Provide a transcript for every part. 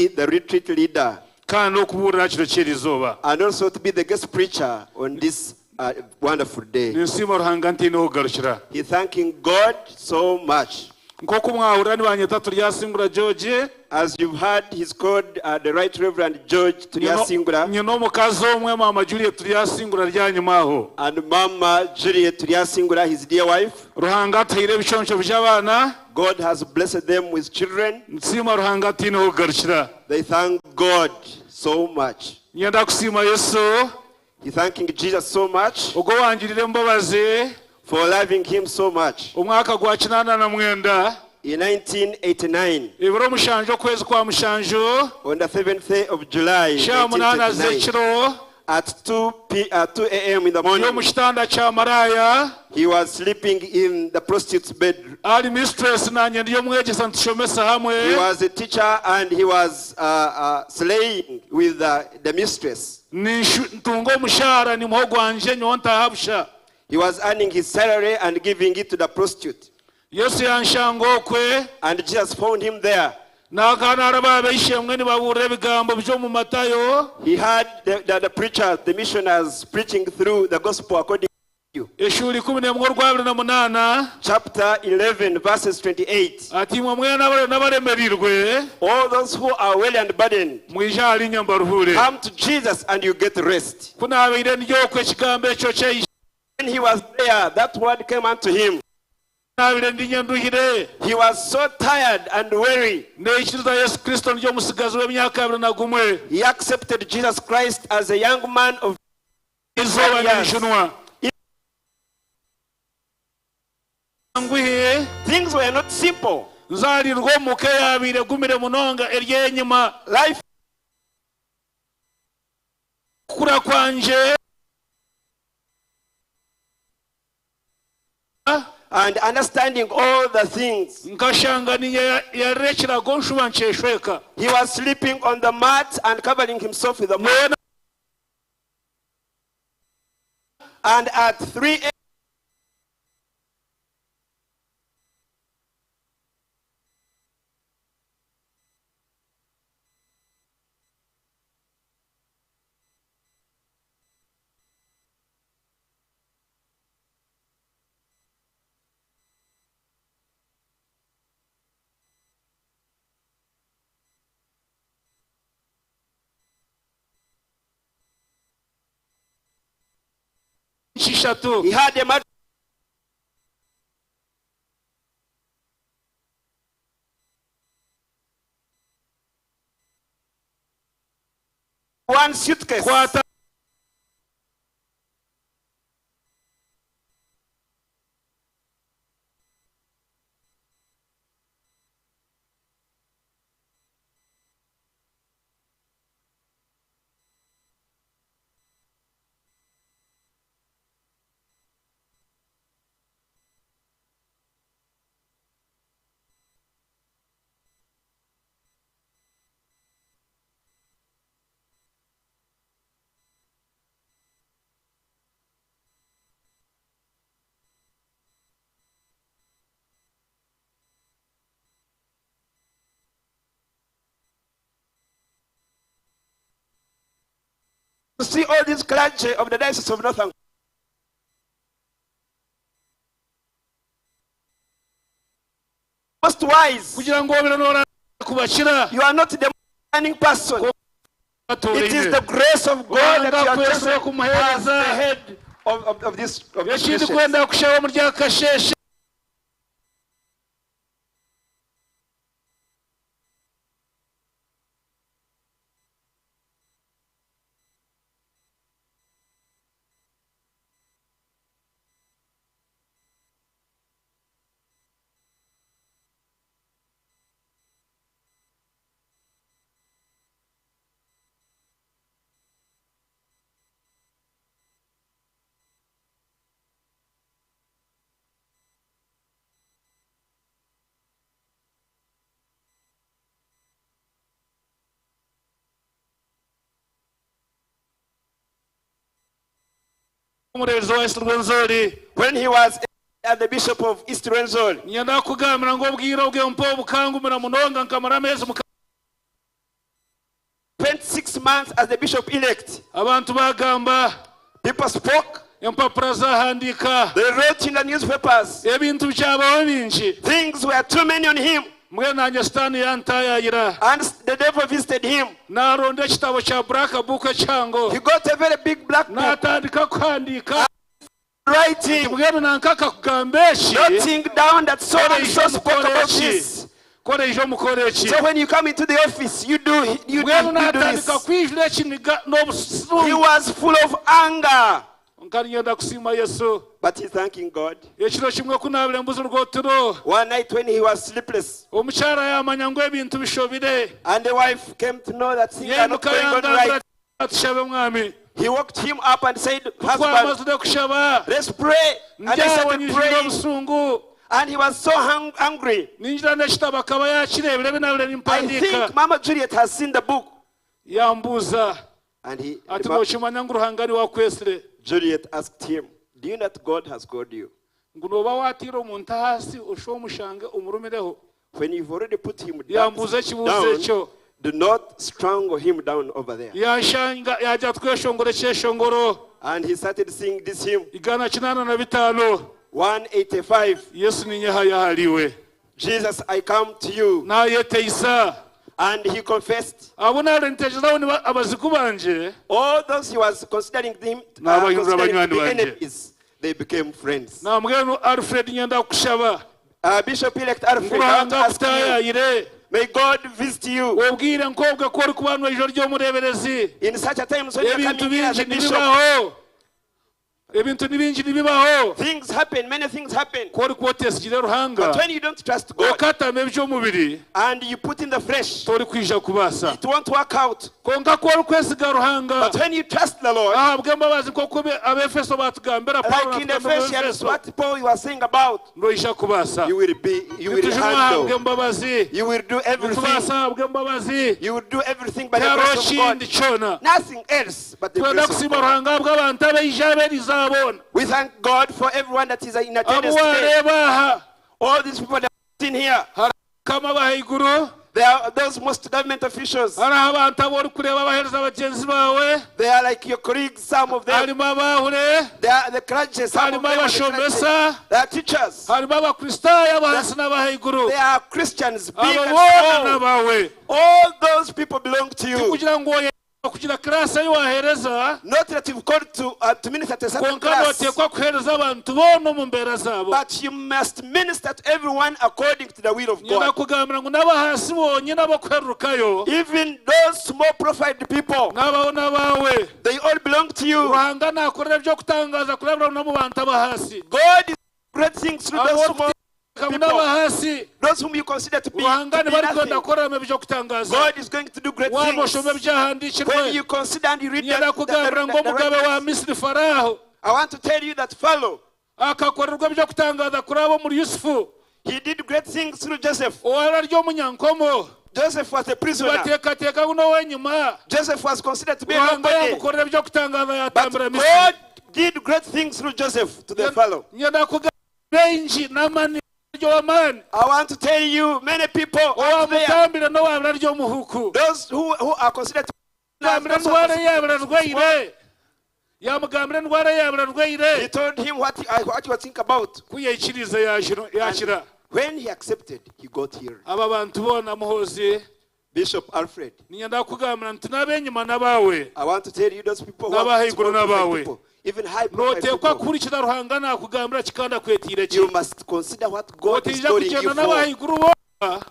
be the retreat leader. Kandi n'okubuurira aha kiro ky'eri izooba. And also to be the guest preacher on this wonderful day. Ninsiima Ruhanga ntaine h'okugarukira. He thanking God so much. Nk'oku mwahurira nibanyeta Turyasingura George. As you've heard, he's called the Right Reverend George Turyasingura. Nyine omukazi omwe, Maama Juliet Turyasingura ari ahanyima aho. And Maama Juliet Turyasingura, his dear wife. Ruhanga atuhaire ebiconco by'abaana. God has blessed them with children. Nitusiima Ruhanga tutaine h'okugarukira. They thank God so much. Niinyenda kusiima Yesu. He thanking Jesus so much. Ogwo owangiriire embabazi. For loving him so much. Omwaka gwa 89. In 1989. Ebiro mushanju okwezi kwa mushanju. On the seventh of July Shaaha munaana 1989. z'ekiro. At 2 p 2 am in the Ndi morning. omu kitanda kya maraaya. He was sleeping in the prostitute's bed. Ari mistress naanye ndi omwegyesa nitushomesa hamwe. He was a teacher and he was uh, uh, slaying with the, the mistress. Ntunga omushaara nimuha ogwangye nyowe ntaaha busha. He was earning his salary and giving it to the prostitute. Yesu yanshanga okwe. And Jesus found him there. Naakaba naaraba aha b'eishe-emwe nibabuurira ebigambo by'omu Matayo. He heard the, the, the preachers, the missioners preaching through the gospel according to Matthew. Eshuura 11 orwabiri na munaana. Chapter 11 verses 28. Ati, Imwe mwena n'abaremereirwe. All those who are weary and burdened. Mwije ahari nyowe mbaruhuure. Come to Jesus and you get rest. Ku naabaire ndi okwo ekigambo ekyo kyaija. When he was there, that word came unto him. Naabaire ndi nyenduhire. He was so tired and weary. Naikiriza Yesu Kristo ndi omutsigazi w'emyaka abiri na gumwe. He accepted Jesus Christ as a young man of Eizooba years. ninjunwa. Nguhi. Things were not simple. Nzaarirwe omu ka eyaabaire egumire munonga eri enyima. Life. Kukura kwangye. And understanding all the things. Nkashanga ninye yarira ekirago nshuba nkyeshweka. He was sleeping on the mat and covering himself with the mat. And at 3 Ishatu. He had a mat one suitcase. Kwata To see all these clergy of the Diocese of Northern Most wise. Kugira ngu obe noora kubakira. You are not the learning person. It is the grace of God that you are chosen as the head of, of, of this of this Ekindi mission. kwenda kushaba omuri aka kasheeshe. Omureeberezi wa East Rwenzori. When he was at the Bishop of East Rwenzori. Niinyenda kukugambira ngu obwire obwe mpa bukangumira munonga nkamara ameezi. months as the bishop elect. Abantu baagamba. People spoke. Empapura zaahandiika. They wrote in the newspapers. Ebintu byabaho bingi. Things were too many on him. Mbwenu naanye Sitaane yantaayaayira. And the devil visited him. Naaronda ekitabo kya Black Book ekihango. He got a very big black book. Naatandika kuhandiika. Writing. Mbwenu nanka akakugamba eki. Noting down that so and Koreija so spoke omukore about eki. this. Koreija omukore eki. So when you come into the office, you do you do, Mbwenu you do naatandika this. kwijura ekiniga He n'obusungu. was full of anger. Kwonka niinyenda kusiima Yesu. But he's thanking God. Ekiro kimwe ku naabire mbuzirwe oturo, One night when he was sleepless, omukyara yaamanya ngu ebintu bishobire. And the wife came to know that things are not Yaimuka going on yangambira right. ati, Tushabe mwami. He woke him up and said, Ku Husband, twamazire kushaba, let's pray. And they ndi aho started nyijire praying. obusungu. And he was so angry. Ningira n'ekitabo akaba yaakireebire ebi naabire I nimpandiika. think Mama Juliet has seen the book. Yambuuza And he, ati, Nookimanya ngu Ruhanga niwe akwetsire? Juliet asked him, Do you know that God has called you? Ngu nooba waatiire omuntu ahaasi oshushe omushange omurumireho. When you've already put him Yambuuza ekibuuzo down, ekyo. do not strangle him down over there. Yanshanga yaagira tweshongore ekyeshongoro. And he started singing this hymn. 185. 185. Yesu ninyehayo ahariiwe. Jesus, I come to you. Naayeteisa. And he confessed. Abu naabaire niteekyerezaho nibo abazigu bangye. All those he was considering them, Naabahindura considering to banywani be bangye. enemies, they became friends. Nambwenu Alfred nyenda kukushaba. Bishop-elect Ngu Alfred, I want to Ruhanga ask you, akutaayayire. may God visit you. Obwire nk'obwo ku orikuba noija ori omureeberezi. In such a times when you are Ebintu coming here as a bingi bishop, nibibaho. Ebintu ni bingi nibibaho. Things happen, many things happen. Ku orikuba oteesigire Ruhanga, But when you don't trust God, okatama eby'omubiri, and you put in the flesh, torikwija kubaasa. it won't work out. Kwonka ku orikwesiga Ruhanga, But when you trust the Lord, ahabw'embabazi nk'oku Abaefeso baatugambira, Paulo like in naatugambira Ephesians, Abaefeso, what Paul was saying about, noija kubaasa. you will be, you will Nitujunwa handle, ahabw'embabazi. you will do everything. Nitubaasa ahabw'embabazi. You will do everything by the Tihariho grace of God. kindi kyona. Nothing else but the Twenda grace of kusiima God. Ruhanga ahabw'abantu abaija ab'erizooba boona. We thank God for everyone that is in attendance Abu today. waareeba aha. All these people that are sitting here. Hariho abakama b'ahaiguru. They are those most government officials. Hariho abantu abu orikureeba abaheereza bagyenzi baawe. They are like your colleagues, some of them. Harimu abahure. They are the clergy, some of Harimu them are the clergy. abashomesa. They are teachers. Harimu Abakristaayo abahansi n'abahaiguru. They are Christians, big Abo and boona small. n'abaawe. All those people belong to you. Tikugira ngu kugira class ei waaheereza. Not that you've called to, to minister to a certain Kwonka class. nooteekwa kuheereza abantu boona omu mbeera zaabo. But you must minister to everyone according to the will of Nyenda God. kugambira ngu n'abahansi bonyine ab'okuhererukayo. Even those small profiled people. N'abaho n'abaawe. They all belong to you. Ruhanga naakorera eby'okutangaaza kurabira n'omu bantu ab'ahaasi. God is great things through those small Abu people. n'abahaasi. Those whom you consider to be, Ruhanga to be nibarikwenda nothing. kukoreramu eby'okutangaaza. God is going to do great Waaba things. oshoma ebyahandiikirwe. When you consider and you read Nyenda kugambira ngu the omugabe wa records, Misiri Faraaho I want to tell you that Pharaoh, akakorerwa eby'okutangaaza kuraba omuri Yusufu. He did great things through Joseph. Owari ari omunyankomo. Joseph was a prisoner. Nibateekateeka ngu n'ow'enyima. Joseph was considered to be a Ruhanga nobody. yaamukorera eby'okutangaaza But yaatambira Misiri. God did great things through Joseph to the Pharaoh. Nyenda kugamba baingi n'amaani ry'ow'amaani. I want to tell you, many people out there, Owaamutambira n'owaabira ari omuhuuku. those who, who are considered to be Yamugambira endwara ei yaabire arwaire. Yaamugambira endwara ei yaabire arwaire. He told him what he, what he was thinking about. Ku yaikiriize yaakira. When he accepted, he got healed. Aba bantu boona Muhoozi. Bishop Alfred. Niinyenda kukugambira nti n'ab'enyima n'abaawe. I want to tell you those people who are N'abahaiguru small n'abaawe. people, even high profile Nooteekwa people. kuhurikira Ruhanga naakugambira ki kandi akwetiire ki. You must consider what God is Otaija calling you kugyenda for. n'abahaiguru bonka.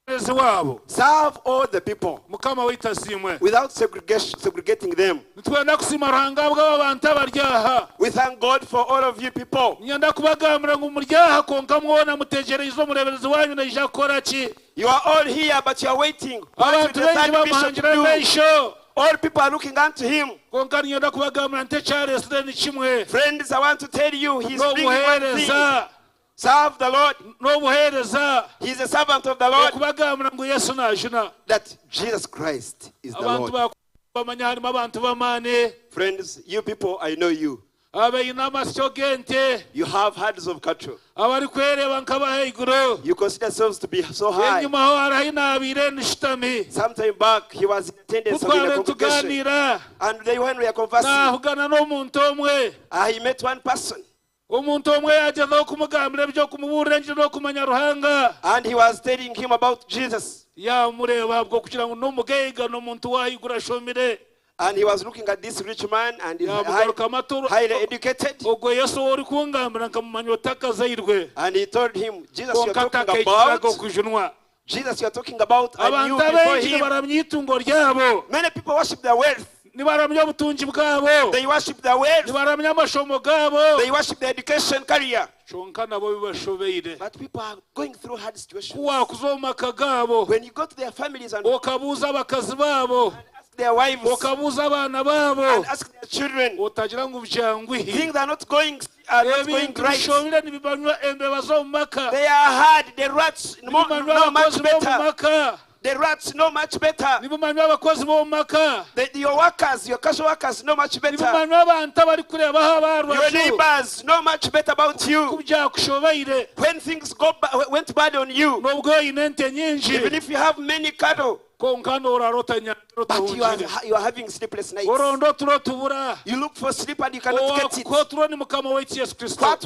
Waabo. Serve all the people. Mukama waitu asiimwe. Without segregation, segregating them. Nitwenda kusiima Ruhanga ahabw'aba bantu abari aha. We thank God for all of you people. Niinyenda kubagambira ngu muri aha kwonka mwona mutegyereize omureeberezi waanyu naija kukora ki. You are all here but you are waiting. What will Abantu the baingi third bishop bamuhangire do? amaisho. All people are looking unto him. Kwonka niinyenda kubagambira nti ekyareetsire ni kimwe. Friends, I want to tell you, he's bringing one thing. N'obuheereza. Serve the Lord. N'obuheereza. He's a servant of the Lord. Okubagambira ngu Yesu naajuna. That Jesus Christ is the Abantu Lord. bamanya harimu abantu b'amaani. Friends, you people, I know you. Abaine amasyo g'ente. You have herds of cattle. Abarikwereeba nk'abahaiguru. You consider yourselves to be so high. Enyimaho hariho ahi naabaire nshutami. Sometime back, he was in attendance Ku of in a twabaire congregation. nitugaaniira, And they, when we are conversing, naahugana n'omuntu omwe. he met one person. Omuntu omwe yaagyezaho kumugambira eby'okumubuurira engiri n'okumanya Ruhanga. And he was telling him about Jesus. Yaamureeba ahabw'okugira ngu n'omugaiga, n'omuntu w'ahaiguru ashomire. And he was looking at this rich man and he's Yaamugarukamu ati, highly educated. Ogwo Yesu ou orikungambira nkamumanya otakazairwe. And he told him, Jesus you're Kwonka talking takaikirizaga about, okujunwa. Jesus you're talking about, I knew Abantu before abaingi him. nibaramya eitungo ryabo. Many people worship their wealth. Nibaramya obutungi bwabo. They worship their wealth. Nibaramya amashomo gabo. They worship their education career. Kyonka nabo bibashobeire. But people are going through hard situations. Ku waakuza omu maka gaabo, When you go to their families and okabuuza abakazi baabo, ask their wives okabuuza abaana baabo, and ask their children, otagira ngu byanguhi. things are not going, are not going Ebintu right. bishobire nibibanywa embeba z'omu maka. They are hard. The rats know, Nibimanywa know much abakozi b'omu better. maka. The rats know much better. Nibimanywa abakozi b'omu maka. Your workers, your casual workers know much better. Nibimanywa abantu abarikureebaho Your abarwaju. neighbors know much better about you. Ku byakushobeire. When things go went bad on you, N'obwo oine ente nyingi. even if you have many cattle, Kwonka noorara otanyagire but you are, otahungire. you are having sleepless nights. Oronda oturo tubura. You look for sleep and you cannot get it. Owakukuha oturo ni Mukama waitu Yesu Kristo. But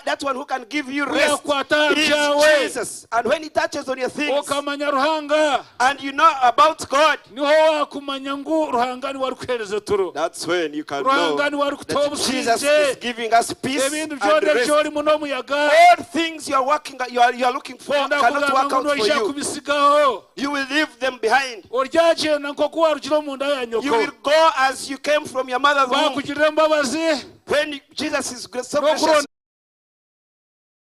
that one who can give you rest Oyakwata aha is byawe. Jesus. And when he touches on your things, Okamanya Ruhanga. and you know about God, Niho wakumanya ngu Ruhanga niwe arikuheereza oturo. that's when you can know Ruhanga niwe arikutuha that Jesus obusingye. is giving us peace Ebintu and byona rest. ebi orimu n'omuyaga. All things you are working, you are looking for Nenda cannot kugamba work ngu out for noija you. kubisigaho. You will leave them behind. Oryagyenda nk'oku warugire omu nda ya nyoko. You will go as you came from your mother's womb. Bakugirira embabazi. When Jesus is so gracious, N'okuronda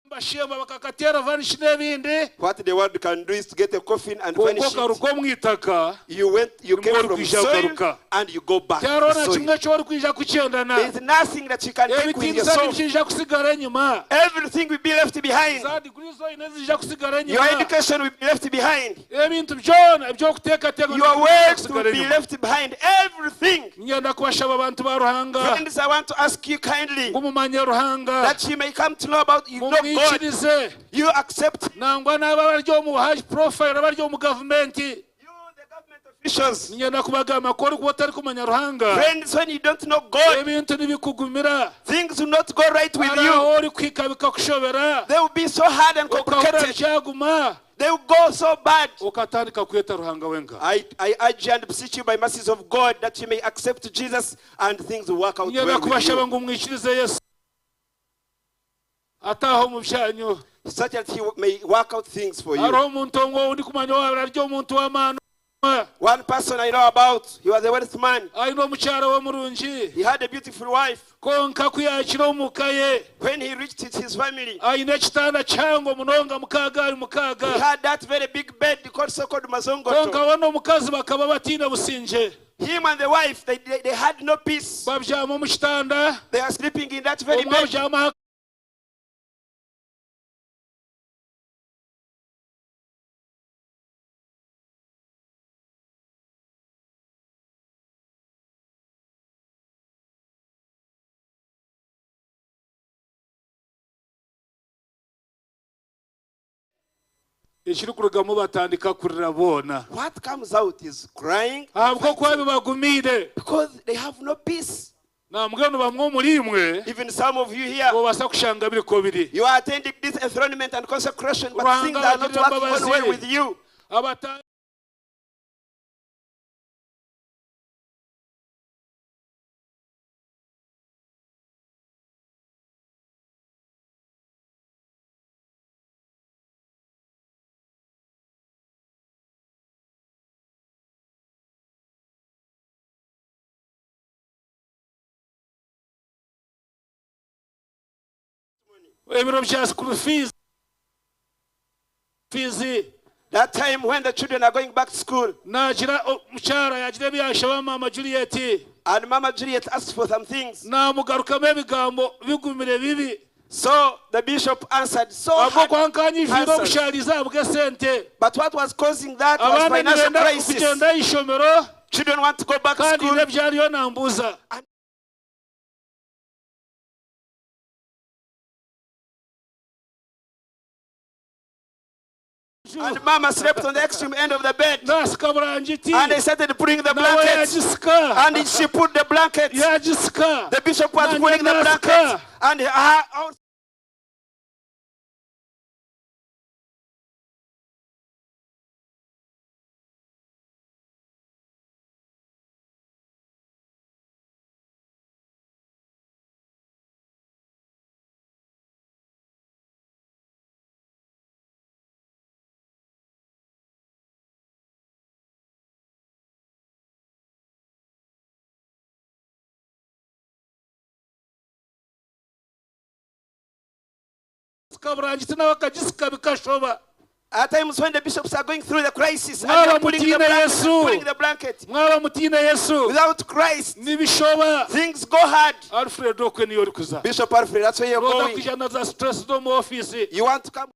bashemba bakakateera vanishi n'ebindi. what the world can do is to get a coffin and Kwonka vanish it. okaruga omu itaka. You went, you Nimwo came from orikwija soil kugaruka. and you go back to Tihariho na soil. kimwe eki orikwija kukyendana. There is nothing that you can take with Ebitiinisa yourself. nibiija kusigara enyima. Everything will be left behind. Za diguri zoine ziija kusigara Your enyima. education will be left behind. Ebintu byona eby'okuteekateeka Your nibiija wealth kusigara will be enyima. left behind. Everything. Niinyenda kubashaba abantu ba Ruhanga Friends, I want to ask you kindly ngu mumanye Ruhanga, that you may come to know about you know God. mumwikirize. You accept Nangwa n'abo abari omu high profile abari omu gavumenti. you, the government officials. Niinyenda kubagamba ku orikuba otarikumanya Ruhanga, Friends, when you don't know God, ebintu nibikugumira. things will not go right with Hari you. aho orikuhika bikakushobera. They will be so hard and Okahurira complicated. byaguma. They will go so bad. Okatandika kweta Ruhanga wenka. I urge and beseech you by mercies of God that you may accept Jesus and things will work out Niinyenda well with kubashaba you. ngu mwikirize Yesu. Ataaha omu byanyu. Such that he may work out things for you. Hariho omuntu omwe ou ndikumanya owaaba ari omuntu w'amaani. One person I know about, he was a wealth man. Aine omukyara we murungi. He had a beautiful wife. Kwonka ku yaakire omu ka ye, When he reached his family, aine ekitanda kihango munonga mukaaga ahari mukaaga. he had that very big bed called so-called Mazongoto. Kwonka we n'omukazi bakaba bataine busingye. Him and the wife, they had no peace. Babyama omu kitanda, They are sleeping in that very omwe bed. abyama aha Ekirikurugamu batandika kurira boona. What comes out is crying. Ahabw'okuba bibagumiire. Because they have no peace. Nambwenu bamwe omuri imwe, Even some of you here, noobaasa kushanga biriko biri. you are attending this enthronement and consecration, but Ruhanga things are not abagirira working on imbabazi. well with you. Abata Ebiro bya school fees. Fees. That time when the children are going back to school. Naagira omukyara yaagira ebi yaashaba Maama Juliet. And Mama Juliet asked for some things. Naamugarukamu ebigambo bigumire bibi. So the bishop answered so hard. Ahabw'okuba nkanyijuire Answers. obushaarizi ahabw'esente. But what was causing that was Abaana financial nibenda crisis. kugyenda aha ishomero. Children want to go back to Kandi school. n'ebyariyo nambuuza. And And mama slept on the extreme end of the bed. Naasika burangiti. And they started pulling the Nawe blankets. yaagisika. And she put the blankets. Yaagisika. The bishop was Nanye pulling the naasika. blankets. And her also Kaburangiti nawe akagisika bikashoba. At times when the bishops are going through the crisis and Mwaba they're pulling the mutiine blanket, Yesu. pulling the blanket. Mwaba mutiine Yesu. Without Christ, Nibishoba. things go hard. Alfred okwe niyo orikuza. Bishop Alfred, that's where you're Noda going. kwija na za stress z'omu ofiisi. You want to come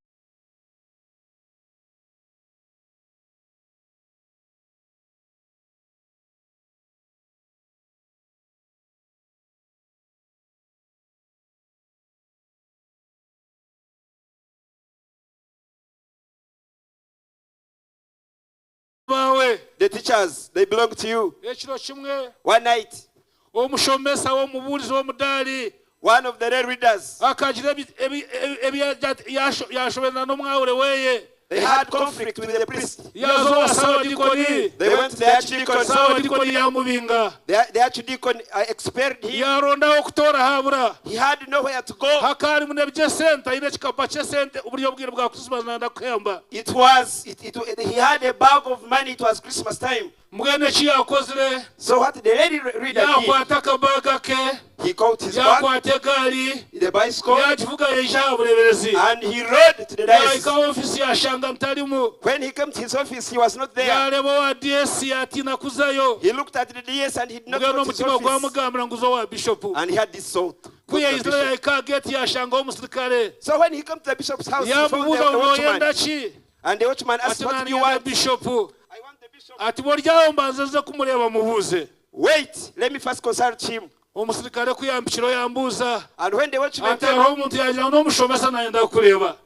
Bawe. The teachers, they belong to you. Ekiro kimwe One night, omushomesa w'omubuurizi w'omudaari one of the lay readers, akagira ebi, ebi, ebi, ebi yashoberana n'omwawure weye. they had conflict with the priest. Yaza owa saabadiikoni. They went to the archdeacon. Saabadiikoni yamubinga. The archdeacon expelled him. Yarondaho okutoora habura. He had nowhere to go. Hakaba harimu n'eby'esente, aine ekikapa ky'esente oburyo obwire bwa Christmas nayenda kuhemba. It was, it, it, he had a bag of money. It was Christmas time. Mbwenu eki yaakozire, So what the lady reader did, yaakwata akabaga ke, he caught his bag, yaakwata egaari, the bicycle, yaagivuga yaija aha bureeberezi. and he rode to the diocese. Yaahika aha ofiisi yaashanga ntarimu. When he came to his office, he was not there. Yaareeba owa DS yaatiina kuzayo. He looked at the DS and he did not Mbwenu go to his omutima office. gwamugambira ngu uza owa bishopu. And he had this thought. Ku Go to the yaizire bishop. yaahika aha geeti yaashangaho omusirikare. So when he came to the bishop's house, he found Yaamubuuza the ngu watchman. nooyenda ki? And the watchman asked, Ati What do you naaniinyenda want? bishopu. I want the bishop. Ati bw'oryaho mbanze nze kumureeba mubuuze. Wait, let me first consult him. Omusirikare ku yampikireho yambuuza. And when the watchman Ati hariho came, omuntu yaagira ngu n'omushomesa naayenda kukureeba.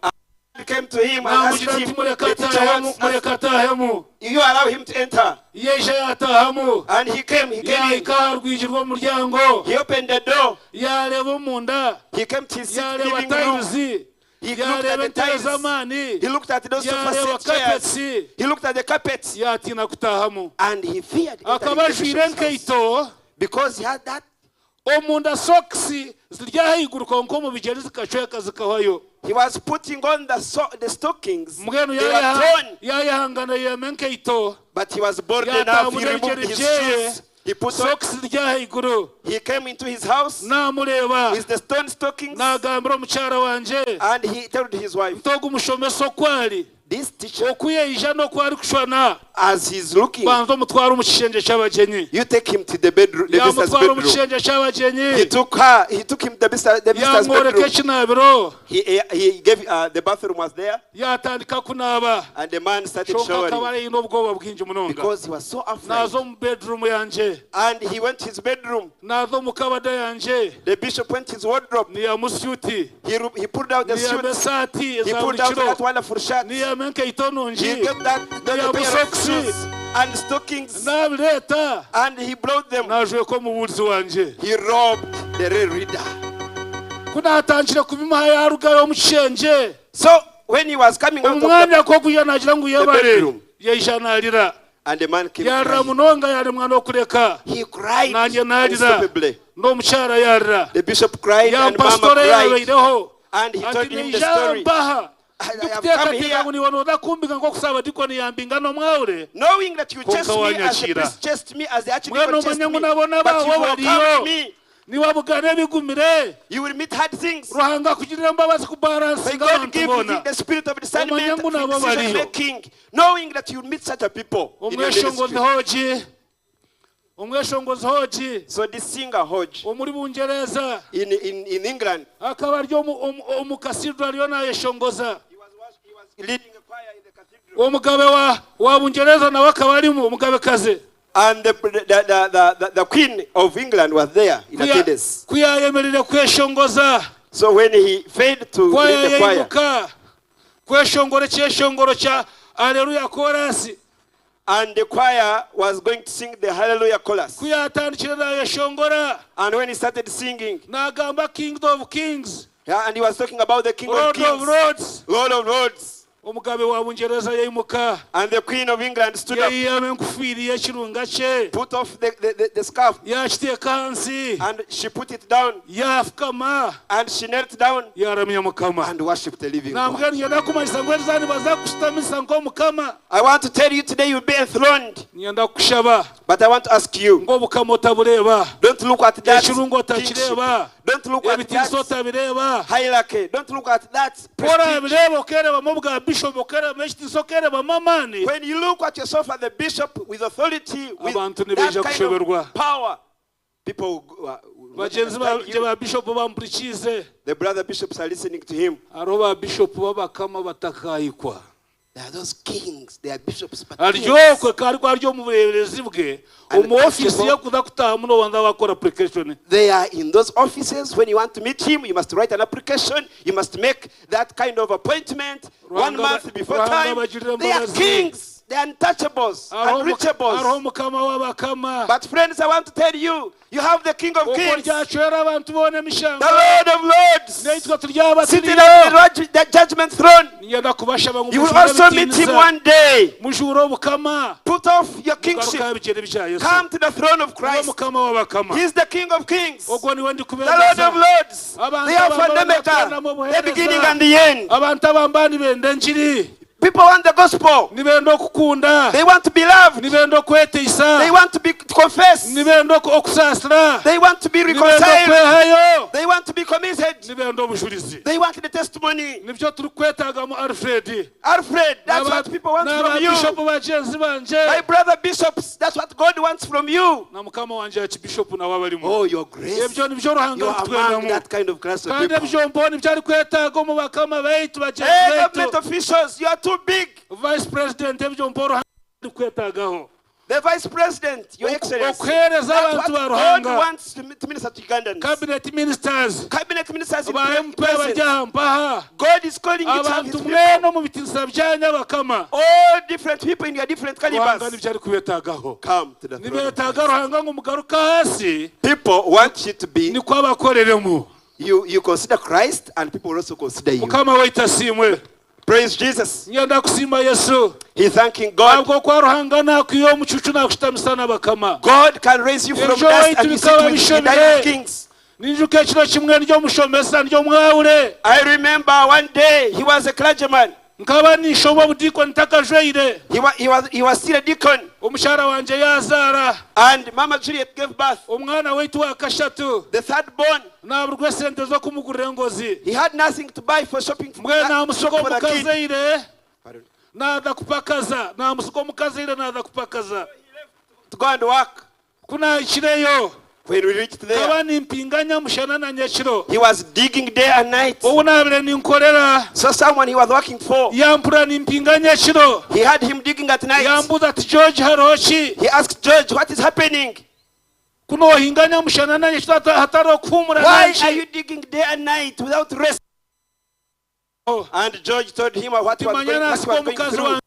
came to him and asked Naamugira him, nti mureke the teacher ataahemu, wants, mureke ataahemu. you allow him to enter. Yaija yaataahamu. And he came, he came in. Yaahika aha rwigi rw'omuryango. He opened the door. Yaareeba omunda. He came to his seat, Yaareeba living room. tayiruzi. He looked at Yaareeba the entebe tiles. z'amaani. He looked at those sofa Yaareeba seat chairs. kapeti. He looked at the carpets. Yaatiina kutaahamu. And he feared entering Akaba the ajwaire bishop's house. enkaito. Because he had that. Omunda sokisi ziri ahaiguru kwonka omu bigyere zikacweka zikahwayo. He was putting on the, so, the stockings. Mbwenu They were torn. yaayehangana yaihama enkaito. But he was bold enough. He Yaatambura removed ebigyere his byeye. shoes. He put on, Sokisi ziri ahaiguru. he came into his house Naamureeba. with the stone stockings Naagambira omukyara wangye. and he told his wife, Nti ogu mushomesa oku ari. This teacher, Oku yaija n'oku arikushwana. as he's looking, Banza omutware omu kishengye ky'abagyenyi. you take him to the bedroom, the visitor's Yaamutwara omu bedroom. kishengye ky'abagyenyi. He took her, he took him to the, visitor, the visitor's Yaamworeka bedroom. ekinaabiro. He gave, the bathroom was there Yaatandika kunaaba. and the man started Kyonka akaba showering aine obwoba bwingi munonga. because he was so afraid. Naaza omu bedroom yangye. And he went to his bedroom. Naaza omu kabada yangye. The bishop went to his wardrobe. Niihamu suuti. He pulled out the Niihamu suit. esaati He eza pulled buri out kiro. that wonderful shirt. Niihamu enkaito He nungi. got that, the Niihamu pair of sokisi. shoes and stockings Naabireeta. and he brought them. Naajweka omubuurizi wangye. He robbed the lay reader. Ku naatandikire kubimuha yaarugayo omu kishengye. So when he was coming out Omu of the, mwanya gw'okwija naagira ngu yebare. bedroom. Yaija naarira. and the man came Yarira crying. munonga yaremwa n'okureka. He cried Nanye naarira. unstoppably. N'omukyara yarira. The bishop cried and mama Yampasitore cried. yaabaireho. And he told Ati him the naija story. mpaha. I have come Ndikuteekateeka here ngu niiwe nooza kumbinga nk'oku saabadiikoni yambinga n'omwawure. knowing that you Kwonka chased me as the wanyakira. priest chased me, as the archdeacon Mbwenu chased omanye me, ngu nabo but n'abaawe you bariyo. overcome me. Niwabugana ebigumire. You will meet hard things. Ruhanga akugirire embabazi May kubalansinga God abantu give you boona. the spirit of Omanye discernment ngu and nabo decision bariyo. making, knowing that you will meet such a people in your Omweshongozi ministry. Hogi. Omweshongozi Hogi. So this singer Hodge Omuri Bungereza. in England, Akaba ari omu cathedral ariyo naayeshongoza. he was leading a choir in the cathedral. Omugabe wa Bungereza nawe akaba arimu omugabekazi. And the Queen of England was there in attendance. Ku yaayemerire kweshongoza. So when he failed to Kwaya lead the choir, yaimuka. Kweshongora ekyeshongoro kya Aleluya koorasi. And the choir was going to sing the Hallelujah chorus. Ku yaatandikire naayeshongora. And when he started singing. Naagamba King of Kings. And he was talking about the King of Lord of Kings. Lords. Lord of Lords. Omugabe wa Bungyereza yaimuka. And the Queen of England stood up. Yaihamu enkufiiri y'ekirunga kye. Put off the, the, the, the scarf. Yaakiteeka ahansi. And she put it down. Yaafukama. And she knelt down. Yaaramya Mukama. And worshipped the living God. Nambwenu niinyenda kukumanyisa ngu erizooba nibaza kukushutamisa nk'Omukama. I want to tell you today you'll be enthroned. Niinyenda kukushaba. But I want to ask you. Ngu obukama otabureeba. Don't look at that Ekirunga kingship. otakireeba. Don't look at Ebitiinisa that otabireeba. hierarchy. Don't look at that Ku prestige. oraabireeba okeereebamu obwa bishopu, okeereebamu ekitiinisa, okeereebamu amaani. When you look at yourself as the bishop with authority, with Abantu that nibaija kind kushoberwa. of power, people will not Bagyenzi understand bangye you. ba bishopu bampurikiize. The brother bishops are listening to him. Hariho ba bishopu b'abakama batakahikwa. There are those kings, they are bishops, but Ari kings. okwe ka arikuba ari omu bureeberezi bwe, And omu ofiisi touchable. ye kuza kutaahamu noobanza waakora application. They are in those offices. When you want to meet him, you must write an application. You must make that kind of appointment one Ruhanga ba- month before Ruhanga time. abagirire They are embabazi. kings. They are untouchables, Hariho omu- unreachables. hariho Mukama w'abakama. But friends, I want to tell you, you have the King of Okwo Kings, the ryacwera abantu boona emishango. Lord of Lords, Naitwe turyaba sitting turiyo. on the judgment throne. Niinyenda kubashaba ngu You will mujuure also meet him ebitiinisa. one day. Mujuure obukama. Put off your Mugaruke kingship. aha bigyere bya Yesu. Come to the throne of Niwe Christ. Mukama w'abakama. He is the King of Kings, the Ogwo niwe Lord ndikubeebaza. of Lords, Abantu the Alpha and abamba Omega, banatwanamu the obuheereza. beginning and the end. Abantu abamba nibenda engiri. People want the gospel. Nibenda okukunda. They want to be loved. Nibenda okweteisa. They want to be to confess. Nibenda oku- okusaasira. They want to be Nibenda reconciled. okwehayo. They want to be committed. Nibenda obujurizi. They want the testimony. Nibyo turikwetagamu Alfred. Alfred, that's N'aba- what people want from you. n'ababishopu bagyenzi bangye. My brother bishops, that's what God wants from you. Na mukama wangye Archbishop nawe abarimu. Oh, your grace. Ebyo nibyo Ruhanga You are among arikutwendamu. that kind of class of Kandi people. ebyo mpo nibyo arikwetaaga omu bakama baitu bagyenzi Hey, baitu. government officials, you are too big. Vice President ebyo mpo Ruhanga arikwetagaho. The Vice President, Your Oku- Excellency, okuheereza that's abantu what ba God Ruhanga. wants to to minister to Ugandans. Cabinet ministers, Cabinet ministers in ba MP presence. abari aha mpaha. God is calling you to have his Abantu mwena people. omu bitiinisa byanyu abakama. All different people in your different Ruhanga calibers. nibyo arikubetagaho. Come to the throne of Nibetaaga Christ. Ruhanga ngu mugaruke ahansi People want you to be, nikwo abakoreremu. you consider Christ and people will also consider you. Mukama waitu asiimwe. Praise Jesus. Niinyenda kusiima Yesu. He's thanking God. Ahabw'okuba Ruhanga naakwiha omu cucu naakushutamisa n'abakama. God can raise you from Ebyo dust waitu and you sit bikaba with the bishobire. diamond kings. Ninjuka ekiro kimwe ndi omushomesa ndi omwawule. I remember one day he was a clergyman. Nkaba ninshoma obudiikoni ntakajwaire. He, wa, he, was, he was still a deacon. Omukyara wangye yaazaara. And Mama Juliet gave birth. Omwana waitu wa kashatu. The third born. Naaburwa esente z'okumugurira engozi. He had nothing to buy for shopping for, Mbwenu that, naamusiga shop for the kid. omukazaire. Pardon. Naaza kupakaza. Naamusiga omukazaire naaza kupakaza. To go and work. Ku naahikireyo. When we reached there, Nkaba nimpinga nyamushana na nyekiro. he was digging day and night. Ou naabire ninkorera. So someone he was working for, Yampurira nimpinga nyekiro. he had him digging at night. Yambuuza ati, George hariho ki? He asked George, what is happening? Ku noohinga nyamushana na nyekiro hatariho kuhuumura Why nanki? are you digging day and night without rest? And George told him what was Timanya going, what he naasiga was going omukazi through. wange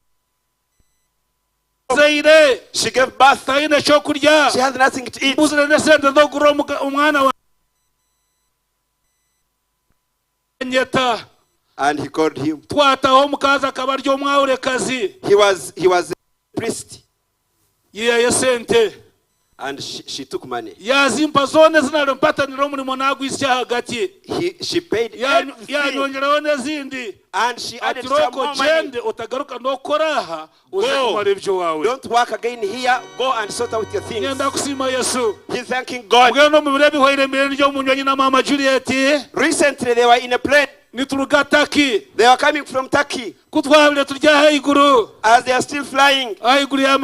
azaire. She gave birth. Taine kyokurya. She has nothing to eat. Mbuzire n'esente z'okugurira omwana wange. Nyeta. And he called him. Twataho omukazi akaba ari omwahurekazi. He was a priest. Yihayo esente. And she took money. Yaazimpa zoona ezi nari mpatanire omurimo naagwitsya ahagati. She paid everything. Yaanyongyeraho n'ezindi. And she added Ati some rooko more money. ogyende otagaruka n'okukora aha oze Go. kumara eby'owaawe. Don't work again here. Go and sort out your things. Niinyenda kusiima Yesu. He's thanking God. Mbwenu omu biro ebihwaire mbaire ndi omu nyonyi na maama Juliet. Recently they were in a plane. Nituruga Turkey. They were coming from Turkey. Ku twabire turi ahaiguru. As they are still flying. Ahaiguru ya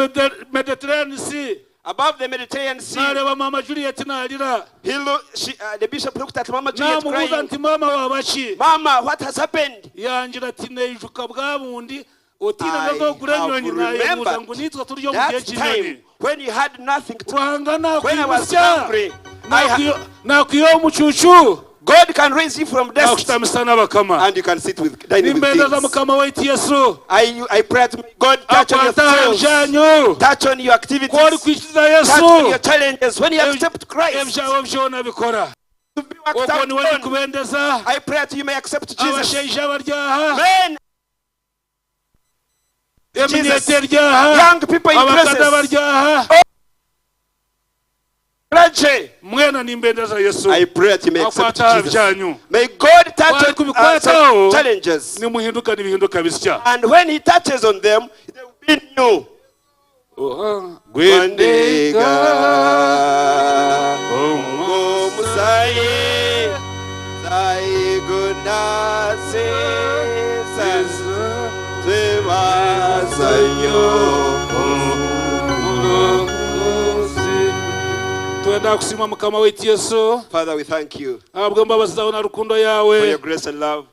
Mediterranean Sea. Above the Mediterranean Sea. Naareeba maama Juliet naarira. He look, she, the bishop looked at Mama Juliet Naamubuuza crying. nti maama waaba ki? Mama, what has happened? Yangira ati naijuka bwa bundi otiine I n'ez'okugura have enyonyi naayebuuza ngu remembered naitwe turi omu that ry'egi nyonyi. time when you had nothing to Ruhanga When I was naakwimutsya. hungry, I Naakwiha omu cuucu. God can raise you from dust Nakushutamisa n'abakama. and you can sit with dine with Nimbendeza kings. Mukama waitu Yesu I pray to God touch on your akwate aha souls, byanyu. touch on your Ku activities, orikwikiriza touch on Yesu your challenges. When you accept Christ, ebyawe byona bikora. to be worked Okwo out niwe on. ndikubendeza I pray that you may accept Jesus. abashaija abari aha Men, eminyeto eri aha young people in abakadde places, abari aha clergy. mwena nimbendeza Yesu I pray that you may accept akwate aha Jesus. byanyu. May God touch Wari on kubikwataho, challenges. nimuhinduka nibihinduka bisya. And when he touches on them, they will be new. Gwendega Omusayi, sayigunasisa, twebazayo. Twenda kusiima Mukama waitu Yesu Father, we thank you ahabw'embabazi zawe na rukundo for yawe. your grace and love.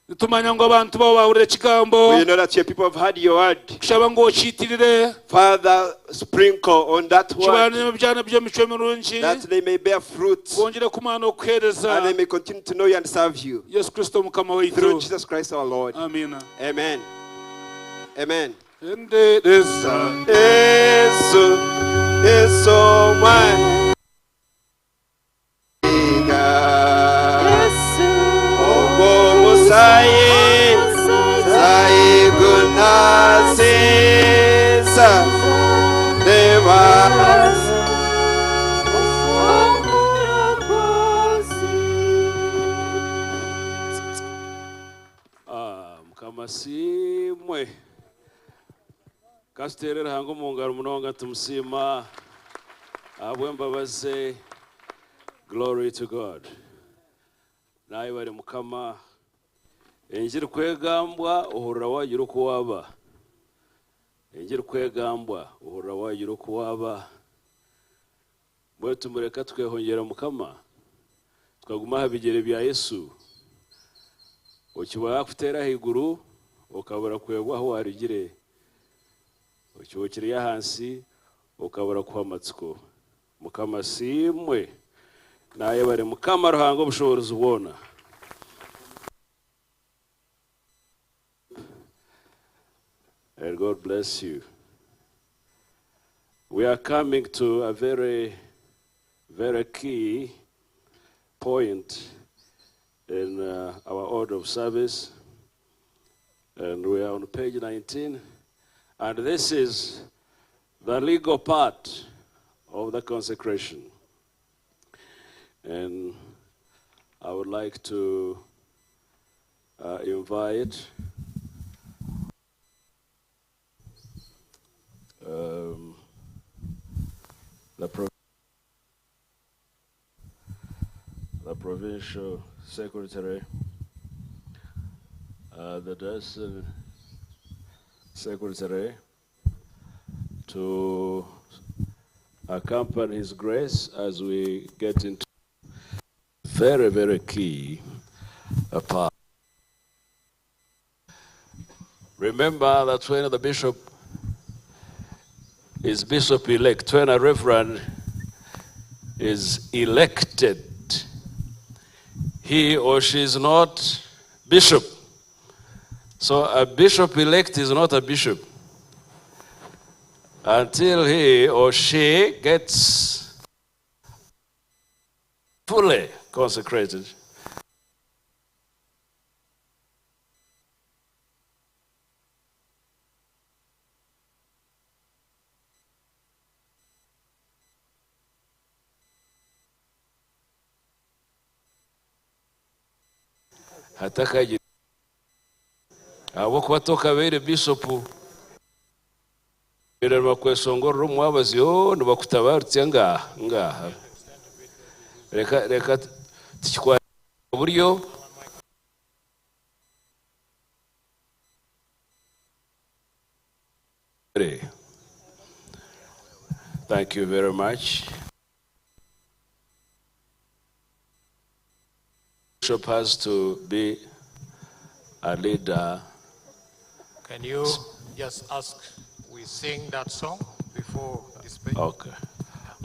Nitumanya ngu abantu bawe bahurira ekigambo. We know that your people have heard your word. Kushaba ngu okiitirire Father, sprinkle on that word kibane byana by'emico mirungi that they may bear fruit bongere kumana okuheereza and they may continue to know you and serve you. Yesu Kristo Mukama Through waitu. Jesus Christ our Lord. Amina. Amen. Amen. Endereza Yesu, Yesu mwana. Ogwo musayi, sayi gunasisa, neba. Ah, Mukama asiimwe kasiteere Ruhanga omu ngaro munonga tumusiima ahabw'embabazi. Glory to God. Naye bari Mukama engiri kwegambwa ohurira wagira oku waaba, engiri kwegambwa ohurira wagira oku waaba. Mbwenu tumureka tukehongyera Mukama tukaguma aha bigyere bya Yesu. Okiba yakuteera ahaiguru okabura kwebwa ahu warugire, okiba kiri ahansi okabura kuha amatsiko. Mukama asiimwe naye bari Mukama Ruhanga obushoboorozi bwona. And God bless you. We are coming to a very, very key point in our order of service, and we are on page 19, and this is the legal part of the consecration. And I would like to invite the provincial secretary, the diocesan secretary, to accompany His Grace as we get into very, very key part. Remember that when the bishop is bishop-elect, when a reverend is elected, he or she is not bishop. So a bishop-elect is not a bishop until he or she gets fully consecrated. Hatakagira ahabw'okuba tokabeire bishopu bakwesongorera omwabazi yo nibakutabarutse ngaha ngaha reka reka tukikwata oburyo. Thank you very much. Bishop has to be a leader. Can you just ask we sing that song before this page? Okay.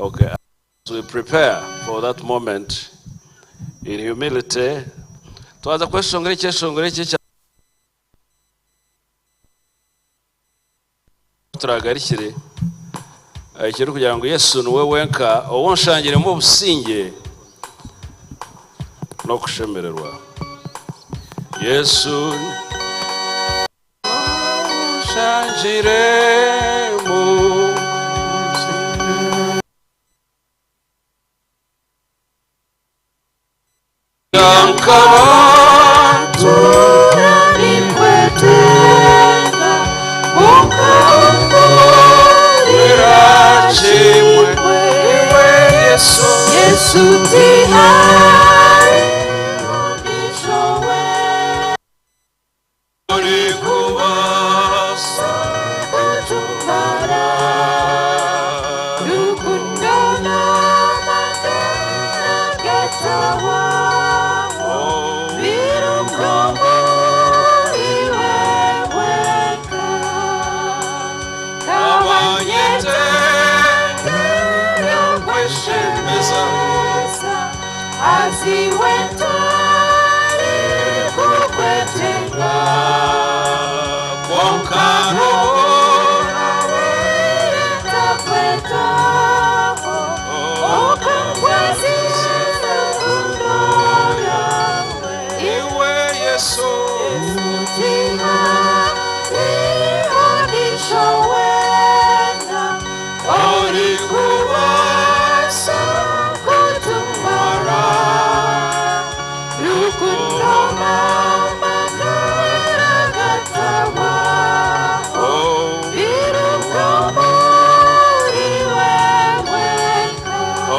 Okay. As we prepare for that moment, In humility twaza kweshongora ekyeshongoro eki ekya turagarikire ekirikugira ngu Yesu niwe wenka ou nshangiremu obusingye n'okushemererwa. Yesu nshangiremu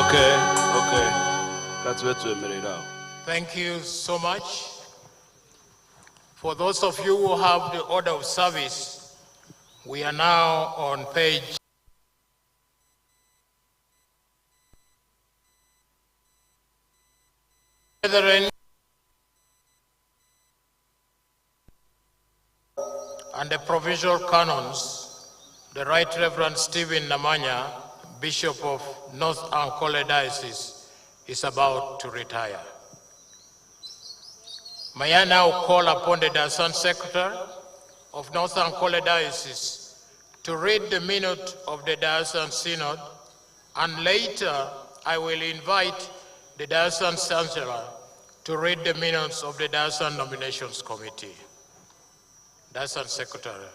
Okay, okay. Katube twemerera aho. Thank you so much. For those of you who have the order of service, we are now on page Brethren and the provincial canons, the Right Reverend Stephen Namanya, Bishop of North Ankole Diocese, is about to retire. May I now call upon the Diocesan Secretary of North Ankole Diocese to read the minute of the Diocesan Synod, and later I will invite the Diocesan Chancellor to read the minutes of the Diocesan Nominations Committee. Diocesan Secretary,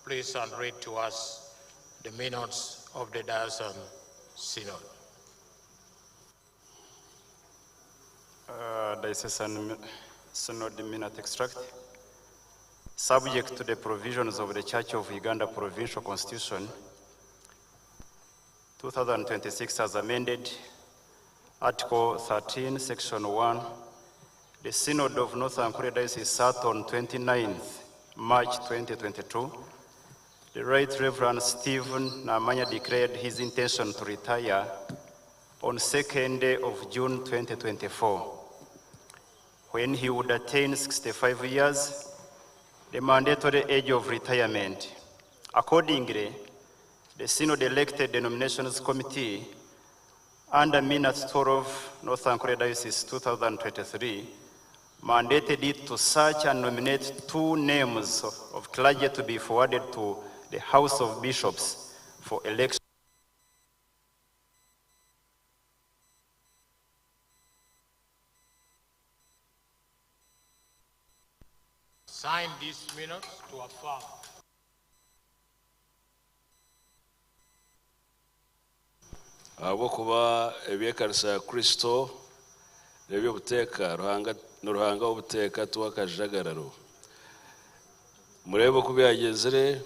please and read to us the minutes of the Diocesan Synod. Diocesan Synod Minute Extract. Subject to the provisions of the Church of Uganda Provincial Constitution, 2026 as amended, Article 13, Section 1, the Synod of North Ankole Diocese sat on 29th March 2022. The Right Reverend Stephen Namanya declared his intention to retire on 2nd of June 2024, when he would attain 65 years, the mandatory age of retirement. Accordingly, the Synod elected the Nominations Committee under Minutes 12, North Ankole Diocese 2023, mandated it to search and nominate 2 names of clergy to be forwarded to the House of Bishops for election. Sign these minutes to affirm. Ahabw'okuba eby'ekanisa ya Kristo n'eby'obuteeka, Ruhanga ni Ruhanga w'obuteeka tuwakajagararo. Murebe oku byagenzire.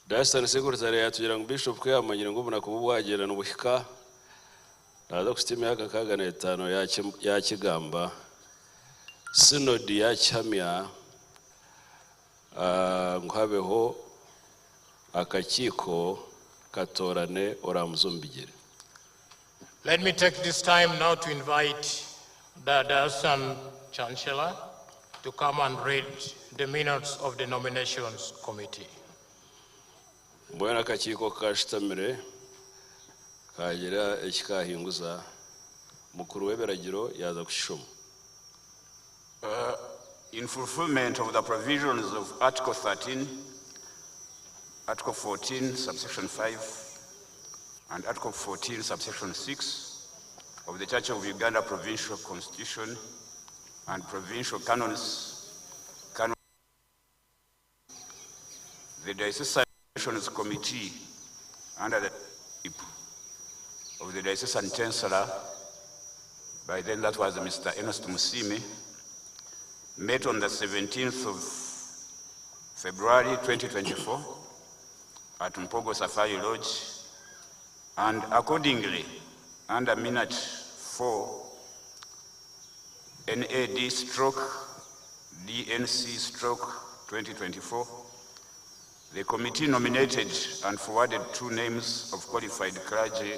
Diocesan Secretary yatugira ngu Bishop ku yamanyire ngu obunaku bwe bwagyenda nibuhika, naaza kuhitsya emyaka 65 yakigamba, Synod yakihamya, ngu habeho akakiiko katorane oramuza omu bigere. Let me take this time now to invite the Diocesan Chancellor to come and read the minutes of the Nominations Committee. Mbwenu akakiiko kashutamire kagira ekikahinguza. Mukuru w'ebiragiro yaza kukishoma. In fulfillment of the provisions of Article 13, Article 14, subsection 5, and Article 14, subsection 6 of the Church of Uganda Provincial Constitution and Provincial Canons, the Diocesan Relations Committee under the leadership of the Diocesan Chancellor, by then that was Mr. Ernest Musiime, met on the 17th of February 2024 at Mpogo Safari Lodge, and accordingly, under Minute 4, NAD stroke DNC stroke 2024, the committee nominated and forwarded 2 names of qualified clergy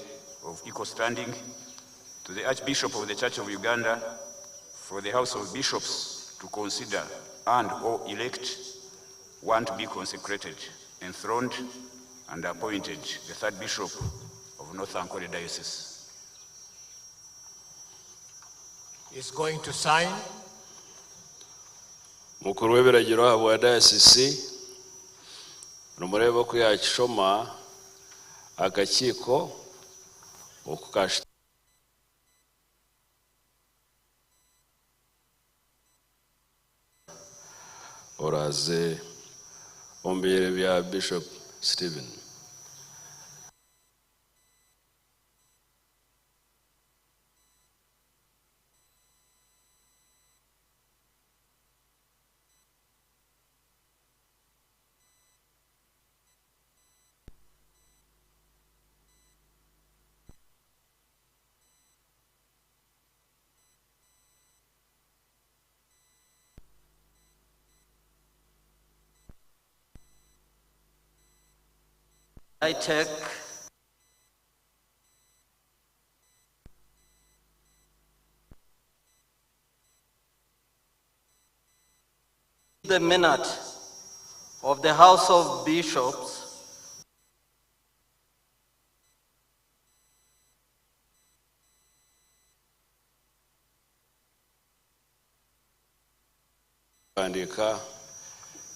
of equal standing to the Archbishop of the Church of Uganda for the House of Bishops to consider and or elect one to be consecrated, enthroned, and appointed the third bishop of North Ankole Diocese. Is going to sign. Mukuru w'ebiragiro ahabwa diocese nimureba ku yakishoma akakiiko okukash oraze omu biire bya Bishop Stephen. I take the minute of the House of Bishops Andika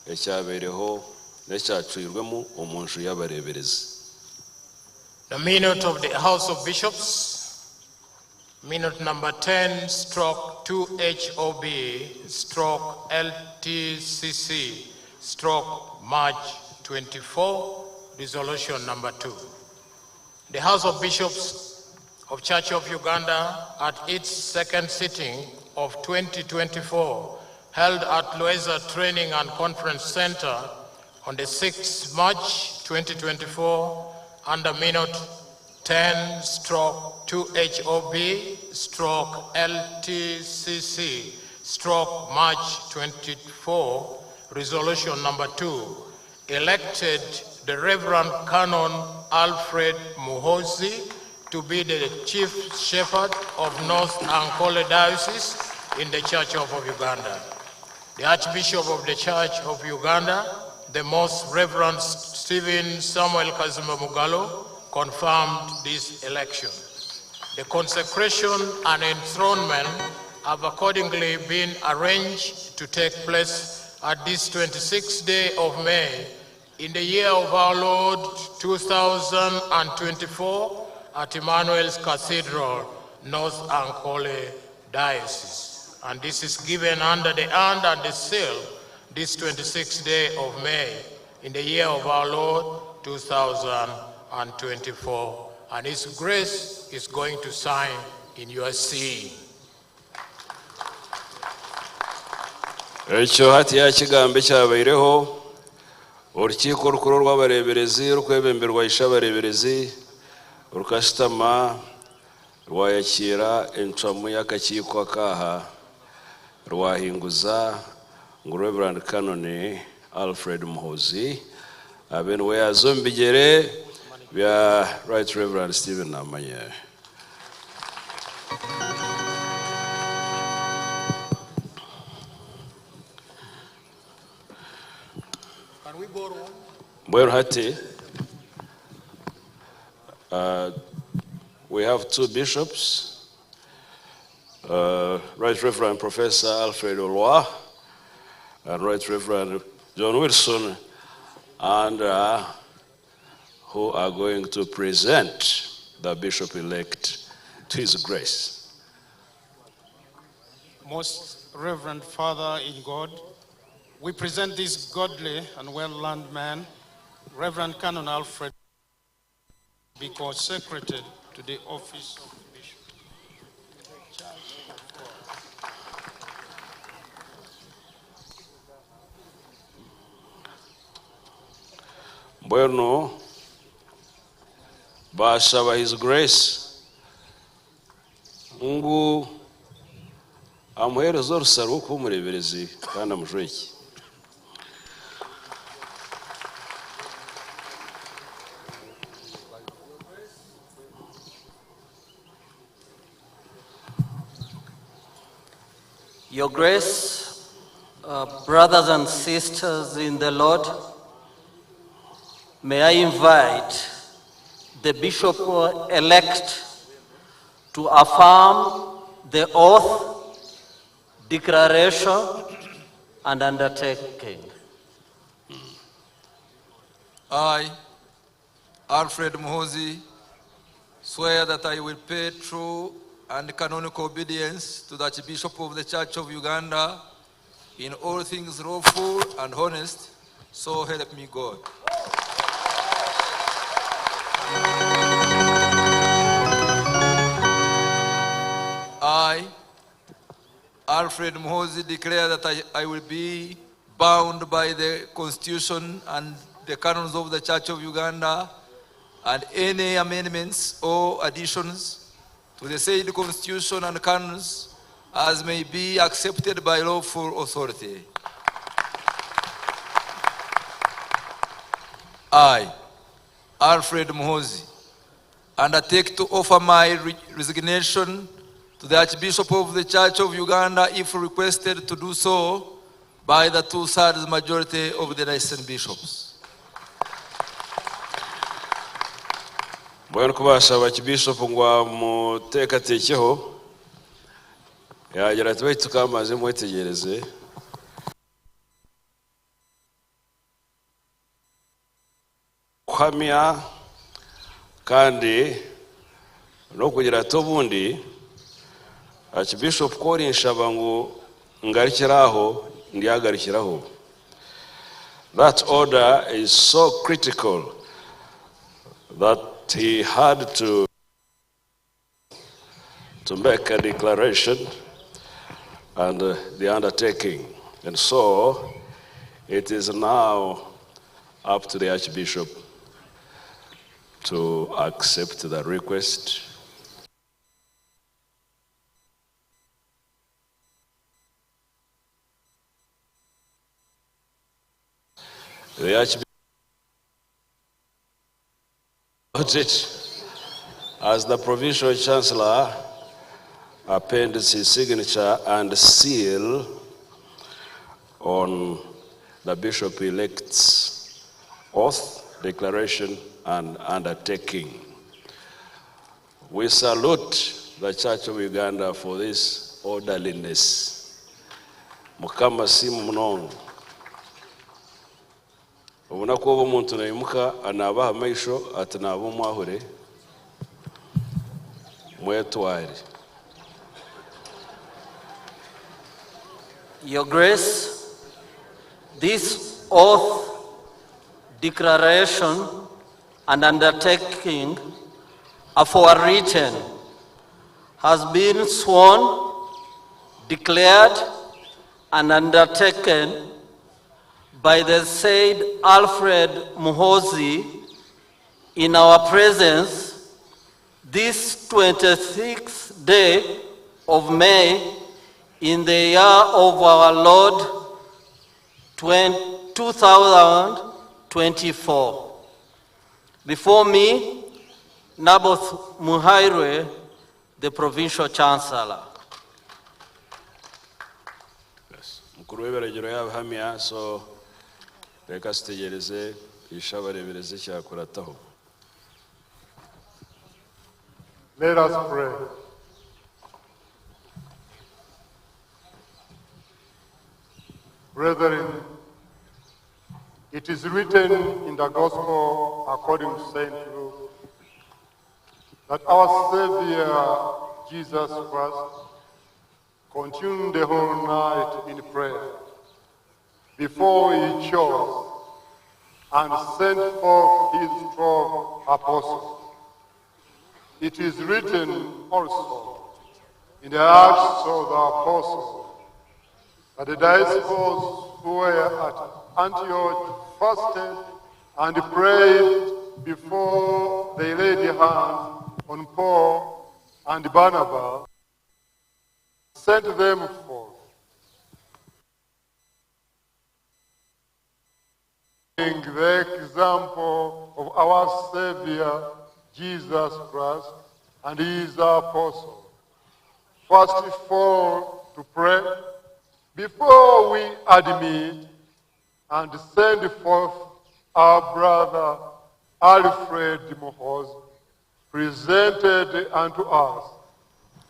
ekyabeereho n'ekyacwirwemu omu nju y'abareeberezi. The minute of the House of Bishops, minute number 10, stroke 2HOB, stroke LTCC, stroke March 24, resolution number 2. The House of Bishops of Church of Uganda at its second sitting of 2024, held at Lweza Training and Conference Center on the 6th March 2024, under minute 10 stroke 2HOB stroke LTCC stroke March 24, resolution number 2, elected the Reverend Canon Alfred Muhozi to be the Chief Shepherd of North Ankole Diocese in the Church of Uganda. The Archbishop of the Church of Uganda, the Most Reverend Stephen Samuel Kazimba Mugalu, confirmed this election. The consecration and enthronement have accordingly been arranged to take place at this 26th day of May in the year of our Lord 2024 at Emmanuel's Cathedral, North Ankole Diocese. And this is given under the hand and the seal this 26th day of May in the year of our Lord 2024. And His grace is going to sign in your seeing. Ekyo hati yakigambo ekyabaireho orukiiko rukuru rw'abareeberezi rukwebemberwa ishe abareeberezi rukashutama rwayakiira encwamu y'akakiiko akaha rwahinguza ngu Reverend Canon Alfred Muhozi abe niwe yaza omu bigyere bya Right Reverend Stephen Namanya. Can we borrow one? Mbwenu hati, we have 2 bishops. Right Reverend Professor Alfred Olwa and Right Reverend John Wilson, and who are going to present the bishop-elect to His Grace. Most Reverend Father in God, we present this godly and well-learned man, Reverend Canon Alfred, be consecrated to the office of bishop. Mbwenu bashaba His Grace ngu amuheereze orusa rw'okuba omureeberezi kandi amujweke. Your Grace, brothers and sisters in the Lord, may I invite the Bishop-elect to affirm the oath, declaration, and undertaking. I, Alfred Muhoozi, swear that I will pay true and canonical obedience to the Archbishop of the Church of Uganda in all things lawful and honest, so help me God. I, Alfred Muhoozi, declare that I will be bound by the Constitution and the canons of the Church of Uganda and any amendments or additions to the said Constitution and canons as may be accepted by lawful authority. I, Alfred Muhoozi, undertake to offer my resignation to the Archbishop of the Church of Uganda if requested to do so by the two-thirds majority of the diocesan bishops. Mbwenu kubashaba Archbishop ngu amuteekateekeho, yagira ati baitu kamaze mwetegyereze. Kuhamya kandi n'okugira ati obundi Archbishop ku orinshaba ngu ngarukiraho, ndyagarukiraho. That order is so critical that he had to make a declaration and the undertaking. And so it is now up to the Archbishop to accept the request. The Archbishop as the Provincial Chancellor appends his signature and seal on the Bishop-elect's oath, declaration, and undertaking. We salute the Church of Uganda for this orderliness. Mukama si munongo. Obunaku obu omuntu naimuka anaabaha amaisho ati naaba omwahure mwetware. Your Grace, this oath, declaration, and undertaking aforewritten has been sworn, declared, and undertaken by the said Alfred Muhoozi in our presence this 26th day of May in the year of our Lord 2024. Before me, Naboth Muhairwe, the Provincial Chancellor. Yes. Mukuru w'Iberagiro yabihamya, so reka tutegereze ishabarebereze cyakurataho. Let us pray. Brethren, it is written in the Gospel according to St. Luke that our Savior Jesus Christ continued the whole night in prayer before he chose and sent forth his 12 apostles. It is written also in the Acts of the Apostles that the disciples who were at Antioch fasted and prayed before they laid hands on Paul and Barnabas, sent them forth. The example of our Savior, Jesus Christ, and his apostles. First of all, to pray before we admit and send forth our brother Alfred Muhoozi, presented unto us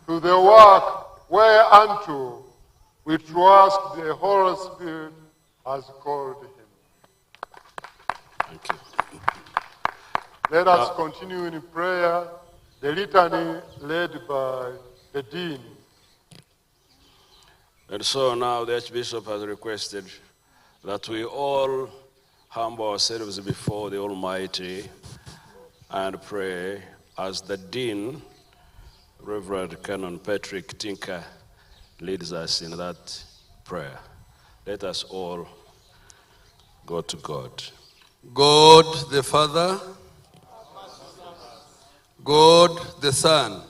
to the work whereunto we trust the Holy Spirit has called him. Thank you. Let us continue in prayer, the litany led by the Dean. And so now the Archbishop has requested that we all humble ourselves before the Almighty and pray as the Dean, Reverend Canon Patrick Tinker, leads us in that prayer. Let us all go to God. God the Father, God the Son,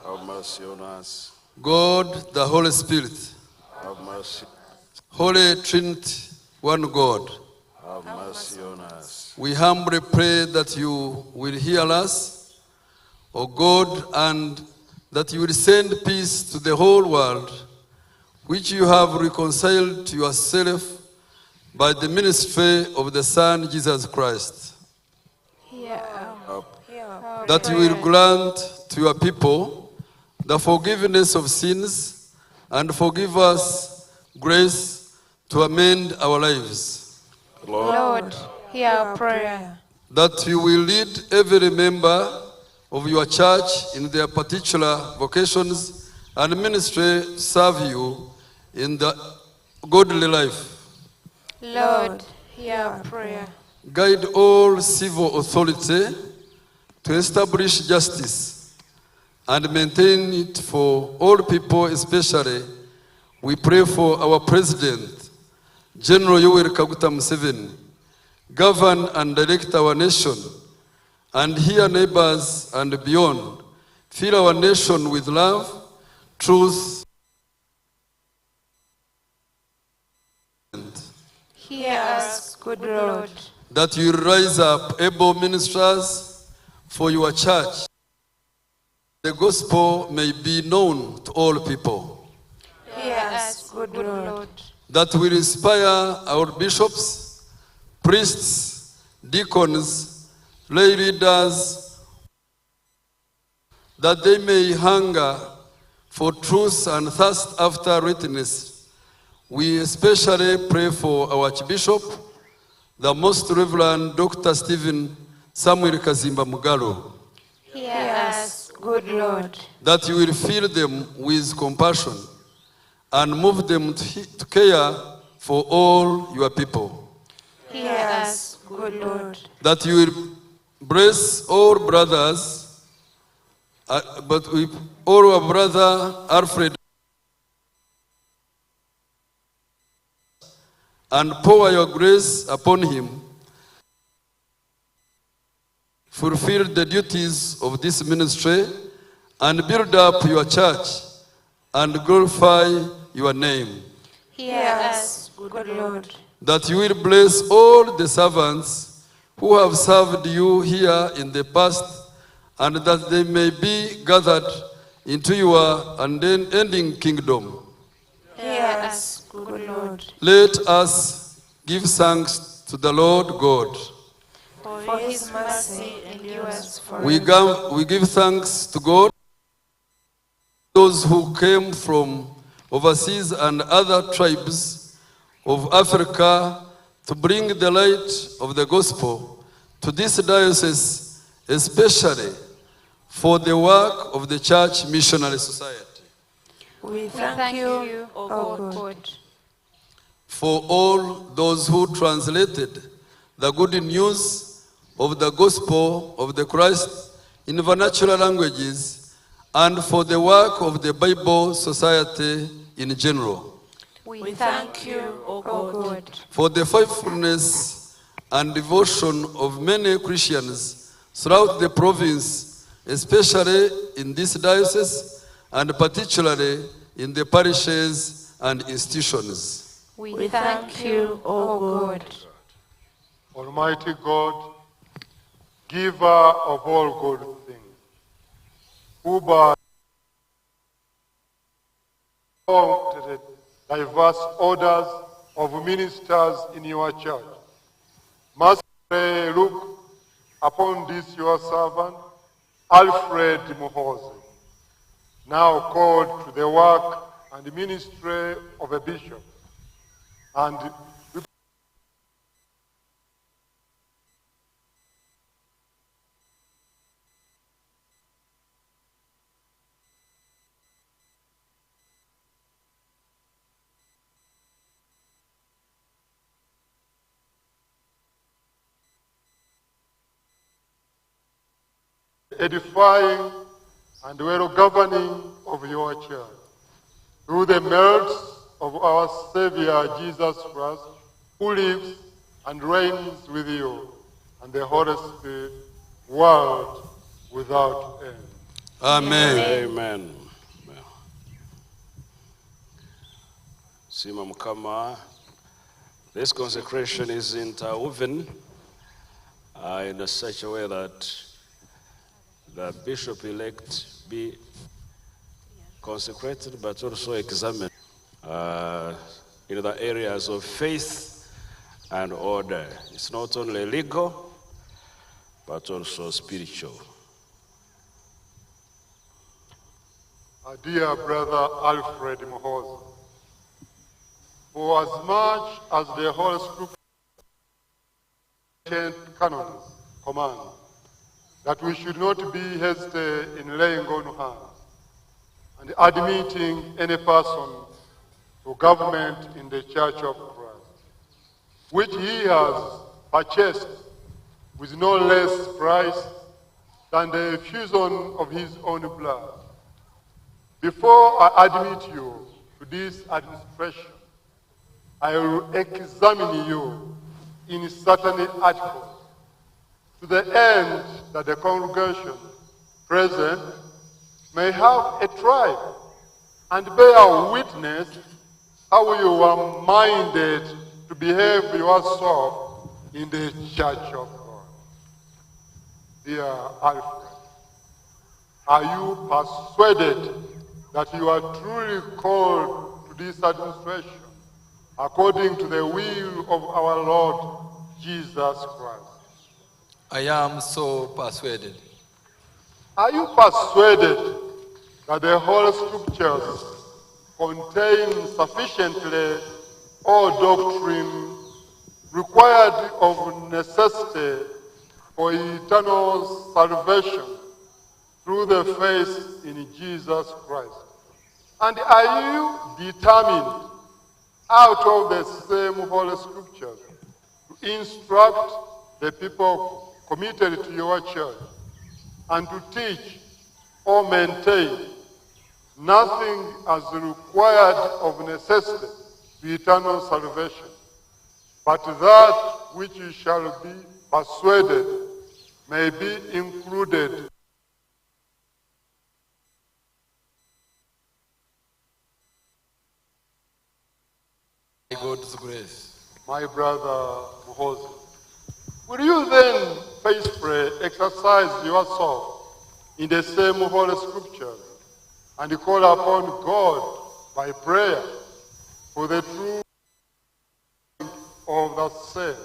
Have mercy on us. God the Holy Spirit, Have mercy. Holy Trinity, one God. Have mercy on us. We humbly pray that you will hear us, O God, and that you will send peace to the whole world, which you have reconciled to yourself by the ministry of the Son, Jesus Christ. Hear our That you will grant to your people the forgiveness of sins and forgive us grace to amend our lives. Lord, hear our prayer. That you will lead every member of your church in their particular vocations and ministry to serve you in the godly life. Lord, hear our prayer. Guide all civil authority to establish justice and maintain it for all people, especially we pray for our President, General Yoweri Kaguta Museveni, govern and direct our nation, and here neighbors and beyond, fill our nation with love, truth, Hear us, good Lord. that you rise up able ministers for your church. The gospel may be known to all people. Hear us, good Lord. That will inspire our bishops, priests, deacons, lay leaders, that they may hunger for truth and thirst after righteousness. We especially pray for our Archbishop, the Most Reverend Dr. Stephen Samuel Kazimba Mugalu, Hear us, good Lord. that you will fill them with compassion and move them to care for all your people. Hear us, good Lord. That you will bless all brothers, but we, all our brother Alfred, and pour your grace upon him. Fulfill the duties of this ministry and build up your church and glorify your name. Hear us, good Lord. That you will bless all the servants who have served you here in the past, and that they may be gathered into your unending kingdom. Hear us, good Lord. Let us give thanks to the Lord God. For his mercy endures forever. We give thanks to God, those who came from overseas and other tribes of Africa to bring the light of the gospel to this diocese, especially for the work of the Church Missionary Society. We thank you, O God. For all those who translated the good news of the gospel of the Christ in vernacular languages and for the work of the Bible Society in general. We thank you, O God. For the faithfulness and devotion of many Christians throughout the province, especially in this diocese and particularly in the parishes and institutions. We thank you, O God. Almighty God, giver of all good things, who by the diverse orders of ministers in your church, must look upon this your servant, Alfred Muhoozi, now called to the work and ministry of a bishop, and edifying and well governing of your church. Through the merits of our Savior Jesus Christ, who lives and reigns with you and the Holy Spirit, world without end. Amen. Amen. Sima Mukama. This consecration is interwoven in such a way that the bishop-elect be consecrated but also examined in the areas of faith and order. It's not only legal, but also spiritual. Our dear brother Alfred Muhoozi, for as much as the Holy Scripture canons command that we should not be hasty in laying on hands and admitting any person to government in the Church of Christ, which he has purchased with no less price than the effusion of his own blood. Before I admit you to this administration, I will examine you in certain articles, to the end that the congregation present may have a tribe and bear witness how you are minded to behave yourself in the church of God. Dear Alfred, are you persuaded that you are truly called to this administration according to the will of our Lord Jesus Christ? I am so persuaded. Are you persuaded that the Holy Scriptures contain sufficiently all doctrine required of necessity for eternal salvation through the faith in Jesus Christ? And are you determined out of the same Holy Scriptures to instruct the people committed to your church and to teach or maintain nothing as required of necessity to eternal salvation, but that which you shall be persuaded may be included by God's grace? My brother Muhoozi, will you then faithfully exercise yourself in the same Holy Scriptures and call upon God by prayer for the truth of the same,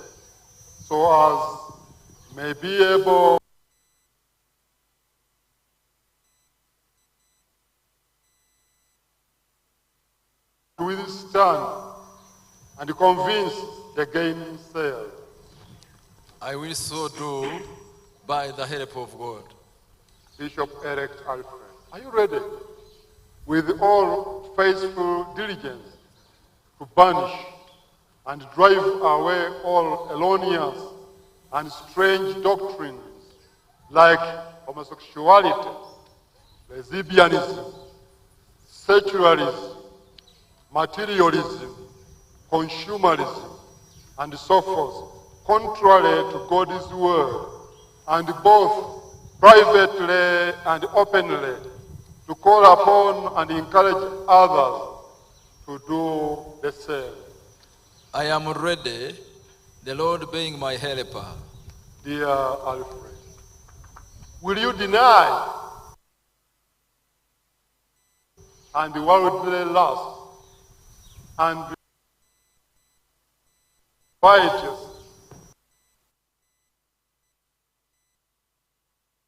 so as may be able to withstand and convince the gainsayers? I will so do by the help of God. Bishop Elect Alfred, are you ready with all faithful diligence to banish and drive away all erroneous and strange doctrines like homosexuality, lesbianism, secularism, materialism, consumerism, and so forth, contrary to God's word, and both privately and openly to call upon and encourage others to do the same? I am ready, the Lord being my helper. Dear Alfred, will you deny and worldly lust and righteous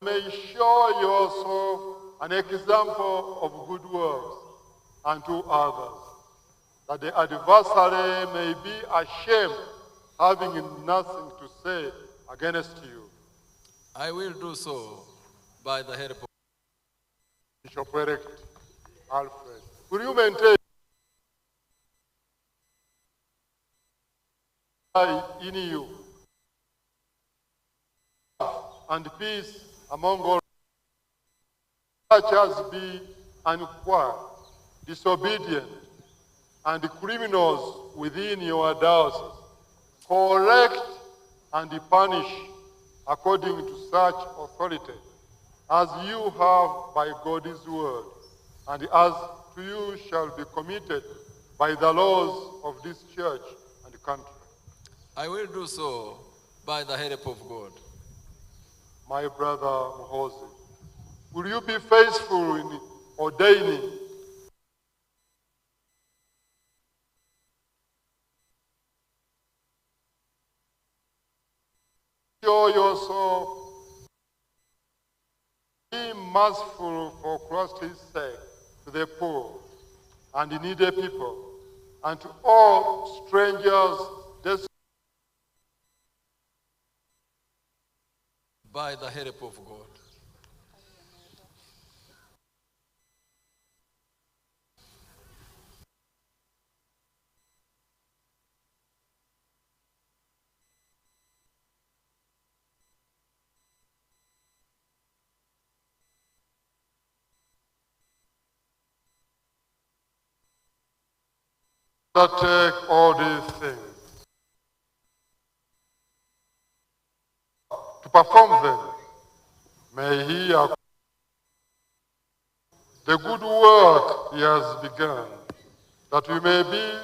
may show yourself an example of good works unto others, that the adversary may be ashamed, having nothing to say against you? I will do so by the help of Bishop Elect Alfred, will you maintain in you and peace among all, such as be unquiet, disobedient, and criminals within your diocese? Correct and punish according to such authority as you have by God's word, and as to you shall be committed by the laws of this church and country. I will do so by the help of God. My brother Muhoozi, will you be faithful in ordaining show yourself be merciful for Christ's sake to the poor and needy people, and to all strangers By the help of God. Undertake all these things, to perform them. May he accomplish the good work he has begun, that we may be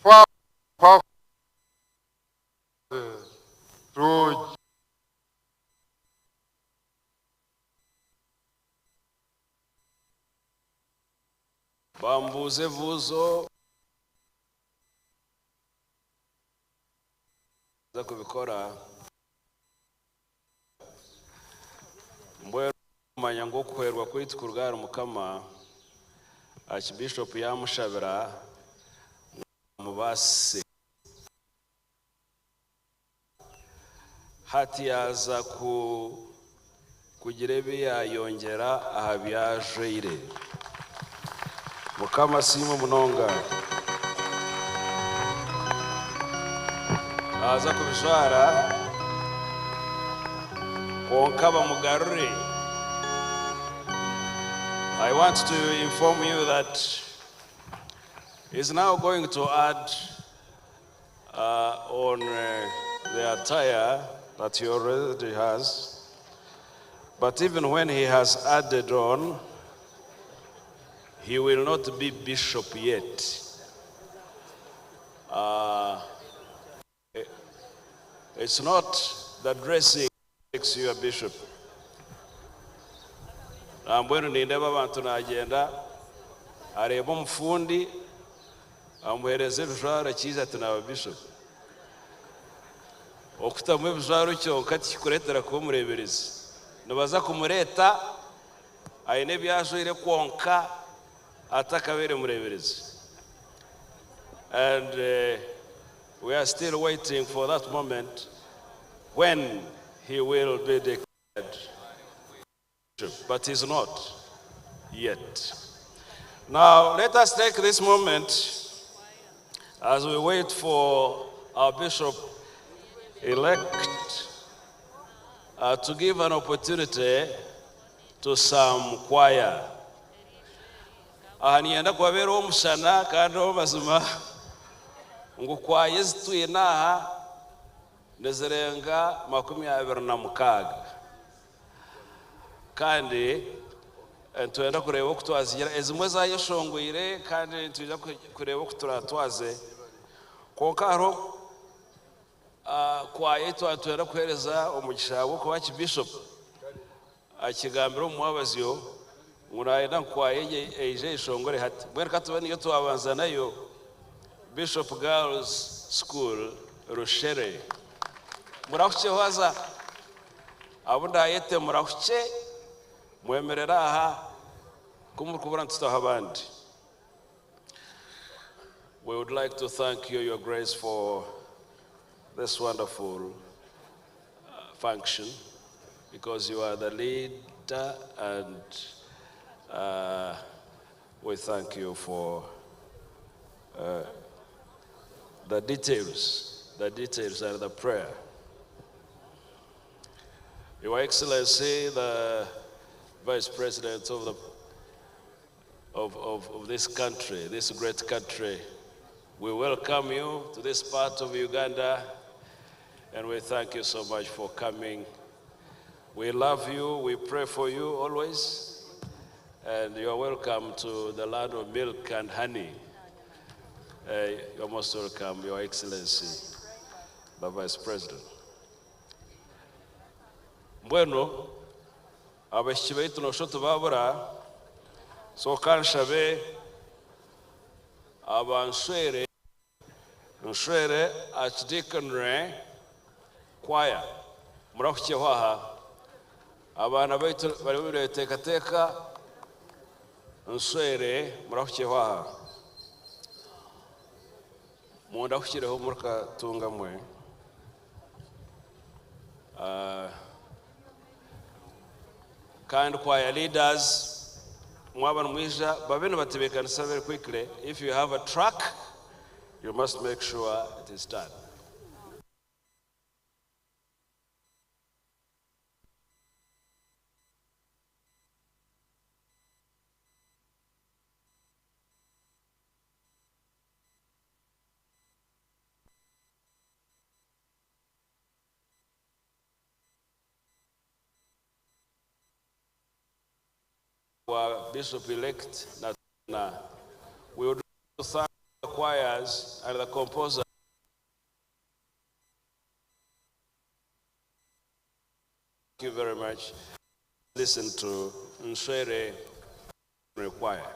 far perfect through Bambuze vuzo za kubikora mbwenu manya ngu okuhwerwa kwaitu kuruga Mukama, Archbishop yamushabira mubase hati yaza kugira ebi yayongera aha byajwaire. Mukama asiimwe munonga. Aza kubijwara kwonka bamugarure. I want to inform you that he's now going to add on the attire that he already has. But even when he has added on, he will not be bishop yet. It's not the dressing makes you a bishop. Nambwenu nindeba abantu nagenda areba omufundi amuhereza ebijwaro kiiza ati naba bishop. Okutamu ebijwaro kyonka tikikureetera kuba omureeberezi. Nibaza kumureeta aine ebyajwaire kwonka atakabeire mureeberezi. And We are still waiting for that moment when he will be declared bishop, but he's not yet. Now, let us take this moment as we wait for our bishop elect to give an opportunity to some choir. Aha niyenda kubabeera omushana kandi ow'amazima ngu kwaya ezitwine aha nizirenga 26 kandi nitwenda kureeba oku twazigira ezimwe zayeshongwire kandi nitwija kureeba oku turatwaze kwonka hariho kwaya ei twenda kuheereza omugisha gw'okuba Archbishop akigambire omu mwabazyo ngu nayenda ngu kwaya eije eyeshongore hati. Mbwenu ka tube niyo twabanza nayo, Bishop Girls School Rushere. Murahukye haza abo ndayete murahukye mwemerera aha kumurikubura ntutaho abandi. We would like to thank you, Your Grace, for this wonderful function, because you are the leader, and we thank you for the details, the details and the prayer. Your Excellency, the Vice President of this country, this great country, we welcome you to this part of Uganda, and we thank you so much for coming. We love you, we pray for you always, and you are welcome to the land of milk and honey. You're most welcome, Your Excellency, the Vice President. Mbwenu, abashiki baitu nosho tubabura, so kanshabe abanshwere, nshwere Archdeaconry Choir. Murahukiyeho aha, abaana baitu bari bireteekateeka, nshwere murahukiyeho aha. Mundahukireho murikatunga mwe. Kandi choir leaders, mwaba nimwija babe nibatebeekanisa very quickly. If you have a truck, you must make sure it is done. Our Bishop-elect Natana. We would like to thank the choirs and the composers. Thank you very much. Listen to Nswere Choir.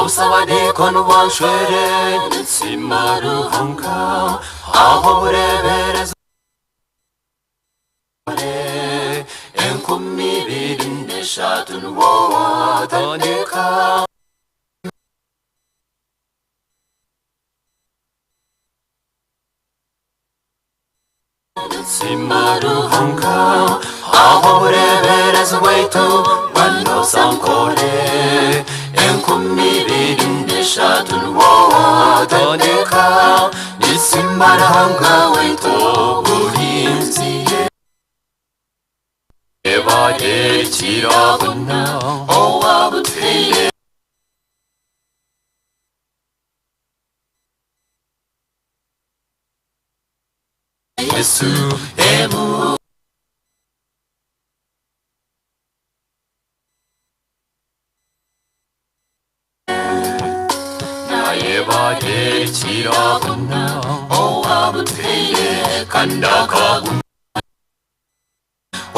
Obusawadiko n'ubwanshwere nitsima ruhanga aho burebereza 2023 nuwo watandika. Nitsima ruhanga aho burebereza bwaitu bwanosankore 2023 nuwo watandika nitsima ruhanga waitu burinziye ebade kirabona owabuteye Yesu emu naye kirabona owabuteye kandakagu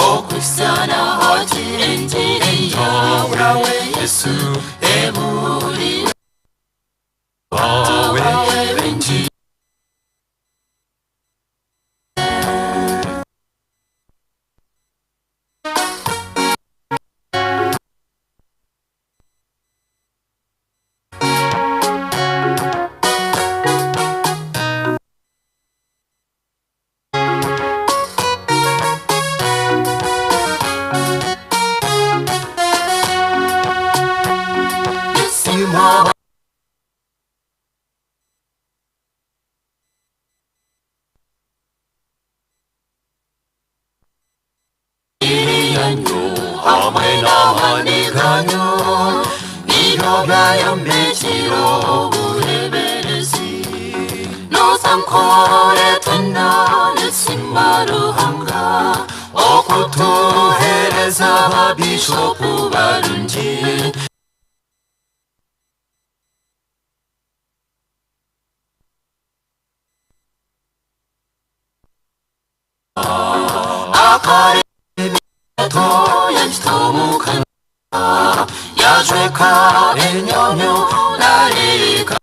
okusana hati entire yawe Yesu emuri Hamwe n'amani ganyu Niyo byayombekire obureberezi Nozankore twena Nisima Ruhanga Okutuhereza ababishopu barungi Yajweka enyonyo narika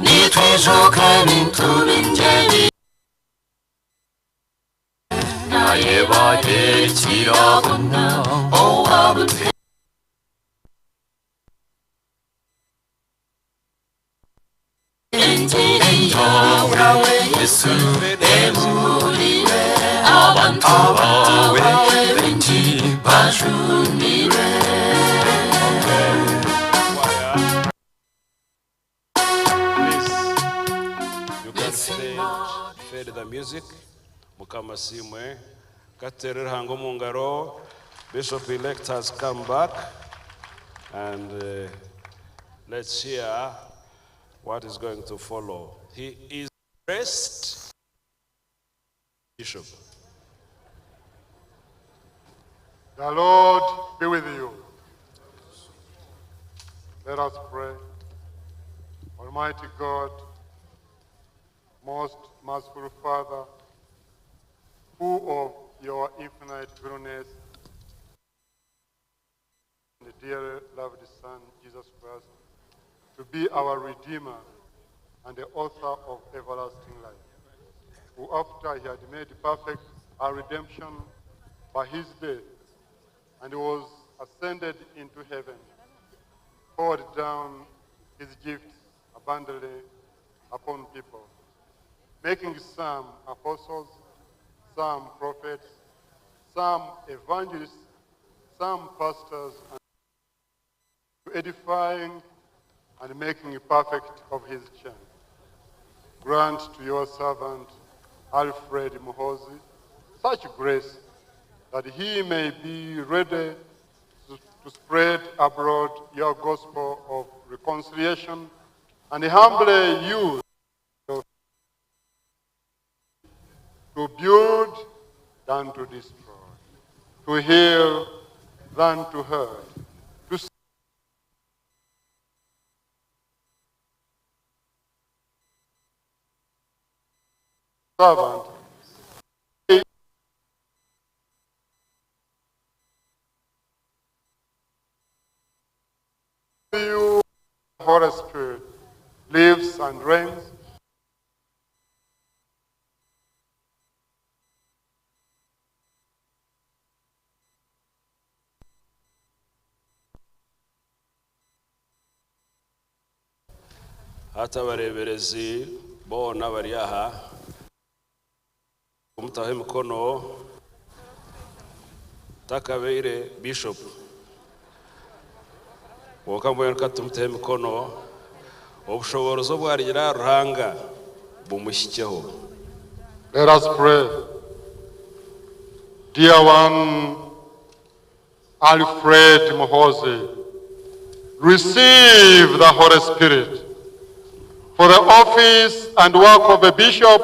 Nitwijuka ebintu bingi Nayebaye kirabona owabute Yawe Yesu emurire abantu bawe benshi bajunire Please, you can fade the music. Mukama Simwe. Katerere hango mungaro. Bishop elect has come back. And let's hear what is going to follow. He is blessed bishop. The Lord be with you. Let us pray. Almighty God, most merciful Father, who of your infinite goodness and the dear loved Son, Jesus Christ, to be our Redeemer and the author of everlasting life, who after he had made perfect our redemption by his death and was ascended into heaven, poured down his gifts abundantly upon people, making some apostles, some prophets, some evangelists, some pastors, and edifying and making perfect of his church. Grant to your servant, Alfred Muhoozi, such grace that he may be ready to spread abroad your gospel of reconciliation and humbly use to build than to destroy, to heal than to hurt, to servant. You, Holy Spirit, lives and reigns. Hata abareberezi bona bari aha kumutaho emikono takabeire bishop woka mbwenu katumuteho emikono obushoborozi obwarigira Ruhanga bumushyikiho. Let us pray. Dear one, Alfred Muhoozi, receive the Holy Spirit for the office and work of a bishop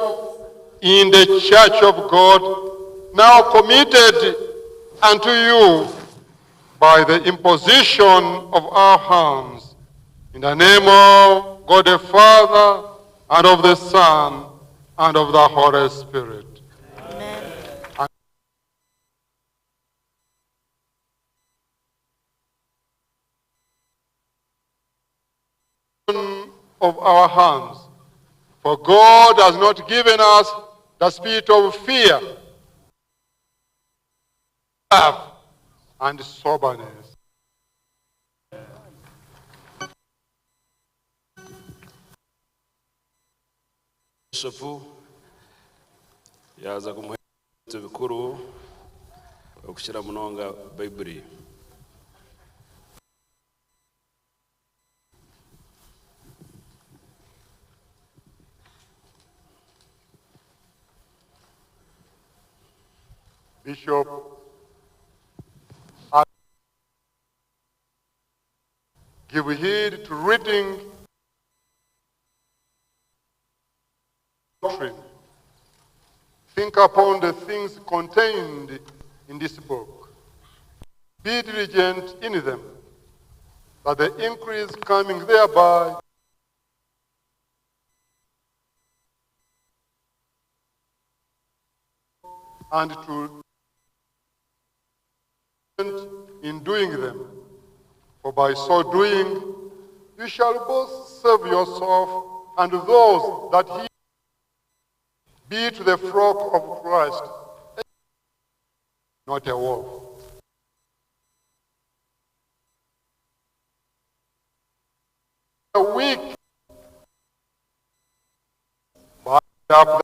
in the Church of God, now committed unto you by the imposition of our hands, in the name of God the Father, and of the Son, and of the Holy Spirit. Amen. Of our hands, for God has not given us the spirit of fear, love, and soberness. Bishop yaza kumuha ibintu bikuru okushyira munonga Bible. Bishop give heed to reading doctrine. Think upon the things contained in this book. Be diligent in them, that the increase coming thereby and to in doing them. For by so doing, you shall both save yourself and those that hear. Be to the flock of Christ, not a wolf. A weak, bind up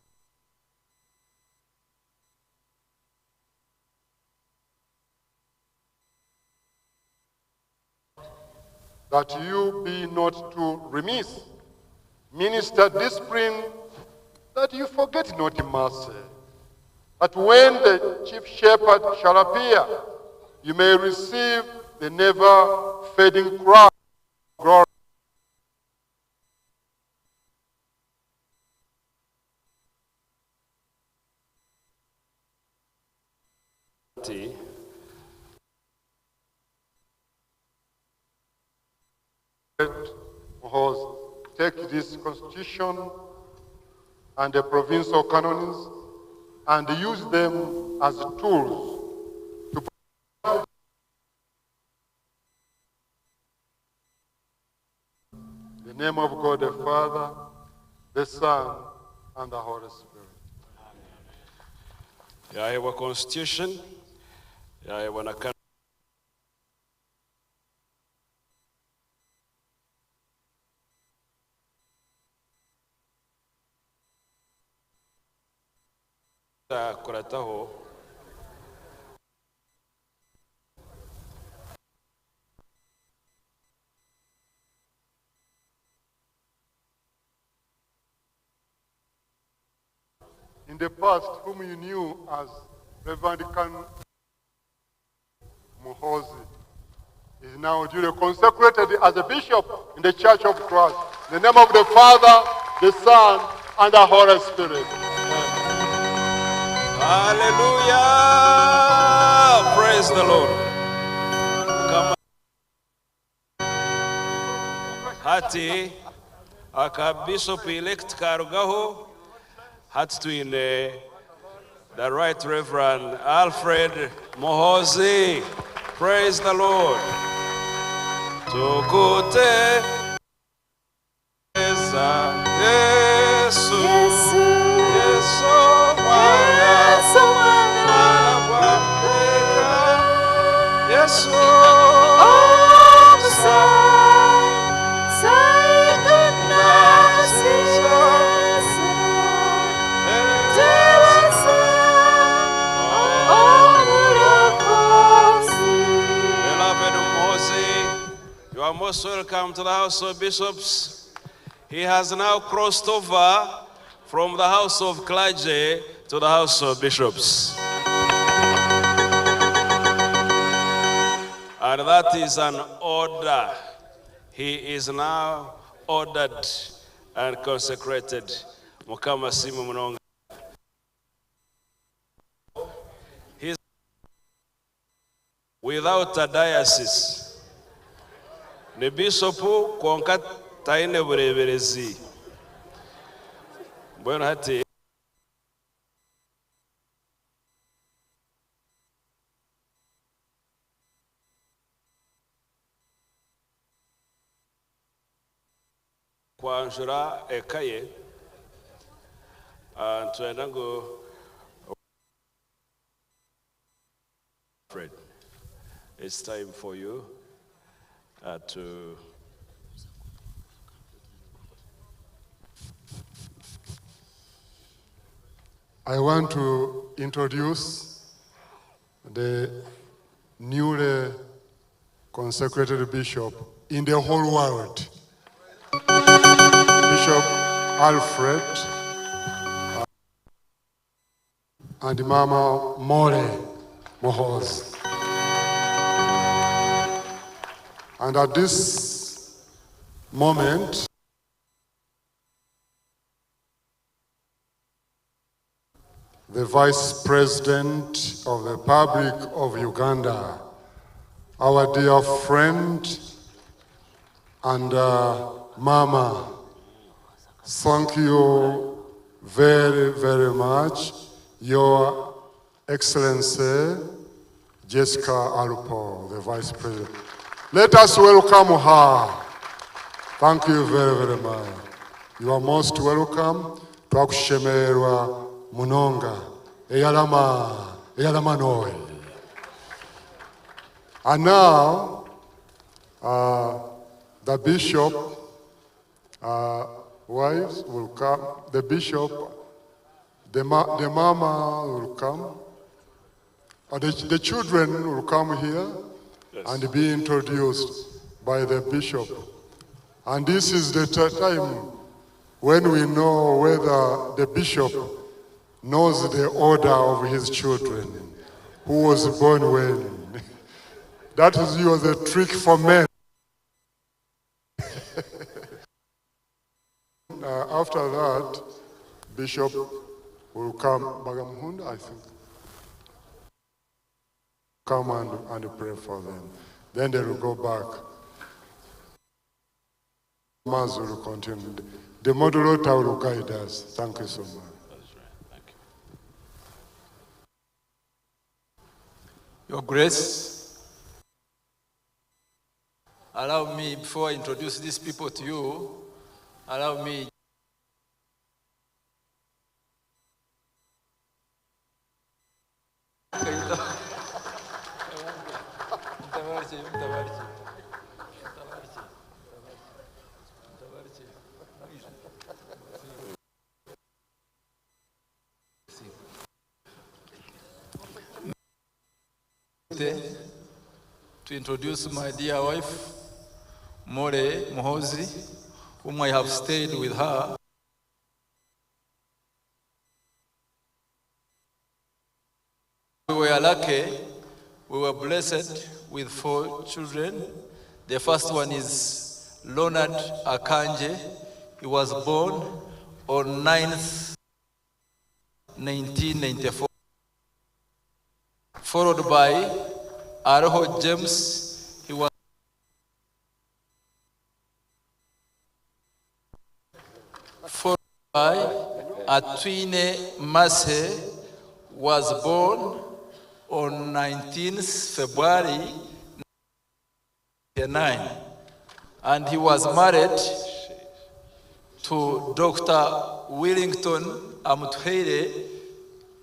that you be not too remiss. Minister discipline, that you forget not mercy. That when the chief shepherd shall appear, you may receive the never fading crown of glory. Take this constitution and the provincial canons and use them as tools to the name of God the Father, the Son, and the Holy Spirit. Yaheebwa constitution, yaheebwa na kurataho. In the past, whom you knew as Reverend Kan Muhoozi, is now duly consecrated as a bishop in the Church of Christ. In the name of the Father, the Son, and the Holy Spirit. Amen. Hallelujah! Praise the Lord. Come. Hati aka bishop elect karugaho hati twine the Right Reverend Alfred Muhoozi. Praise the Lord. Tukute Yesu Yesu Mwana Yesu Beloved Muhoozi, you are most welcome to the House of Bishops. He has now crossed over from the House of Clergy to the House of Bishops. And that is an order. He is now ordered and consecrated. Mukama simu munonga. He's without a diocese. Ni bishop kwonka taine bureberezi. Mbwenu hati kwanjura eka ye, nitwenda ngu Fred, it's time for you to I want to introduce the newly consecrated bishop in the whole world, Bishop Alfred. and Mama More Muhoozi. And at this moment, the Vice President of the Republic of Uganda, our dear friend and Mama, thank you very, very much, Your Excellency, Jessica Alupo, the Vice President. Let us welcome her. Thank you very, very much. You are most welcome. Twakushemererwa munonga. Eyalama, eyalama noi. And now, the bishop, wives will come, the bishop, the mama will come, the children will come here. Yes. And be introduced by the bishop. And this is the time when we know whether the bishop knows the order of his children, who was born when. That is the trick for men. After that, Bishop will come, Bagamuhunda, I think, come and pray for them. Then they will go back. Mass will continue. The moderator will guide us. Thank you so much. That's right. Thank you. Your Grace, allow me, before I introduce these people to you, allow me to introduce my dear wife, More Muhoozi, whom I have stayed with her. We were lucky, we were blessed with 4 children. The first one is Leonard Akanje. He was born on 9th, 1994, followed by Aroho James. He was followed by Atwine Mase, was born on 19th February 1999, and he was married to Dr. Willington Amutuhaire.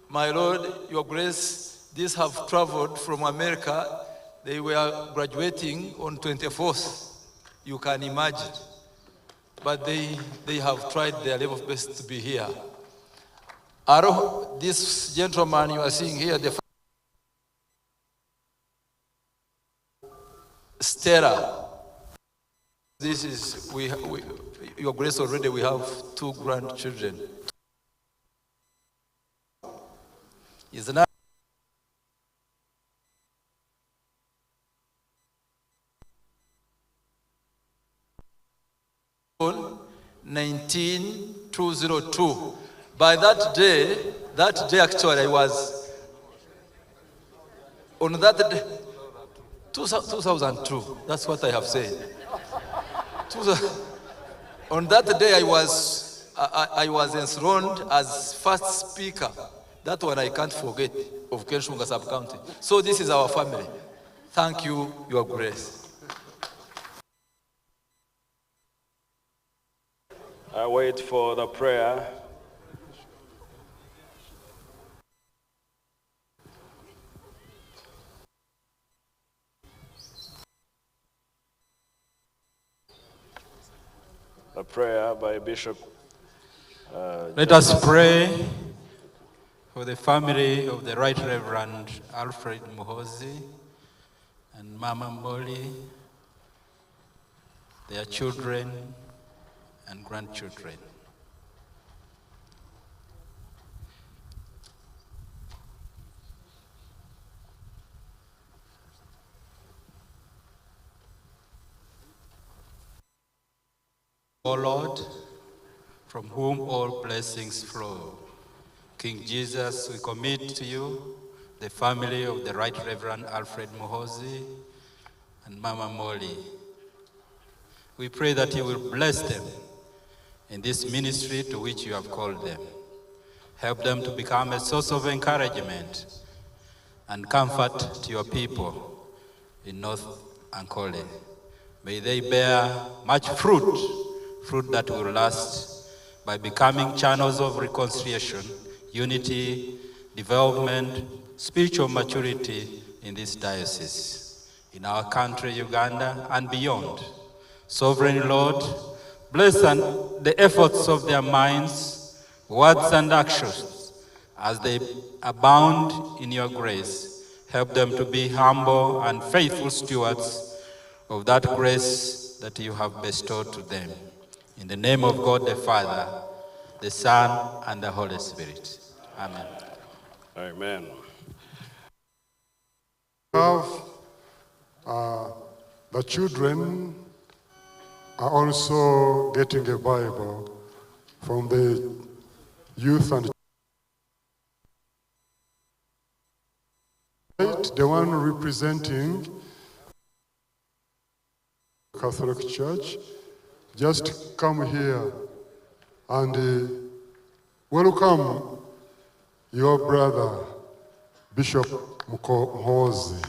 My Lord, Your Grace, these have traveled from America. They were graduating on 24th, you can imagine. But they have tried their level best to be here. Aroho, this gentleman you are seeing here, the Stella. This is, we, Your Grace, already we have 2 grandchildren. Is now 19202. By that day actually I was, on that day, 2002, that's what I have said. On that day I was enthroned as first speaker. That one I can't forget, of Kenshunga sub-county. So this is our family. Thank you, Your Grace. I wait for the prayer. A prayer by Bishop. Let us pray for the family of the Right Reverend Alfred Muhoozi and Mama Molly, their children and grandchildren. O Lord, from whom all blessings flow. King Jesus, we commit to you the family of the Right Reverend Alfred Muhoozi and Mama Molly. We pray that you will bless them in this ministry to which you have called them. Help them to become a source of encouragement and comfort to your people in North Ankole. May they bear much fruit, fruit that will last, by becoming channels of reconciliation, unity, development, spiritual maturity in this diocese, in our country, Uganda, and beyond. Sovereign Lord, bless and the efforts of their minds, words, and actions as they abound in your grace. Help them to be humble and faithful stewards of that grace that you have bestowed to them. In the name of God the Father, the Son, and the Holy Spirit. Amen. Amen. Have the children are also getting a Bible from the youth and the one representing Catholic Church, just come here and welcome your brother, Bishop Muhoozi.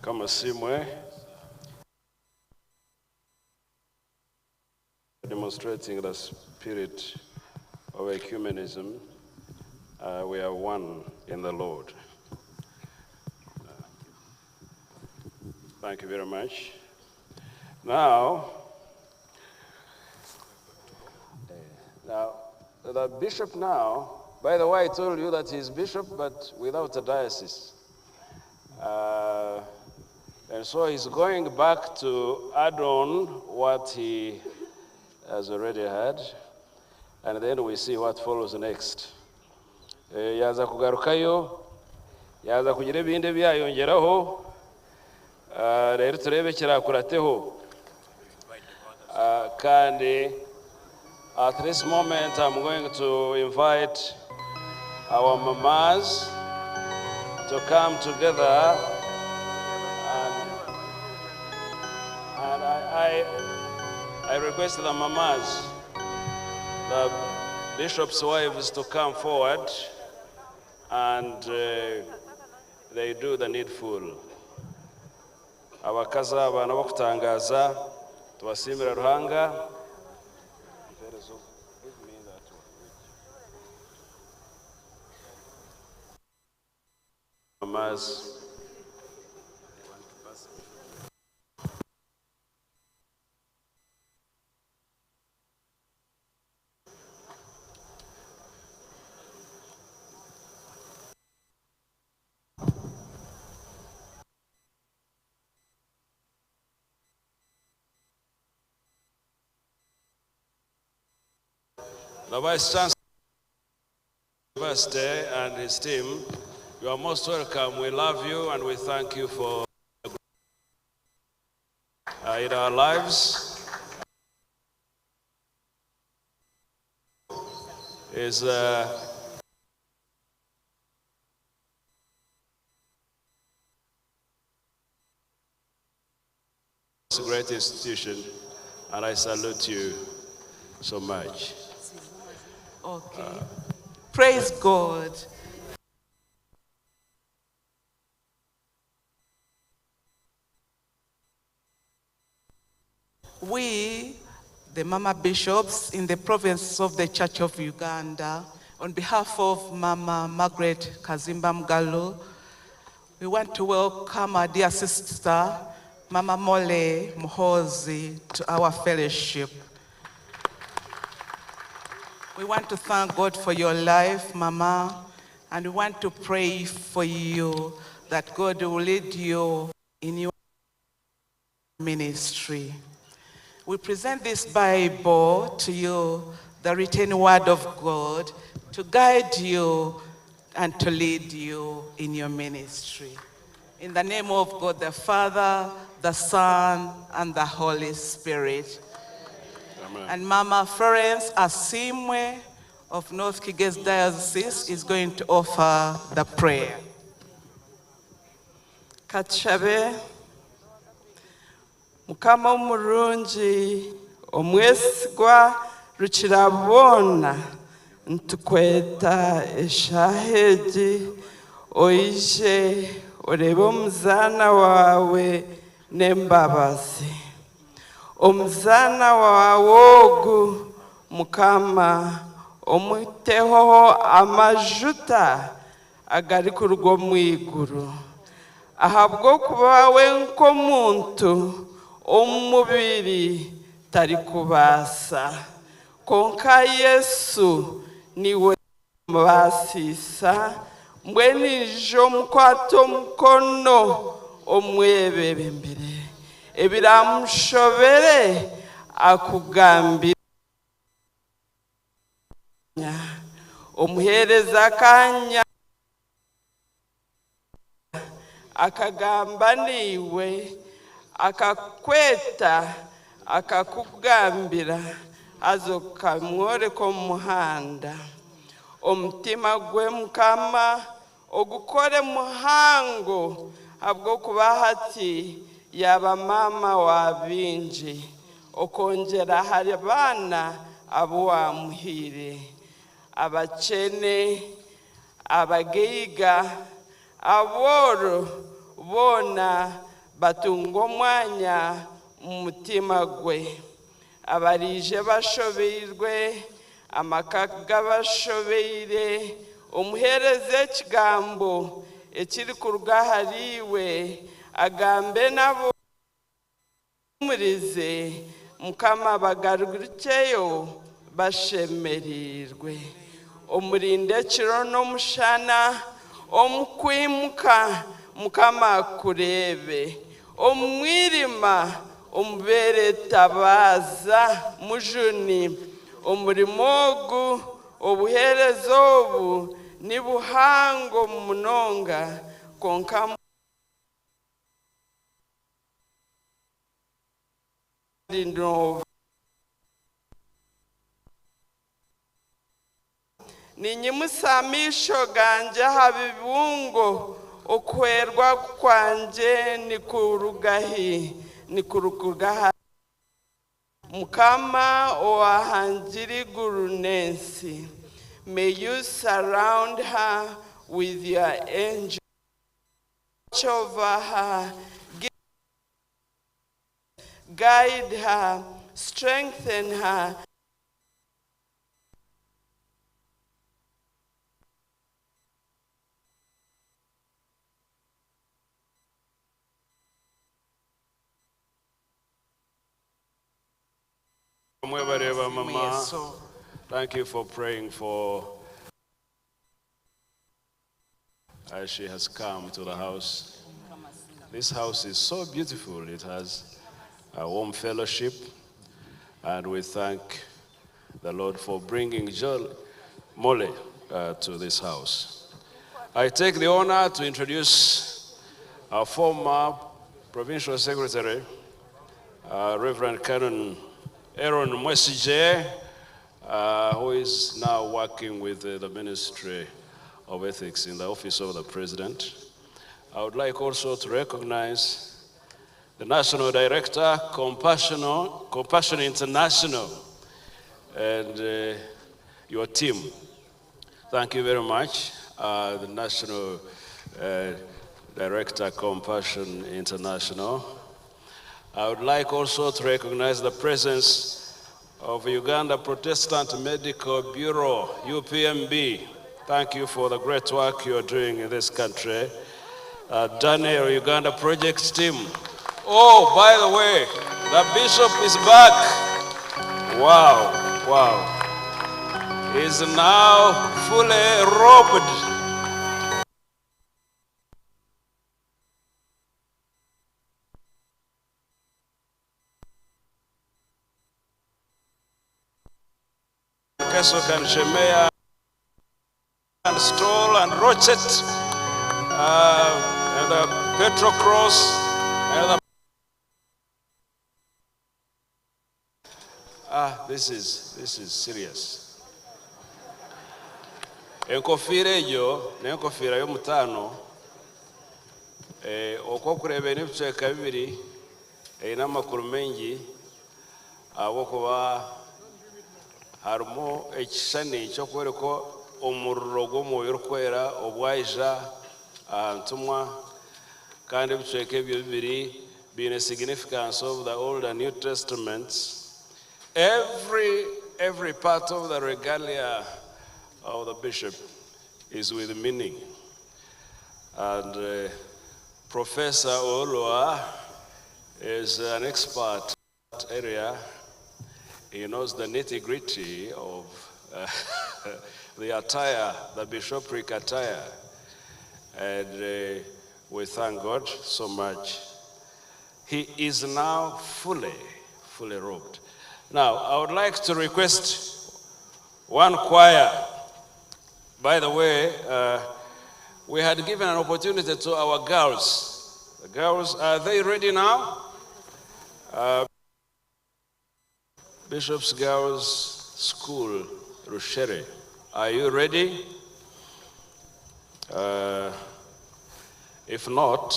Kamasimwe, demonstrating the spirit of ecumenism, we are one in the Lord. Thank you very much. Now, the bishop now, by the way, I told you that he's bishop, but without a diocese. And so he's going back to add on what he has already had, and then we see what follows next. Yaza kugarukayo, yaza kugira ibindi byayongeraho, rero turebe kirakurateho. Kandi at this moment I'm going to invite our mamas to come together, and I request the mamas, the bishop's wives, to come forward and they do the needful. Abakazi abana bo kutangaza tubasimira Ruhanga. Mamas. The Vice Chancellor of the University and his team, you are most welcome. We love you and we thank you for in our lives. Is a great institution, and I salute you so much. Okay. Praise God. We, the Mama Bishops in the province of the Church of Uganda, on behalf of Mama Margaret Kazimba Mugalu, we want to welcome our dear sister, Mama Molly Muhoozi, to our fellowship. We want to thank God for your life, Mama, and we want to pray for you that God will lead you in your ministry. We present this Bible to you, the written word of God, to guide you and to lead you in your ministry. In the name of God, the Father, the Son, and the Holy Spirit. Amen. And Mama Florence Asimwe of North Kigezi Diocese is going to offer the prayer. Katushabe Mukama omurungi omwesigwa rukira boona nitukweta eshaaha egi oije orebe omuzaana waawe n'embabazi. Omuzaana waawe ogu Mukama omuteho amajuta agarikuruga omu iguru, ahabw'okuba we nk'omuntu omu mubiri tarikubaasa, kwonka Yesu niwe mubaasisa. Mbwenu ija omukwate omukono omwebembere, ebiramushobere akugambire, omuheereza akanya akagamba niiwe, akakweta akakugambira, haza okamworeka omu muhanda. Omutima gwe Mukama ogukore muhango, ahabw'okuba hati yaba maama wa bingi, okongyera ahari abaana abu wamuhaire, abakyene, abagaiga, abooro boona batunga omwanya mu mutima gwe. Abariije bashobeirwe, amaka gabashobeire, omuheereze ekigambo ekirikuruga ahariiwe, agambe nabo murize, Mukama bagarukyeyo bashemereirwe. Omurinde ekiro n'omushana, omukwimuka Mukama akureebe, omwirima omubeere tabaaza mujuni. Omurimo ogu, obuheereza obu ni buhango munonga, kwonka ninyimusa amaisho gangye aha bibungo, okuhwerwa kwangye nikurugahi? Nikuruga aha Mukama owahangire iguru n'ensi. May you surround her with your angels. Watch over her, guide her, strengthen her. Mwebareba, Mama. Thank you for praying for as she has come to the house. This house is so beautiful. It has a warm fellowship, and we thank the Lord for bringing Joel Mole to this house. I take the honor to introduce our former provincial secretary, Reverend Canon Aaron Mwesije, who is now working with the Ministry of Ethics in the Office of the President. I would like also to recognize the National Director, Compassion International, and your team. Thank you very much, the National Director, Compassion International. I would like also to recognize the presence of Uganda Protestant Medical Bureau, UPMB. Thank you for the great work you're doing in this country. Daniel, Uganda Projects team. Oh, by the way, the bishop is back. Wow, wow. He's now fully robed. Cassock and Shemaiah and stole and rochet and the petrol cross and the Ah, this is, this is serious. Enkofiira egyo n'enkofiira y'omutaano eh, okwokureeba n'ebicweka bibiri eine amakuru maingi ahabw'okuba harimu ekishushani ky'okworeka omuriro gw'omwoyo orikwera obwaija aha ntumwa kandi ebicweka ebyo bibiri biine significance of the Old and New Testaments. Every part of the regalia of the bishop is with meaning. And Professor Olua is an expert in that area. He knows the nitty-gritty of the attire, the bishopric attire. And we thank God so much. He is now fully, fully robed. Now, I would like to request one choir. By the way, we had given an opportunity to our girls. The girls, are they ready now? Bishop's Girls School, Rushere. Are you ready? If not,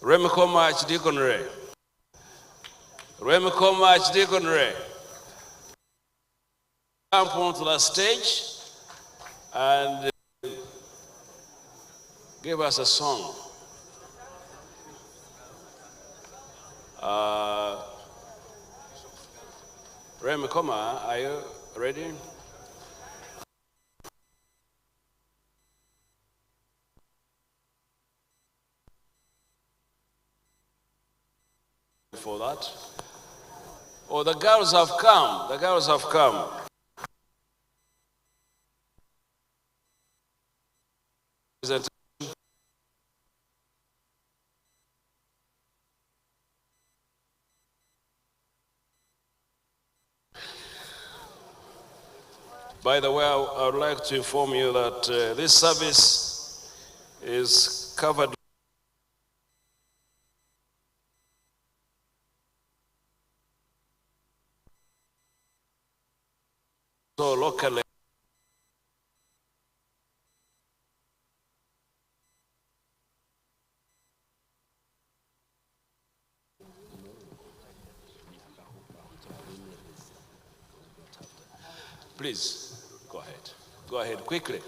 Remikoma Archdeaconry. Remikoma Archdeaconry. Come onto the stage and give us a song. Remikoma, are you ready? For that. Oh, the girls have come. The girls have come. By the way, I would like to inform you that this service is covered so locally. Please, go ahead. Go ahead, quickly.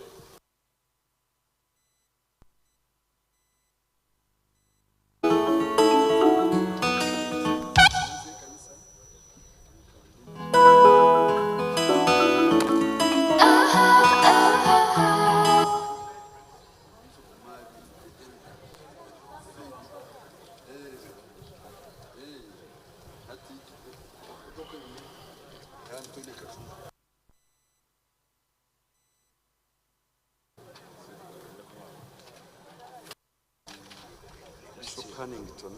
Hannington.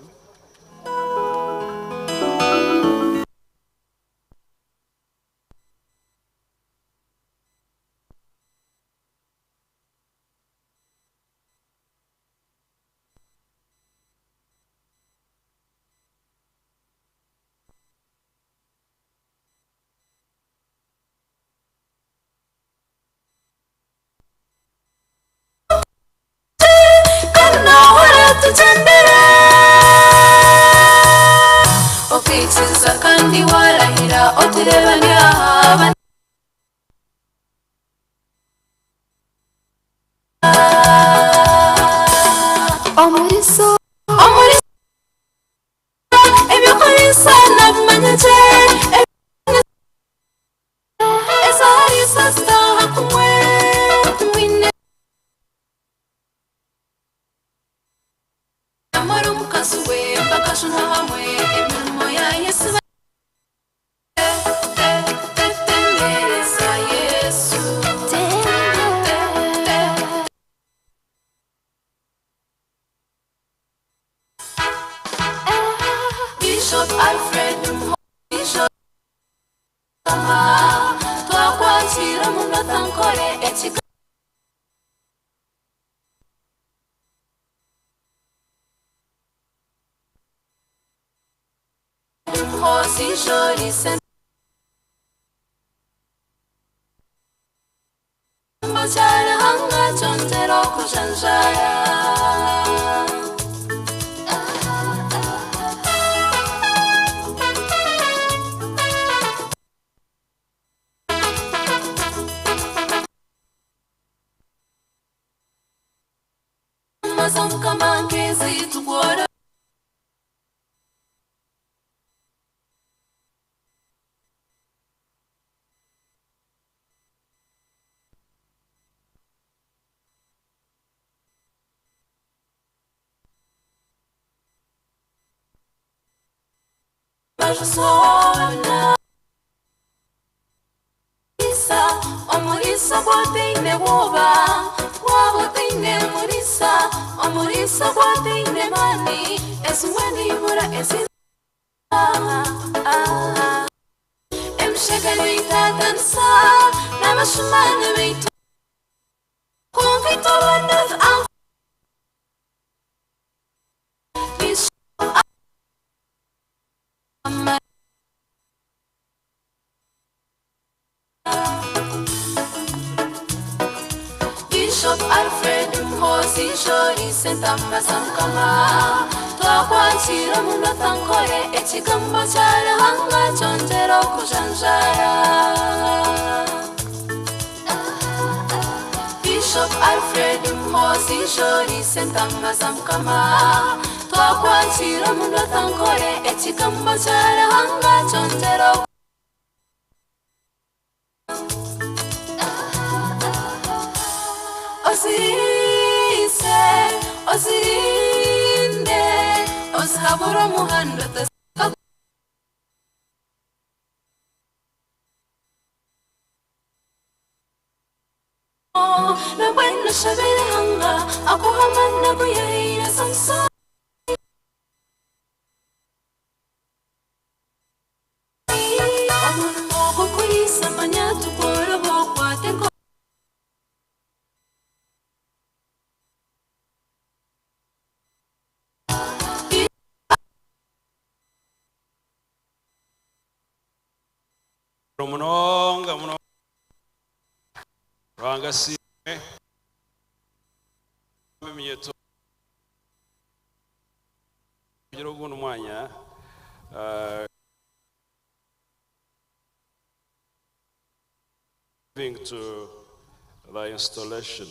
Okwikiza kandi warahira otireba ntihaba omuriso omuriso ebyokorisa nabimanyije ezaharisa zitaha kumwe tumwine amara omukazi we bakashuna hamwe emirimo ya Yesu tetemereza Yesu Bishop Alfred Bishop Muhoozi Jorise Cyarahanga cyongera okujanjara. Maza Mukama nkezi tugwora. Bajusona Isa omurisa gwateine bwoba waba oteine murisa omurisa gwateine mani ezimwe nibura ezi emishega neitatanisa n'abashumani beitu konka itwe abaana Bishop Alfred Muhoozi Jorise Ntamba Mukama twakwakira omunota nkore ekigambo kya Ruhanga kyongera okujanjara. Bishop Alfred Muhoozi Jorise Ntamba Mukama twakwakira omunota nkore ekigambo kya Ruhanga kyongera. Ozirise, ozirinde, ozihabura omuhanda. Nabwena shabere hanga akuhamana kuyaire Samson. Omurimo gw'okuriisa manya tugworoba okwate. Munonga muno Ruhanga asiimwe ebimenyetso kugira ogundi mwanya moving to the installation,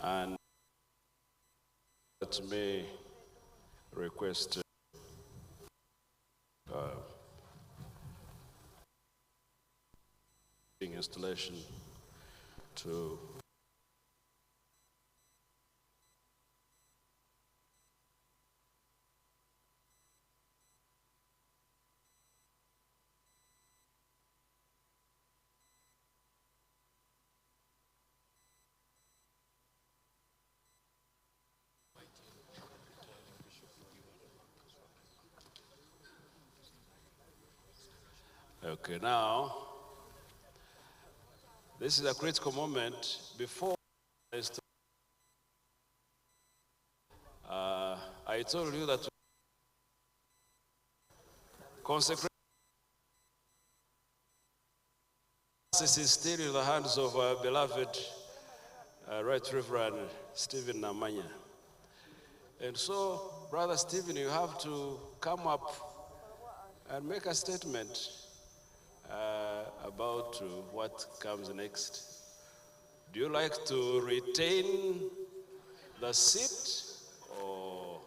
and let me request installation to Okay, now, this is a critical moment before I told you that consecration is still in the hands of our beloved Right Reverend Stephen Namanya. And so, Brother Stephen, you have to come up and make a statement about what comes next. Do you like to retain the seat or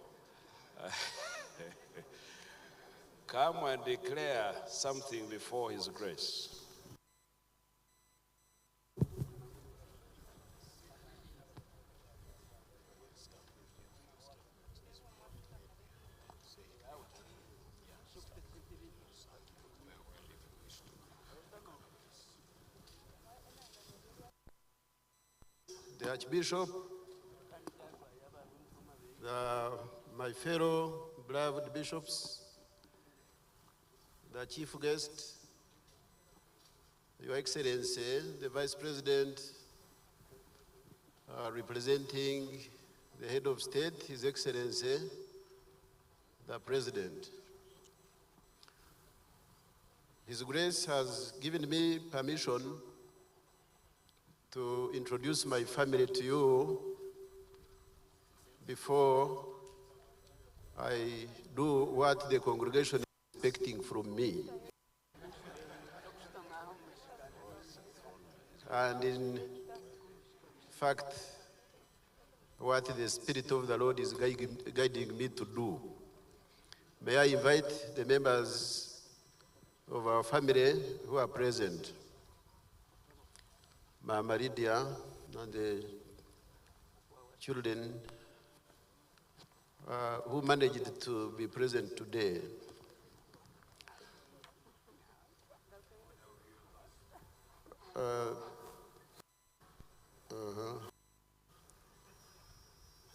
come and declare something before His grace? The Archbishop, my fellow beloved bishops, the chief guest, Your Excellency, the Vice President, representing the head of state, His Excellency, the President. His Grace has given me permission to introduce my family to you before I do what the congregation is expecting from me. And in fact, what the Spirit of the Lord is guiding me to do. May I invite the members of our family who are present. Mama Lydia and the children who managed to be present today.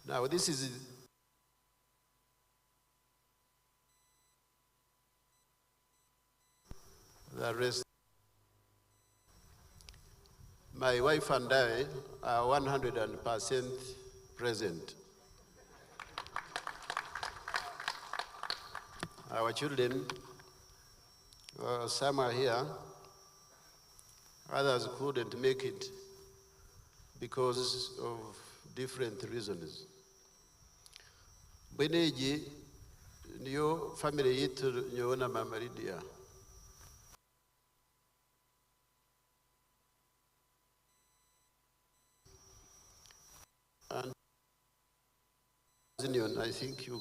Now, this is the rest. My wife and I are 100% present. Our children, some are here, others couldn't make it because of different reasons. Mbwenu niyo family yitu nyowe na Mama Lydia. And Union, I think you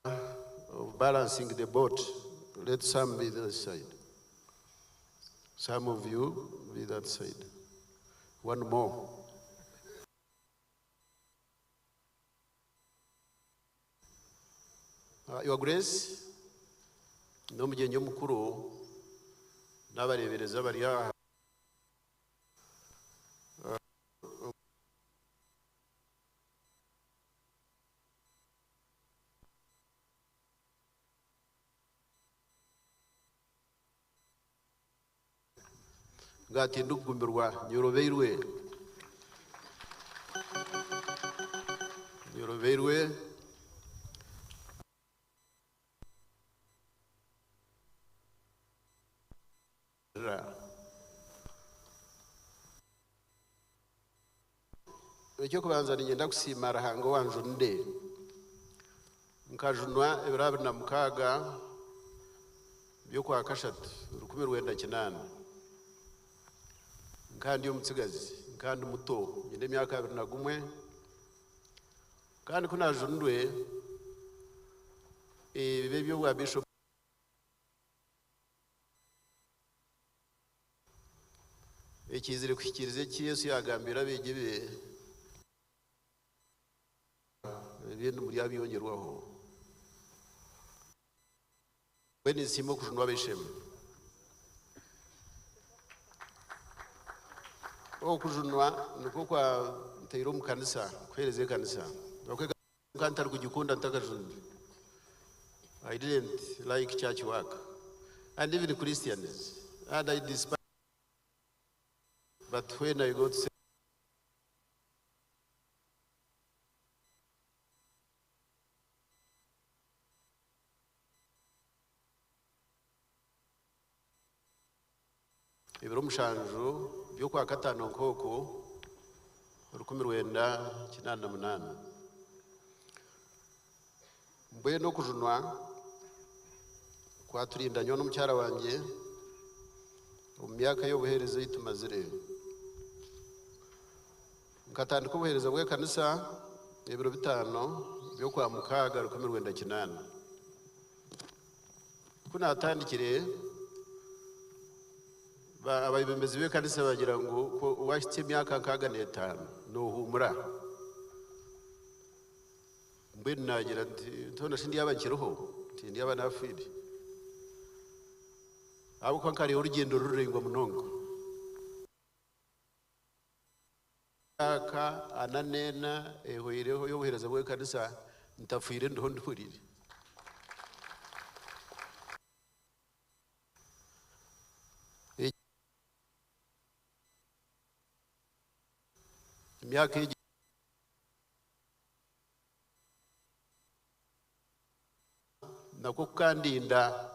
of balancing the boat, let some be this side. Some of you be that side. One more. Your Grace, n'omugyenyi omukuru n'abareebereza bari aha. Ngatinda okugumirwa nyorobeirwe. Nyorobeirwe. Ekyokubanza niinyenda kusiima Ruhanga owanjunire. Nkajunwa ebiro 26 by'okwa kashatu 1980. Nkandi omutsigazi, nkandi muto, nyine emyaka 21. Kandi ku naajunirwe, ebibe by'obwa bishop ekizire kuhikiriza eki Yesu yagambira abeegi be, ebindi muri abyongerwaho. Mbwenu nsiima okujunwa ab'eishemwe. Okujunwa nikwo kwanteire omu kanisa, kuheereza ekanisa. Nka ntarikugikunda ntakajunire. I didn't like church work. And even Christians. And I despise. But when I got saved, ebiro 7 by'okwa katano nk'okwo 1988. Mbwenu okujunwa kwaturinda nyowe n'omukyara wangye omu myaka y'obuheereza ei tumazire. Nkatandika obuheereza bw'ekanisa ebiro 5 by'okwa mukaaga 1980. Ku naatandikire, abaebembezi b'ekanisa bagira ngu wahitsya emyaka 65 noohumura. Mbwenu naagira nti ntoona shi ndyaba nkiriho, nti ndyaba naafiire. Ahabw'okuba nkareeba orugyendo ruraingwa munonga. Emyaka 44 ehweireho y'obuheereza bw'ekanisa ntafiire ndiho ndihuriire. Emyaka egi nakwo kukandinda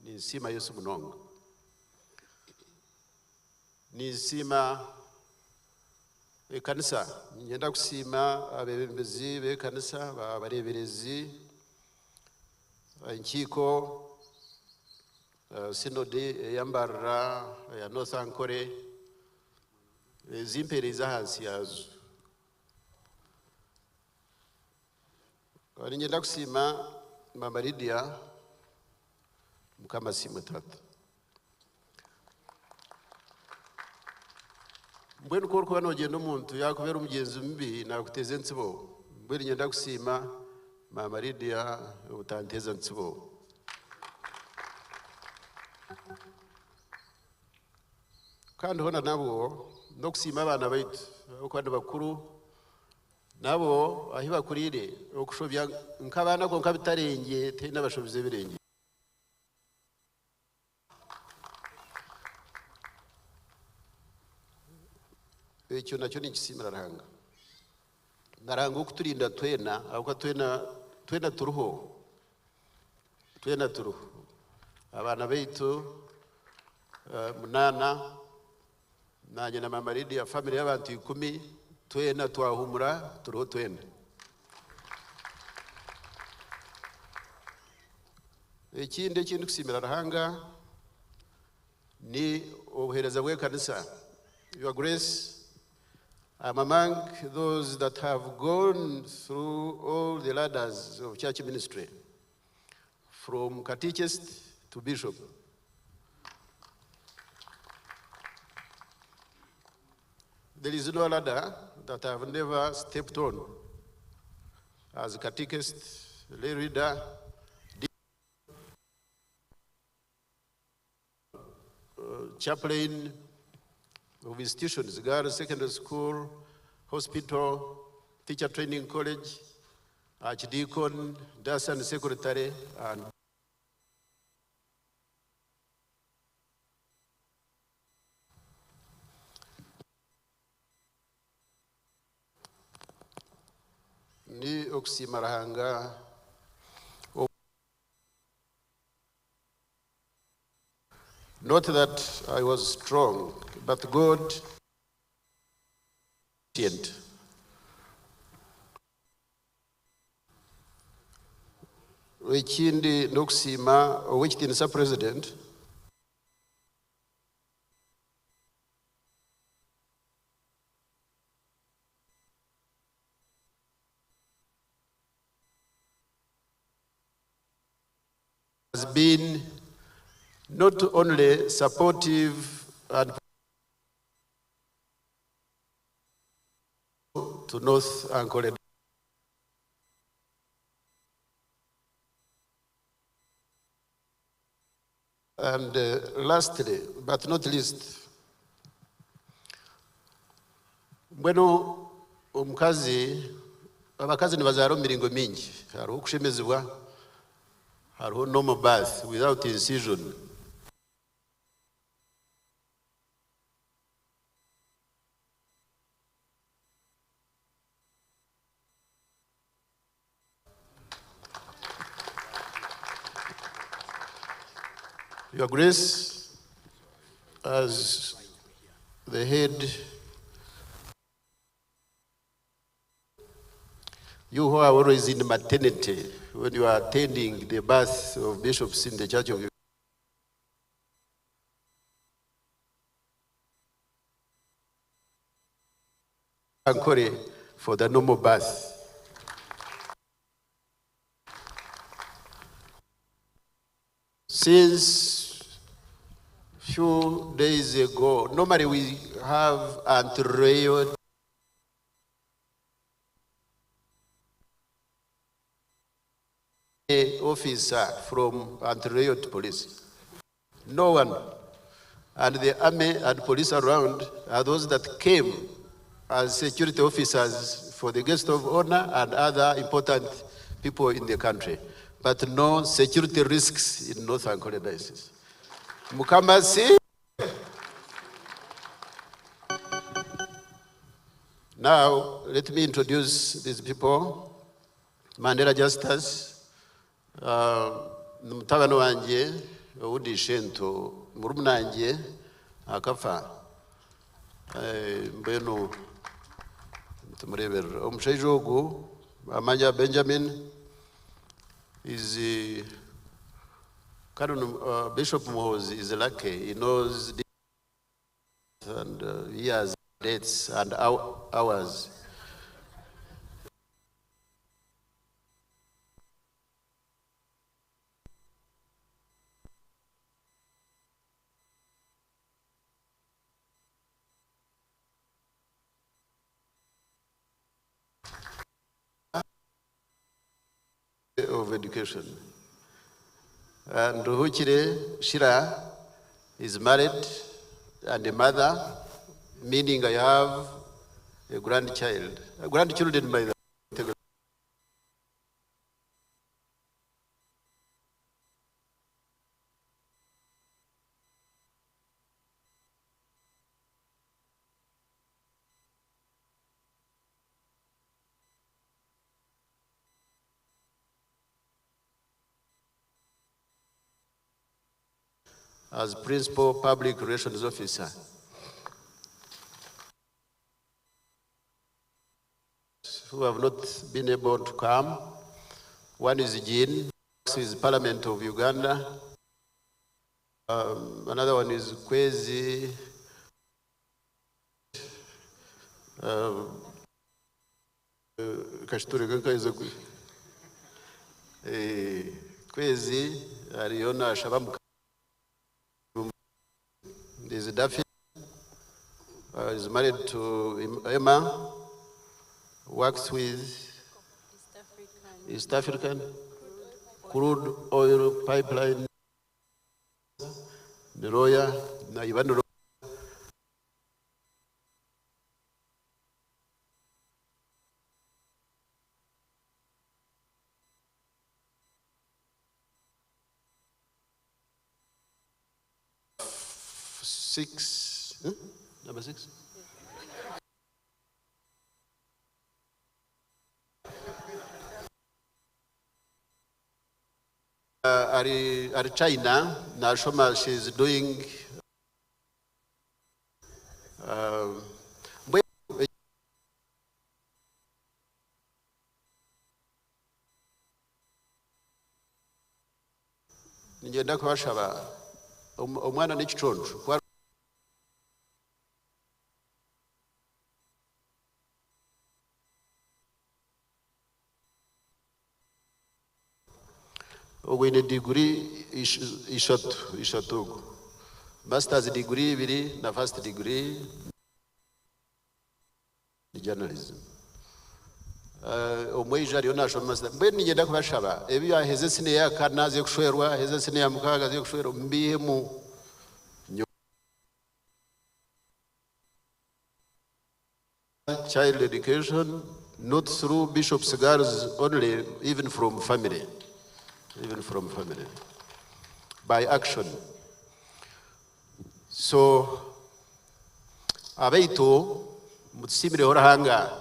ninsiima Yesu munonga. Ninsiima ekanisa. Niinyenda kusiima abeebembezi b'ekanisa, abareeberezi, enkiiko, Synod eya Mbarara, eya North Ankole, ezimpeereize ahansi yaazo. Niinyenda kusiima Maama Lydia, Mukama asiimwe taata. Mbwenu ku orikuba noogyenda omuntu yaakubeera omugyenzi mubi naakuteeza entsibo. Mbwenu niinyenda kusiima Maama Lydia obutanteeza ntsibo. Kandi hoona nabwo n'okusiima abaana baitu ahabw'okuba ni bakuru nabo ahi bakuriire okushobya nk'abaana kwonka bitarengye tihaine abashobize ebirengye. Ekyo nakyo ninkisiimira Ruhanga. Na Ruhanga okuturinda twena ahabw'okuba twena twena turiho. Twena turiho. Abaana baitu munaana, naanye na maama Lydia, famire y'abantu ikumi, twena twahumura turiho twena. Ekindi eki ndikusiimira Ruhanga ni obuheereza bw'ekanisa. Your Grace, I am among those that have gone through all the ladders of church ministry, from catechist to bishop. There is no ladder that I have never stepped on as catechist, lay reader, chaplain of institutions, girls secondary school, hospital, teacher training college, archdeacon, diocesan secretary, and Ni okusiima Ruhanga Not that I was strong, but God Ekindi n'okusiima Ow'ekitiinisa President. Has been not only supportive and to North Ankole. And lastly, but not least, mbwenu omukazi, abakazi nibazaara omu miringo mingi. Hariho okushemezibwa, hariho normal birth without incision. Your Grace, as the head, you who are always in maternity when you are attending the birth of bishops in the Church of Ankole for the normal birth. Since few days ago, normally we have anti-riot officer from anti-riot police. No one. And the army and police around are those that came as security officers for the guest of honor and other important people in the country. But no security risks in North Ankole Diocese. Mukamasi. Now, let me introduce these people. Mandela Justus, ni mutabani wangye owundi shento murumuna akafa. Mbwenu tumureberera. Omushaija ogu Amanya Benjamin is Canon, Bishop Muhoozi is lucky. He knows and years, dates, and hours. Of education. And Ruhukire Shira is married and a mother, meaning I have a grandchild, a grandchildren by the as Principal Public Relations Officer. Who have not been able to come. One is Jean, who is Parliament of Uganda. Another one is Kwezi. Kwezi, Ariona Shabamuka. Is Daffy, is married to Emma, works with East African crude oil pipeline, the lawyer, Ivan Six, huh? Number six? Ari China, Nashoma, she's doing ngenda kubashaba omwana n'ekiconco. Ogwine degree ishatu ogwo. Master's degree ibiri na first degree in journalism. Omweija ariyo nashoma master. Mbwenu ningenda kubashaba ebi yaheze sine ya kana aze kushwerwa, heze sine ya mukaaga aze kushwerwa, mbihemu. Child education, not through Bishop's girls only, even from family. Even from family, by action. So, abaitu mutsimire horahanga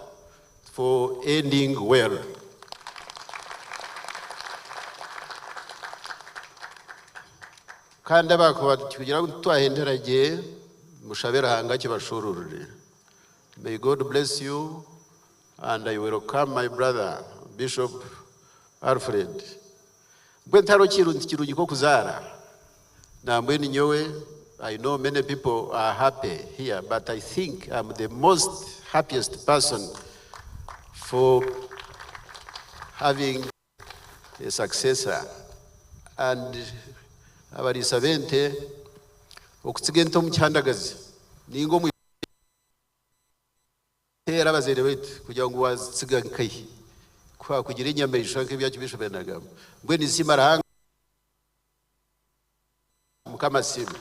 for ending well. Kandi abakuba kugira ngo twahenderage mushabera hanga kibashururire. May God bless you, and I welcome my brother Bishop Alfred. Mbwe ntaro kirungi ko kuzara. Na mbwe ninyowe, I know many people are happy here, but I think I'm the most happiest person for having a successor. And abarisa bente okutsiga ente omu kyandagazi ninga omu tera abazaire baitu kugira ngu wazitsiga nkahi kwa kugira enyamaishwa nk'ebya Bishop yanagamba. Mbwenu nsiima Ruhanga Mukama asiimwe.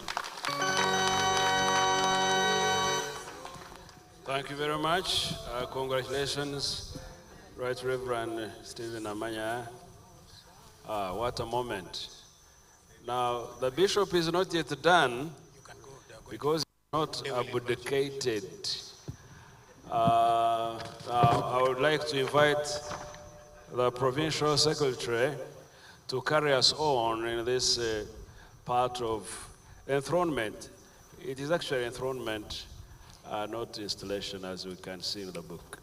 Thank you very much. Congratulations, Right Reverend Stephen Amanya. What a moment. Now, the bishop is not yet done because he's not abdicated. would like to invite the provincial secretary to carry us on in this part of enthronement. It is actually enthronement, not installation, as we can see in the book.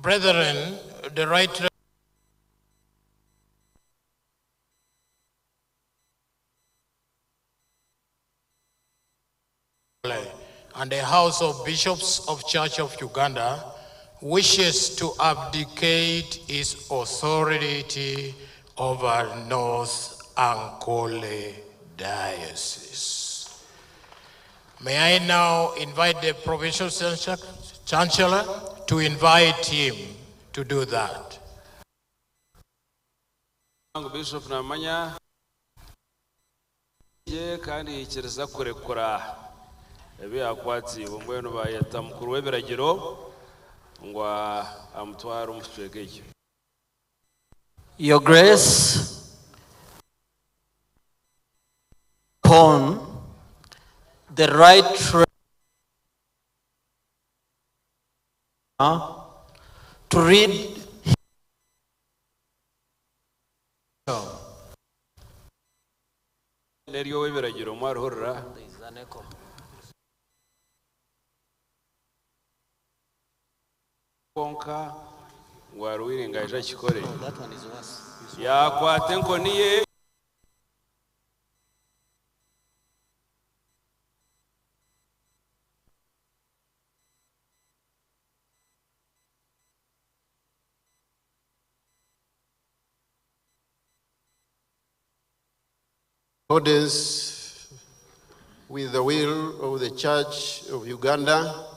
Brethren, the Right and the House of Bishops of Church of Uganda wishes to abdicate its authority over North Ankole Diocese. May I now invite the Provincial Chancellor to invite him to do that. Bishop namanya ye kandi yikiriza kurekura ebi yakwatiwe mbwenu bayeta mukuru w'ebiragiro ngo amutware omu kicweka ekyo. Your Grace, upon the right to read neryo w'ebiragiro mwarihurira konka ngu aruwiringa aije akikore yakwata enkoni ye. Accordance with the will of the Church of Uganda,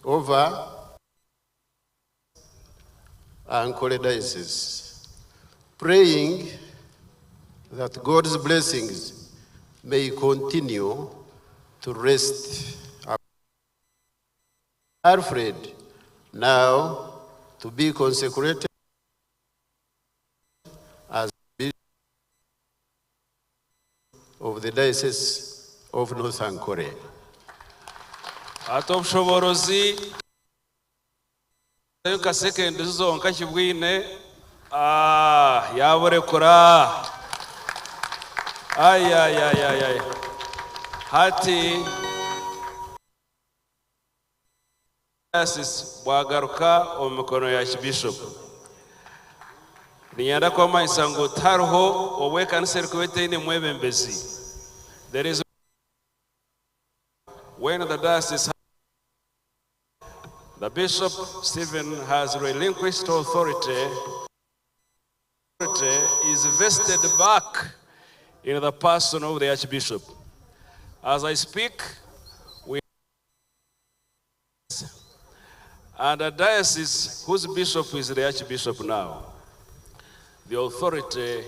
over Ankole Diocese, praying that God's blessings may continue to rest upon Alfred, now to be consecrated as Bishop of the Diocese of North Ankole. Ate obushoborozi nka sekendi zonka kibwine yaburekura ay ay ay ay ay hati diocese bwagaruka omu mikono ya Archbishop. Ninyenda kwamanyisa ngu tihariho obwekanisa erikuba etaine mwebembezi. There is when the diocese, the Bishop Stephen has relinquished authority, authority is vested back in the person of the Archbishop. As I speak, we and a diocese whose bishop is the Archbishop now. The authority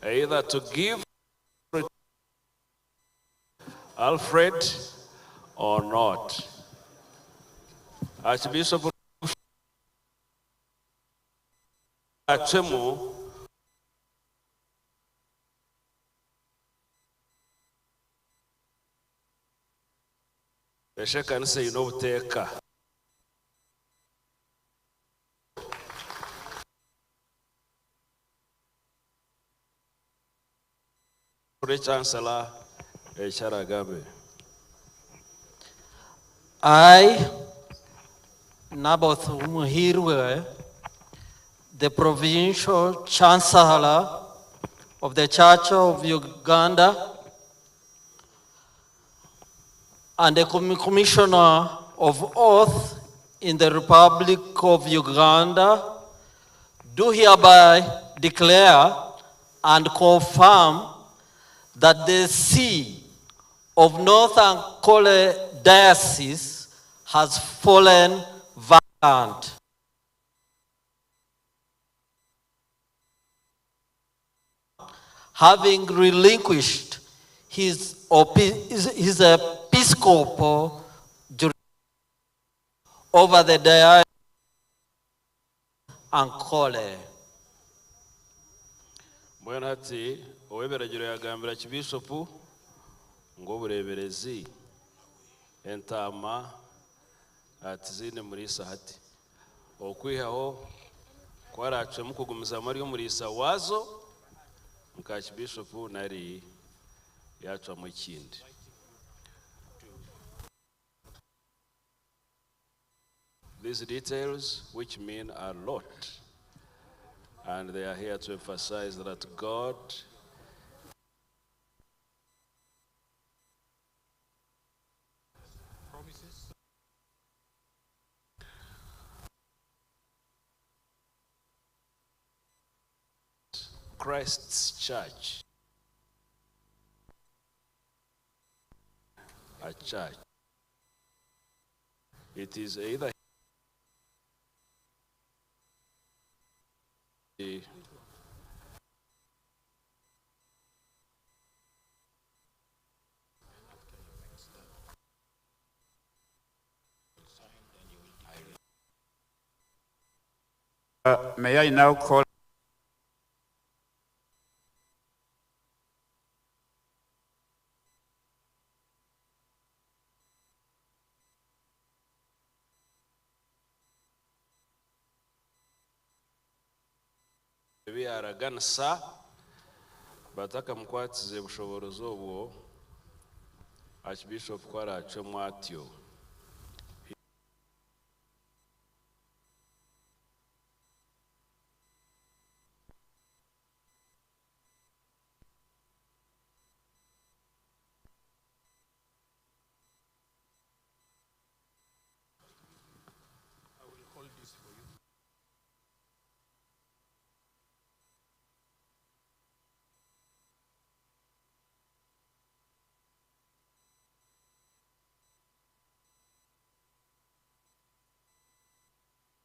either to give Alfred or not. Archbishop Achemu eshekanisa ine obuteeka. Chancellor Echaragabe. I, Naboth Muhirwe, the Provincial Chancellor of the Church of Uganda and the Commissioner of Oath in the Republic of Uganda, do hereby declare and confirm that the see of North Ankole Diocese has fallen vacant. Having relinquished his, his episcopal jurisdiction over the Diocese Ankole. Mbwenu hati ow'ebiragiro yagambira kibishopu ngu obureeberezi entaama tiziine muriisa hati okwihaho ku araacwemu kugumizamu ari omuriisa waazo nka kibishopu nari yacwamu ekindi. These details, which mean a lot, and they are here to emphasize that God Christ's church, a church. It is either May I now call ebi yaraganisa batakamukwatize bushoborozi obwo Archbishop ku aracwemu atyo.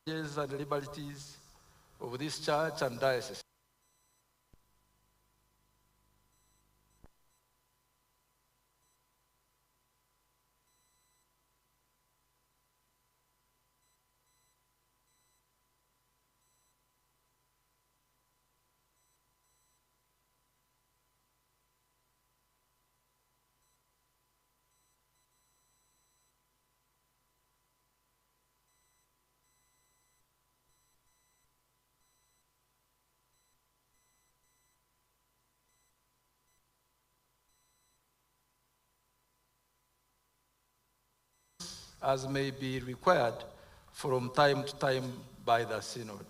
And liberties of this church and diocese. As may be required from time to time by the Synod.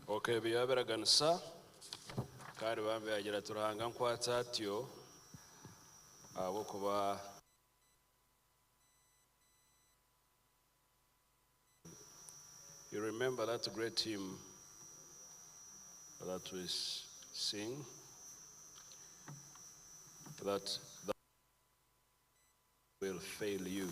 Okay, byabiraganisa kandi bambi yagira turahanga nkwatsa atyo ahabw'okuba you remember that great hymn that we sing, that that will fail you.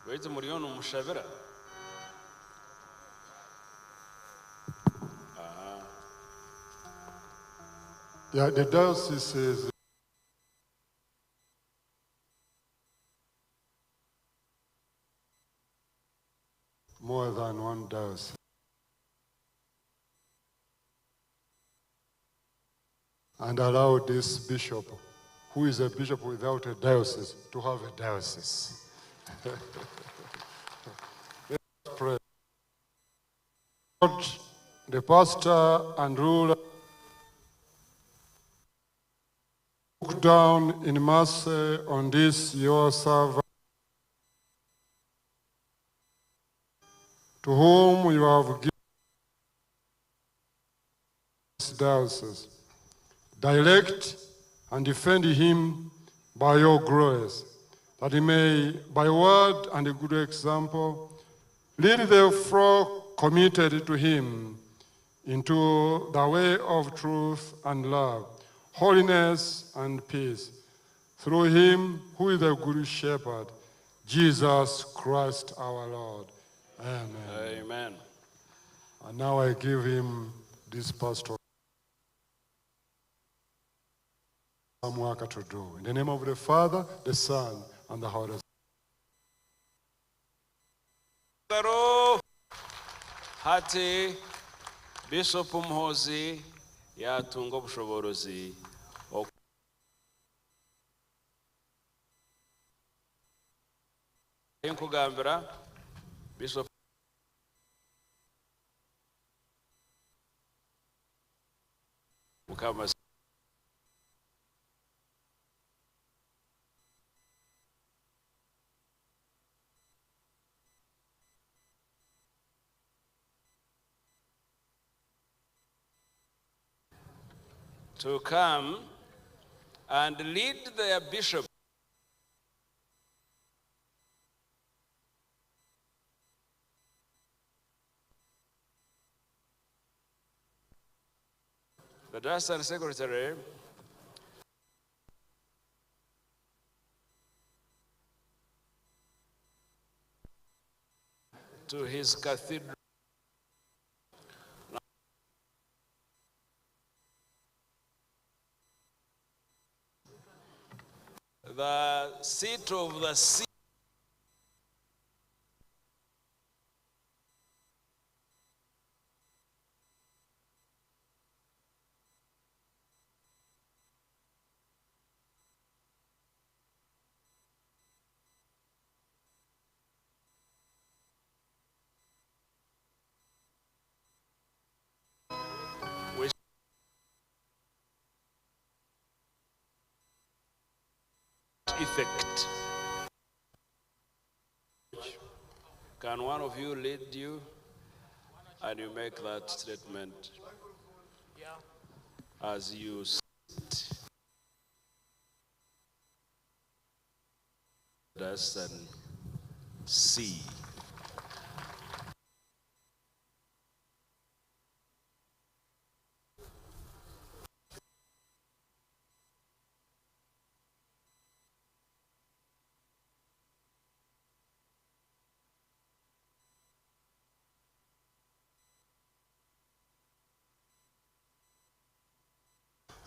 Baitu muriyo nimushabira? Aha. Yeah, the diocese is more than one diocese. And allow this bishop, who is a bishop without a diocese, to have a diocese. Let us pray. Lord, the pastor and ruler, look down in mercy on this your servant, to whom you have given this diocese. Direct and defend him by your grace, that he may, by word and a good example, lead the flock committed to him into the way of truth and love, holiness and peace. Through him who is the good shepherd, Jesus Christ our Lord. Amen. Amen. And now I give him this pastoral some work to do. In the name of the Father, the Son, and the Holy Spirit. Ngaro. Hati Bishop Muhozi yatunga obushoborozi nkugambira Bishop Mukama to come and lead their bishop The diocesan secretary to his cathedral. The seat of the sea. Which effect. Can one of you lead you and you make that statement as you sit us and see?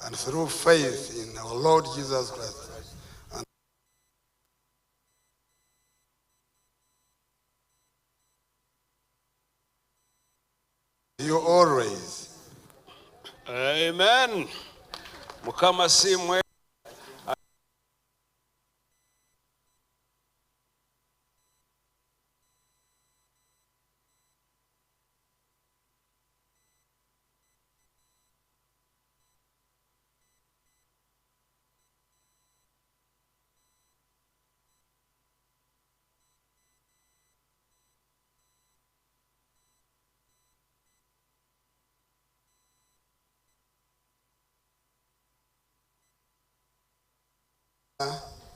And through faith in our Lord Jesus Christ. And you always. Amen. Mukama asiimwe.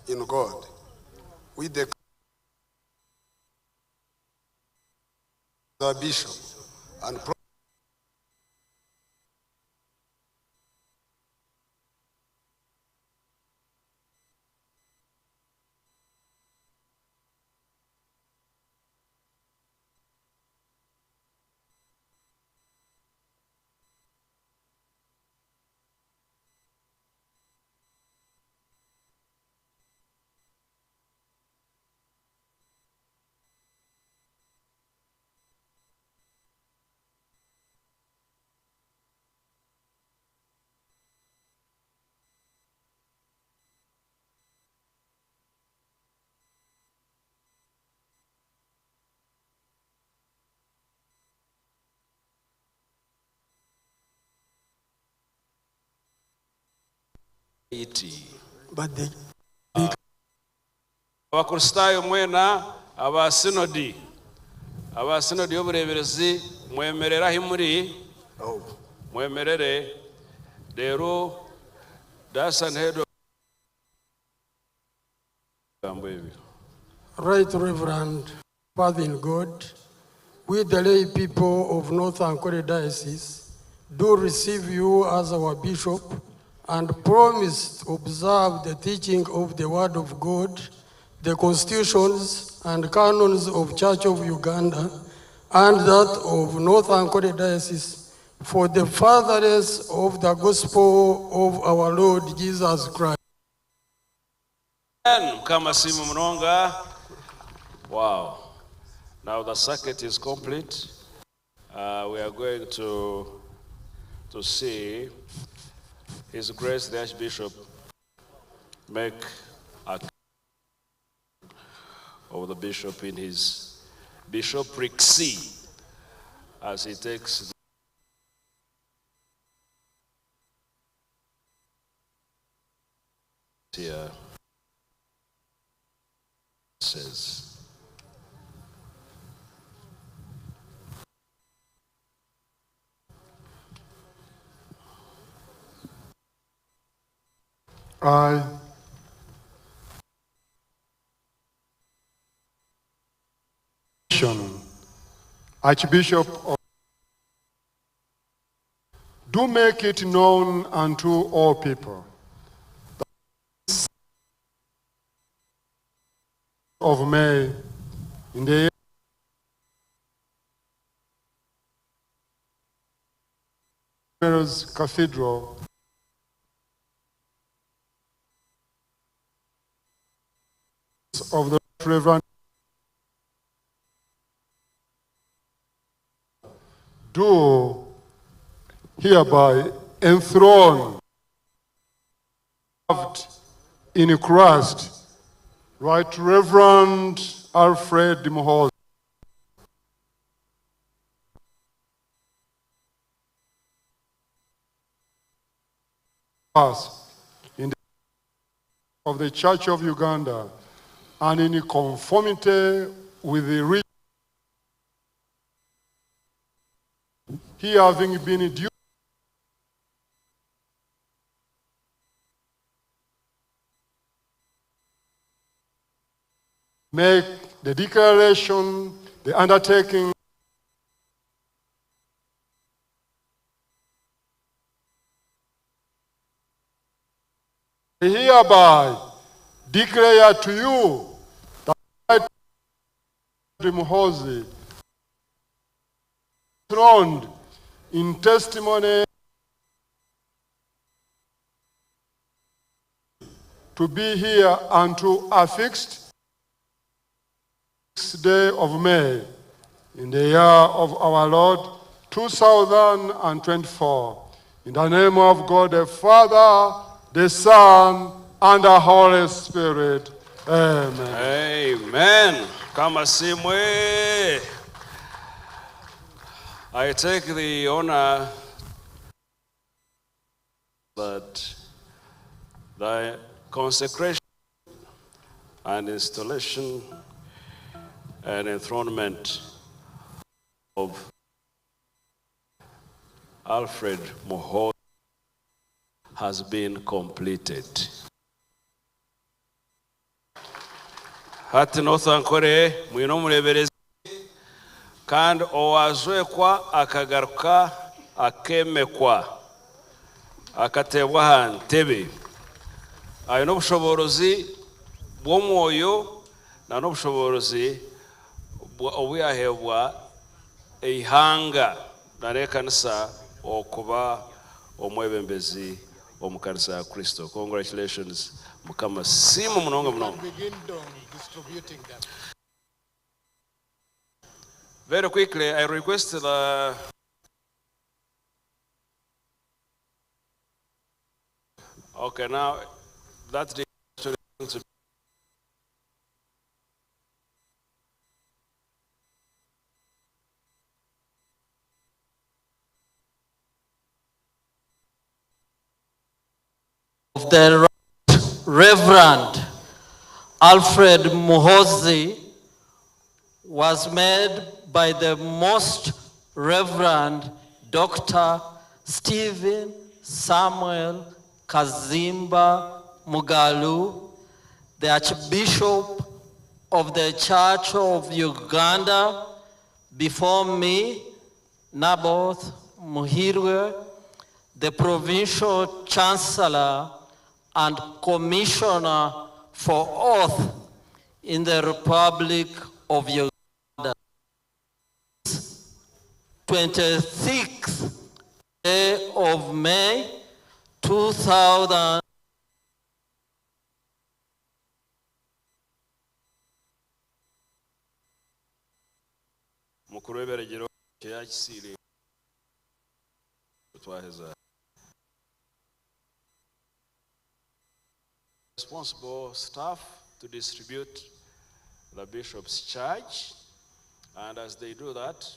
In God, with the bishop and Laity. But the Abakristaayo mwena aba sinodi aba sinodi y'obureeberezi mwemerere ahi muri mwemerere reero diocesan head of ebigambo ebyo. Right Reverend Father in God, we the lay people of North Ankole Diocese do receive you as our bishop and promise to observe the teaching of the Word of God, the constitutions and canons of Church of Uganda, and that of North Ankole Diocese for the furtherance of the gospel of our Lord Jesus Christ. Mukama asiimwe munonga. Wow. Now the circuit is complete. We are going to see His Grace the Archbishop make a of the bishop in his bishopric see as he takes here says. I, Archbishop of, do make it known unto all people that of May in the Mary's Cathedral of the Reverend do hereby enthrone in Christ, Right Reverend Alfred Muhoozi. Us in the of the Church of Uganda and in conformity with the he having been due make the declaration, the undertaking hereby declare to you that I, Muhoozi, throned in testimony to be here unto a fixed day of May in the year of our Lord 2024. In the name of God the Father, the Son, and the Holy Spirit. Amen. Amen. Kama simwe. I take the honor that the consecration and installation and enthronement of Alfred Muhoozi has been completed. Hati North Ankole mwine omureberezi kandi owajwekwa akagaruka akemekwa akateebwa aha ntebe aine obushoborozi bw'omwoyo na n'obushoborozi obu yaheebwa eihanga na n'ekanisa okuba omwebembezi omu kanisa ya Kristo. Congratulations, Mukama simu munonga munonga. Begin distributing them. Very quickly, I request the Okay, now that the to of the Right Reverend Alfred Muhoozi was made by the Most Reverend Dr. Stephen Samuel Kazimba Mugalu, the Archbishop of the Church of Uganda, before me, Naboth Muhirwe, the Provincial Chancellor and Commissioner for Oath in the Republic of Uganda. 26th day of May 2000. Mukuru w'ebiregero yakisiire twaheza. Responsible staff to distribute the bishop's charge, and as they do that,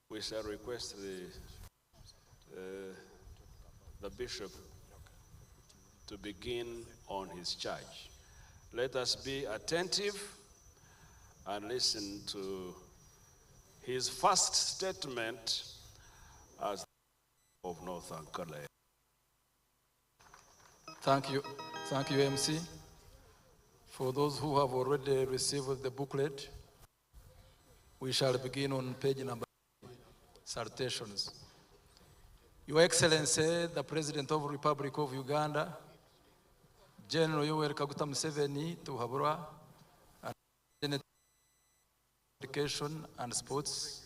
we shall request the bishop to begin on his charge. Let us be attentive and listen to his first statement as of North Ankole. Thank you. Thank you, MC. For those who have already received the booklet, we shall begin on page number salutations. Your Excellency, the President of the Republic of Uganda, General Yoweri Kaguta Museveni Tibuhaburwa, and Education and Sports,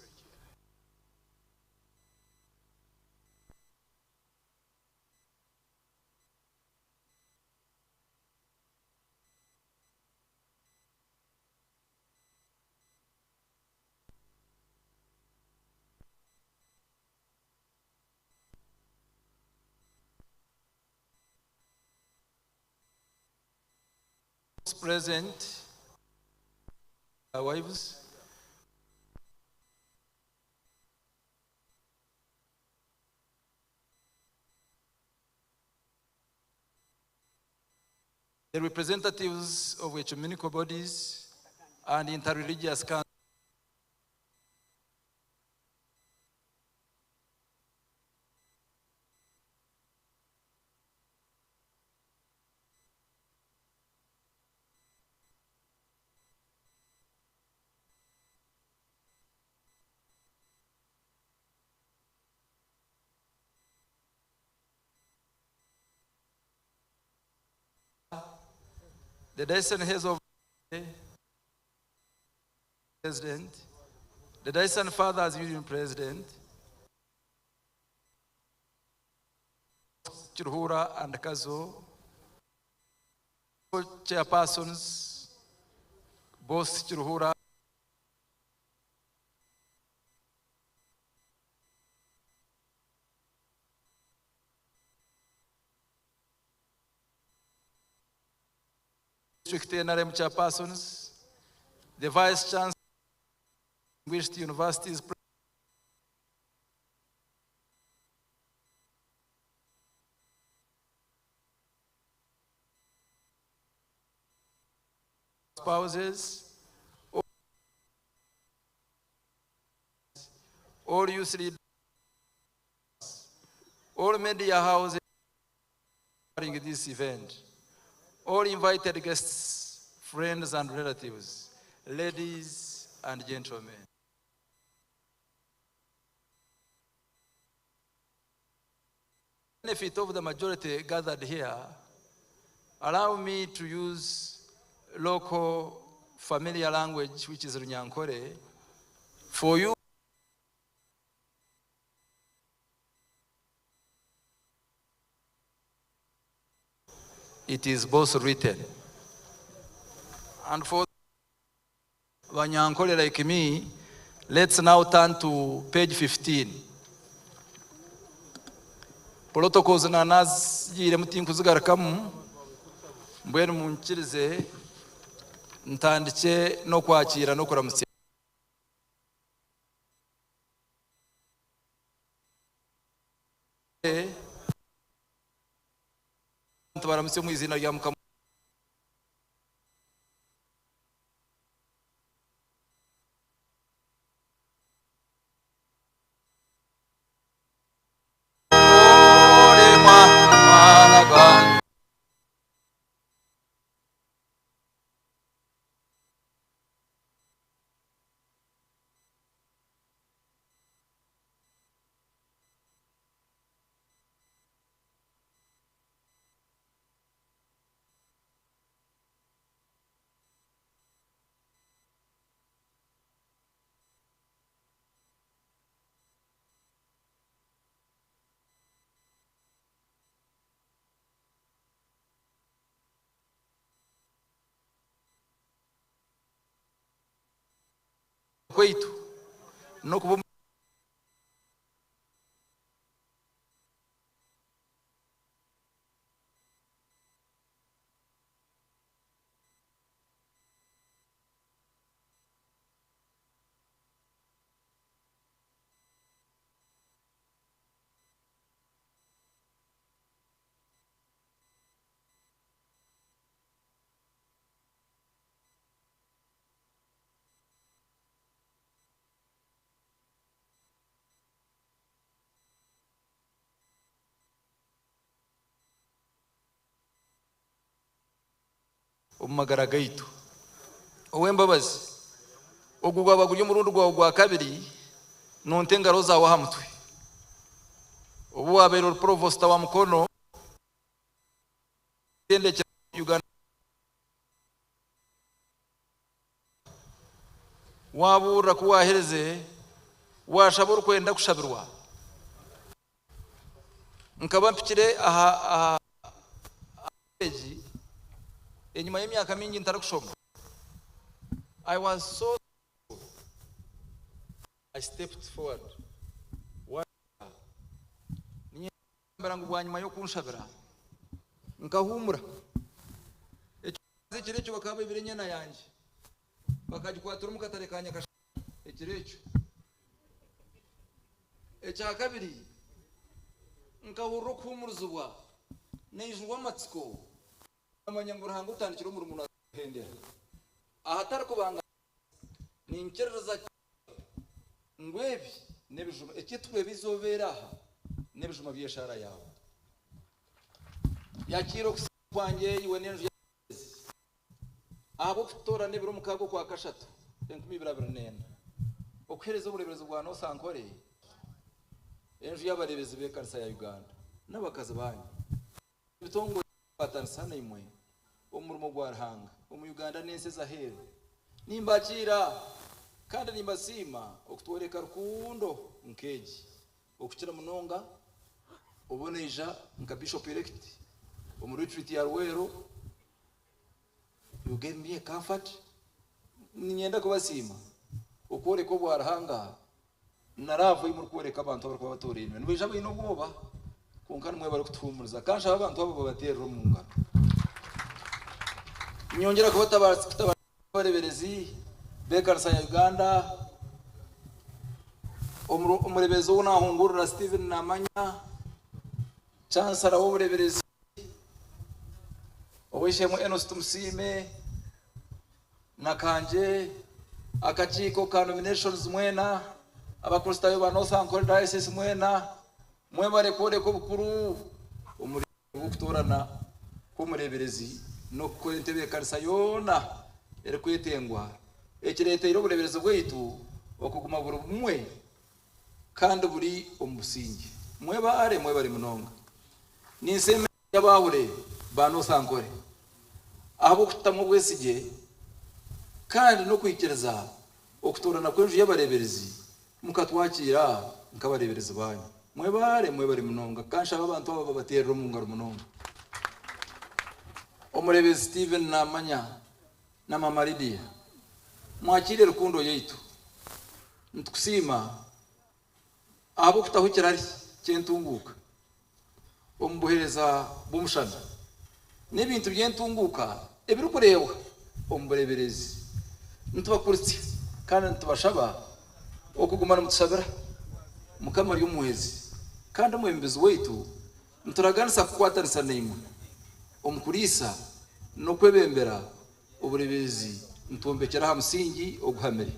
present, our wives, the representatives of ecumenical bodies and interreligious councils, the Diocesan heads of President, the Diocesan Fathers Union President, Kiruhura and Kazo, chairpersons, both Kiruhura District NRM chairpersons, the Vice Chancellor of Distinguished Universities, spouses, all youth leaders, all media houses during this event, all invited guests, friends and relatives, ladies and gentlemen. Benefit of the majority gathered here, allow me to use local familiar language, which is Runyankore, for you. It is both written. And for Banyankole like me, let's now turn to page 15. Protocols nanazigiiremu tinkuzigarukamu, mbwenu munyikirize ntandikye n'okwakiira n'okuramutsya. Tubaramutsye omu iziina rya Mukama. Kwaitu n'okuba omu magara gaitu. Ow'embabazi, ogu gwaba guri omurundi gwawe gwa kabiri nonta engaro zaawe aha mutwe. Obu wabaire ori Provost wa Mukono, Uganda wabuurira ku waaherize waashaba orikwenda kushabirwa. Nkaba mpikire aha aha egi enyima y'emyaka mingi ntarikushoma. I was so I stepped forward. Niinyenda ngu bwanyima y'okunshabira nkahumura. Ekiro ekyo bakaba baibire enyana yangye bakagikwatira omu katare ka Nyakashara ekiro ekyo. Ekya kabiri nkahurira okuhumurizibwa naijurwa amatsiko namanya ngu Ruhanga otandikire omurimo naguhendera. Ahatari kubanganisa ninkiririza ngu ebi n'ebijuma ekyetwa ebizobeera aha n'ebijuma by'eshaara yaawe. Yakiira okusiima kwangye iwe n'enju y'abareeberezi ahabw'okututoorana ebiro mukaaga Okwakashatu 2024 okuheereza obureeberezi bwa North Ankole enju y'abareeberezi b'ekanisa ya Uganda n'abakazi baanyu. Ebitongore ebirikukwatanisa naimwe omu murimo gwa Ruhanga omu Uganda n'ensi ez'aheeru. Nimbakiira kandi nimbasiima okutworeka rukundo nk'egi okukira munonga obu naija nka Bishop Elect omu retreat ya Luweero. You gave me a comfort. Niinyenda kubasiima okworeka obwa Ruhanga na love ei murikworeka abantu abarikuba batoorainwe. Nibaija baine obwoba kwonka nimwe barikutuhuumuriza. Ka nshabe abantu abo babateerere omu ngaro. Niinyongyera kutabaarisa abareeberezi b'ekanisa ya Uganda, omureeberezi ou naahungurira Stephen Namanya, Chancellor w'obureeberezi, Ow'eishe-emwe Enos Tumusiime, Nakangye, akakiiko ka nominations mwena, Abakristaayo ba North Ankole Diocese mwena, mwebare kworeka obukuru omuri bw'okutoorana kw'omureeberezi n'okukora entebeekanisa yoona erikwetengwa ekireeteire obureeberezi bwaitu okuguma buri bumwe kandi buri omu busingye. Mwebare, mwebare munonga. Ninsiima abaahuri ba North Ankole ahabw'okututamu obwesigye kandi n'okwikiriza okutoorana kw'enju y'abareeberezi mukatwakiira nk'abareeberezi baanyu. Mwebare, mwebare munonga. Ka nshabe abantu aba babateerere omu ngaro munonga. Omureeberezi Stephen Namanya na Mama Lydia, mwakiire rukundo yaitu. Nitukusiima ahabw'okutaho ekirari ky'entunguuka. omu buheereza bw'omushana n'ebintu by'entunguuka ebirikureebwa omu bureeberezi. Nitubakuritsya kandi nitubashaba okuguma nimutushabira. Mukama ari omuhwezi kandi omwebembezi waitu, nituraganisa kukwatanisa naimwe omu kuriisa n'okwebembera obureeberezi nitwombekyera aha musingi oguhamire.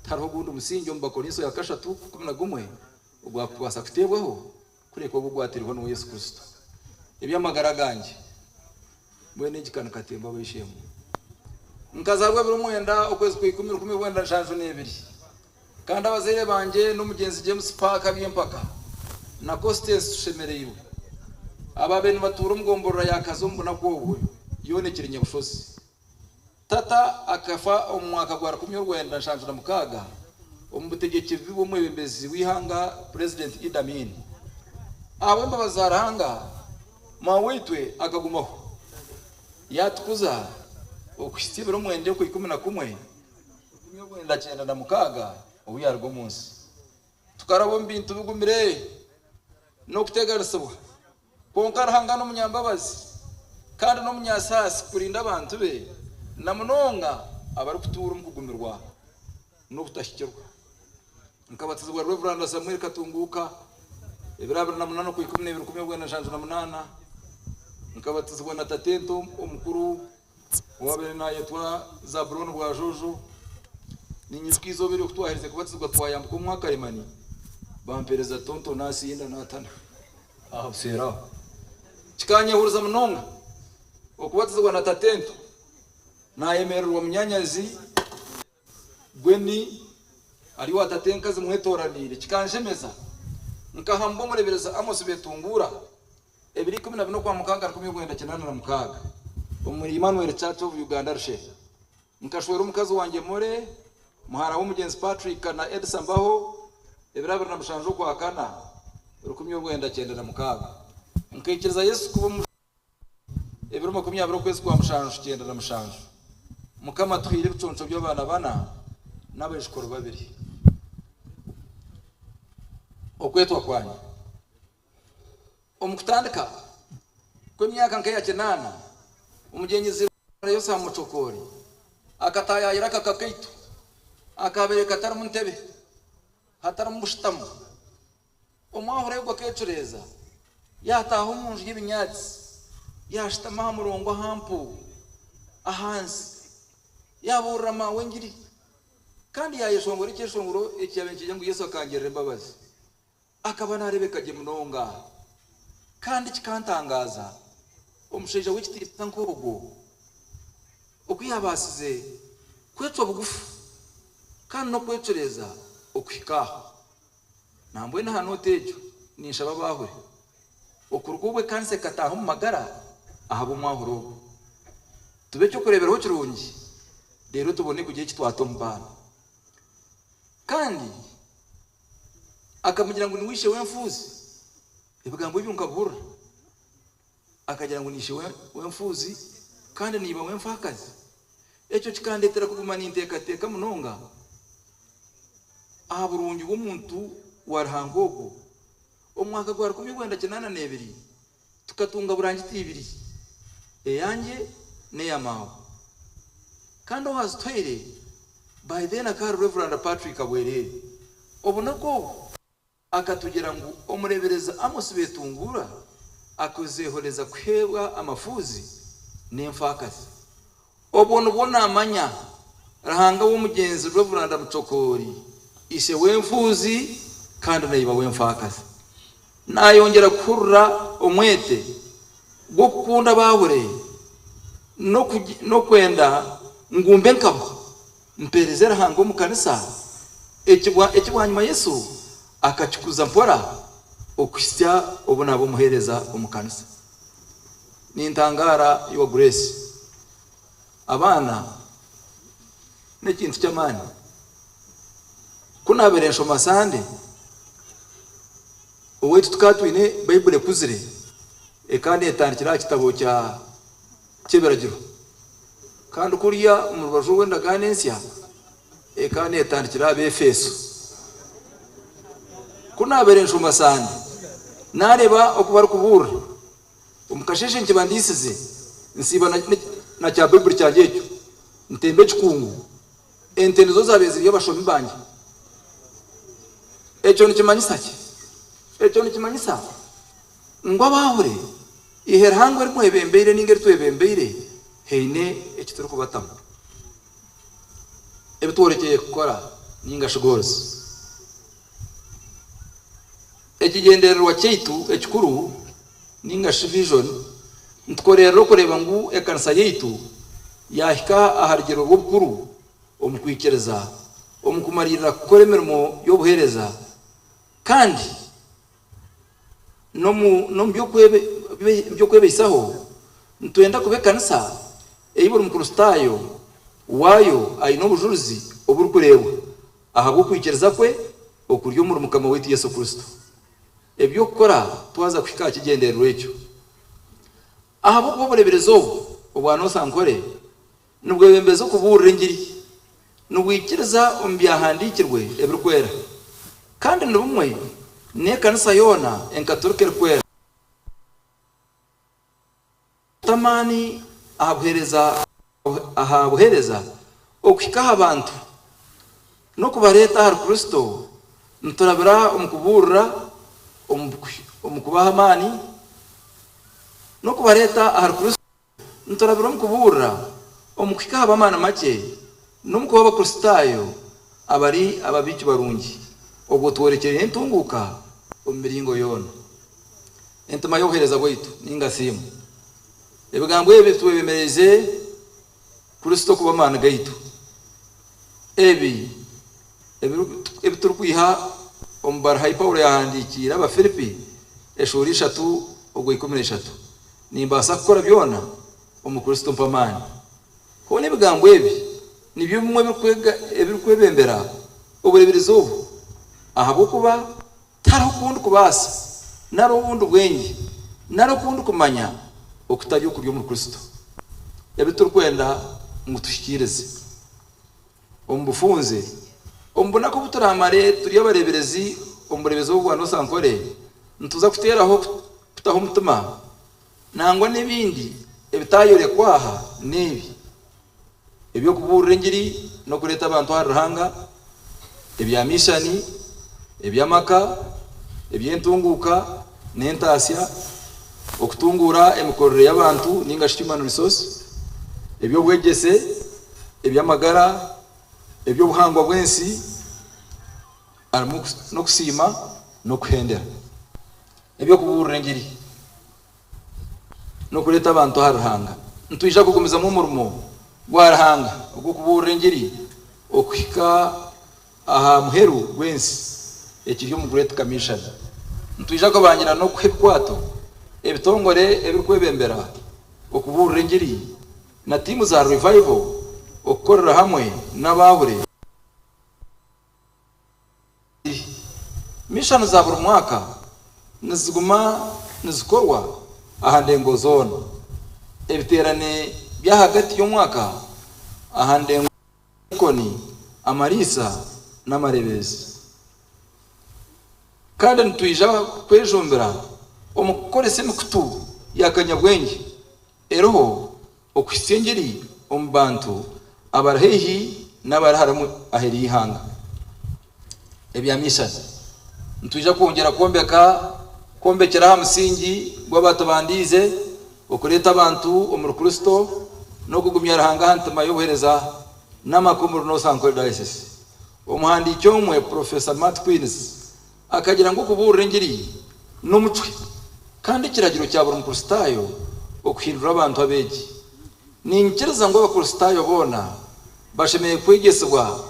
Tihariho ogundi musingi omu Bakorinso ya kashatu 11 ogwakubaasa kuteebwaho kureka ogwo ogwatairweho niwe Yesu Kristo. Eby'amagara gangye mbwenu egi ka ni katemba ab'eishe-emwe. Nkazaarwa ebiro mwenda okwezi kwa ikumi 1972 kandi abazaire bangye n'omugyenzi James Parker Byempaka na Constance Tushemereirwe abaabaire nibatuura omu gomborora ya Kazo omu bunaku obwo yoona ekiri Nyabushozi. Tata akafa omu mwaka gwa 1976 omu butegyeki bubi bw'omwebembezi w'eihanga Purezidenti Idi Amin. Ahabw'embabazi za Ruhanga, maaweitwe akagumaho yaatukuza okuhitsya ebiro mwenda Okwaikumi na kumwe 1996 obu yaaruga omu nsi. Tukaraba omu bintu bigumire n'okuteganisibwa. Kwonka Ruhanga n'omunyambabazi kandi n'omunyasaasi kurinda abantu be, na munonga abarikutuura omu kugumirwa n'obutahikirwa. Nkabatizibwa Rev. Samuel Katunguuka ebiro 28 Okwaikumi 1978. Nkabatizibwa na tatento omukuru owaabaire naayetwa Zabulooni Bwajojo. Ninyijuka eizooba eryo ku twaherize kubatizibwa twayambuka omwaka Karemani, bampeereza tonto naasinda naatana aha buseere aho. Kikanyehuriza munonga okubatizibwa na tatento naayemererwa munyaanyazi Gweni ari owa tatenkazi mwetoraniire. Kikanshemeza. Nkahamba omureberezi Amos Betunguura ebiro 14 Okwamukaaga 1986 omuri Emmanuel Church of Uganda Rushenyi. Nkashwera omukazi wangye More, muhara w'omugyenzi Patrick na Edsa Mbaho ebiro 27 Okwakana 1996. Nkaikiriza Yesu kuba omu. Ebiro 20 okwezi kwa mushanju 97, Mukama atuhaire ebiconco by'abaana bana n'abaijukuru babiri. Okwetwa kwanyu. Omu kutandika kw'emyaka nk'eya kinaana, Omugyenyi Yosamu Mucokoori akataayaayira akaka kaitu akaabaire katarimu ntebe, hatarimu bushutamo. Omwahure ogwo akeecureeza, yaataaha omu nju y'ebinyaatsi, yaashutama aha murongo aha mpu ahansi, yaabuurira maawe engiri, kandi yaayeshongora ekyeshongoro ekyabaire nikigira ngu Yesu akangirira embabazi. Akaba naareebeka gye munonga, kandi kikantangaaza omushaija w'ekitiinisa nk'ogwo oku yaabaasize kwecwa bugufu kandi n'okwecureeza okuhika aho. Nambwenu aha nooti egyo ninshaba baahure okuruga obu ekanisa ekataaha omu magara ahabw'omwahuro ogwo. Tube eky'okureeberaho kirungi reero tubone kugira eki twata omu baana. Kandi akamugira ngu niwe ishe w'enfuuzi. Ebigambo ebyo nkabihurira. Akagira ngu ni ishe w'enfuuzi kandi ni iba w'enfaakazi. Ekyo kikandeetera kuguma ninteekateeka munonga aha burungi bw'omuntu wa Ruhanga ogwo. Omu mwaka gwa 1982, tukatunga burangiti ibiri, eyangye n'eya maawe. Kandi owaazituhaire by then akaba ari Rev. Patrick Bwereere. Obunaku obwo, Akatugira ngu omureeberezi Amos Betunguura akozehoreza kuheebwa amafuuzi n'enfaakazi. Obwo nibwo naamanya Ruhanga w'omugyenzi Rev. Mucokoori, ishe w'enfuuzi kandi na iba w'enfaakazi. Naayongyera kuhurira omwete gw'okukunda abaahure n'okwenda ngu mbe nkabo. Mpeereze Ruhanga omu kanisa, eki eki bwanyima Yesu akakikuza mpora okuhitsya obu naaba omuheereza omu kanisa. Nintangaara Your Grace. Abaana n'ekintu ky'amaani. Ku naabaire nshoma Sande, owaitu tukaba twine Baibuli ekuzire ekaba neetandikira aha kitabo kya ky'ebiragiro. Kandi kuriya omu rubaju orw'endagaano ensya ekaba neetandikira aha Beefeso. Ku naabaire nshoma Sande, Naareeba oku barikubuurira. Omu kasheeshe nikiba ndiisize, nsiiba na kya Baiburi kyangye ekyo, ntemba ekikungu. Ente nizo zaabaire ziri abashomi bangye. Ekyo nikimanyisa ki? Ekyo nikimanyisa ngu abaahure, eihe rihango eri mwebembeire nainga eri twebembeire, haine eki turikubatamu. Ebi tworekyeire kukora nainga shi goals. Ekigyendererwa kyaitu ekikuru nainga shi vision, nitukoreerera okureeba ngu ekanisa yaitu yaahika aha rugyero rw'obukuru omu kwikiriza, omu kumariirira kukora emirimo y'obuheereza kandi n'omu by'okwebaisaho. Nitwenda kuba ekanisa ei buri Mukristaayo waayo aine obujurizi oburikureebwa ahabw'okwikiriza kwe okuri omuri Mukama waitu Yesu Kristo. Eby'okukora twaza kuhika aha kigyendererwa ekyo. Ahabw'okuba obureeberezi obu obwa North Ankole nibwebembeza okubuurira engiri, nibwikiriza omu byahandiikirwe ebirikwera, kandi ni bumwe n'ekanisa yoona enkaturika erikwera. Kuta amaani aha buheereza aha buheereza okuhika aha bantu n'okubareeta ahari Kristo niturabira omu kubuurira, omu kubaha amaani n'okubareeta ahari Kristo niturabira omu kubuurira, omu kuhika aha b'amaani makye n'omu kuba Abakristaayo abari ababiiki barungi obwo tworekyeire entunguuka omu miringo yoona. Entima y'obuheereza bwaitu ninga thiimu. Ebigambo ebi bitwebemereize Kristo kuba amaani gaitu. Ebi ebi turikwiha omu baruha ei Paulo yaahandiikiire Abafilipi eshuura ishatu ogwa 13, Nimbaasa kukora byona omu Kristo ompa amaani. Hoona ebigambo ebi nibyo bimwe ebirikwebembera obureeberezi obu ahabw'okuba Tihariho okundi kubaasa, nari obundi bwengye, nari okundi kumanya okutari okuri omuri Kristo, ebi turikwenda ngu tuhikiirize. Omu bufunze, omu bunaku obu turaamare turi abareeberezi omu bureebezi obu bwa North Ankole, nituza kuteeraho kutaho omutima nangwa n'ebindi ebitaayorekwa aha n'ebi, eby'okubuurira engiri n'okureeta abantu ahari Ruhanga, ebya mishani, eby'amaka, eby'entunguuka n'entaasya, okutunguura emikorere y'abantu ninga shi human resource, eby'obwegyese, eby'amagara, eby'obuhangwa bw'ensi harimu n'okusiima n'okuhendera. Eby'okubuurira engiri. N'okureeta abantu ahari Ruhanga. Nitwija kugumizamu omurimo gwa Ruhanga ogw'okubuurira engiri okuhika aha muheru gw'ensi, ekiri omu Great Commission. Nitwija kubangira n'okuha ebikwato ebitongore ebirikwebembera okubuurira engiri na tiimu za Revival okukorera hamwe n'abaahuri. Mishani za buri mwaka niziguma nizikorwa aha ndengo zoona. Ebiteerane by'ahagati y'omwaka aha ndengo z'abadiikoni, amariisa n'amareeberezi. Kandi nitwija kwejumbira omu kukoresa emikutu ya kanyabwengye eriho okuhitsya engiri omu bantu abari haihi n'abari hare aheeru y'eihanga. Ebya mishani. Nitwija kwongyera kwombeka kwombekyera aha musingi gw'abaatubandiize, okureeta abantu omuri Kristo n'okugumya Ruhanga aha ntima y'obuheereza n'amaka omuri North Ankole Diocese. Omuhandiiki omwe, Professor Matt Queens, Akagira ngu okubuurira engiri n'omucwe kandi ekiragiro kya buri Mukristaayo okuhindura abantu abeegi. Niinyikiriza ngu Abakristaayo boona bashemereire kwegyesibwa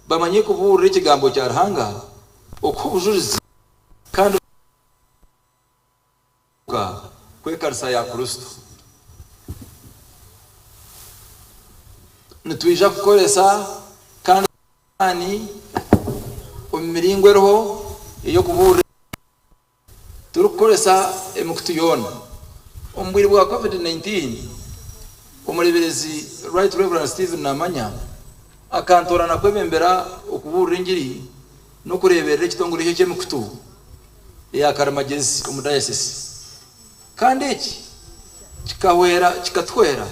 bamanye kubuurira Ekigambo kya Ruhanga, okuha obujurizi kandi Okugaruka kw'ekanisa ya Kristo. Nitwija kukoresa kandi amaani omu miringo eriho ey'okubuurira engiri turikukoresa emikutu yoona. Omu bwire bwa Covid 19, Omureeberezi Right Rev. Stephen Namanya akantoorana kwebembera okubuurira engiri n'okureeberera ekitongore ekyo eky'emikutu. eya karimagyezi omu dayasisi kandi eki kikahwera kikatuhwera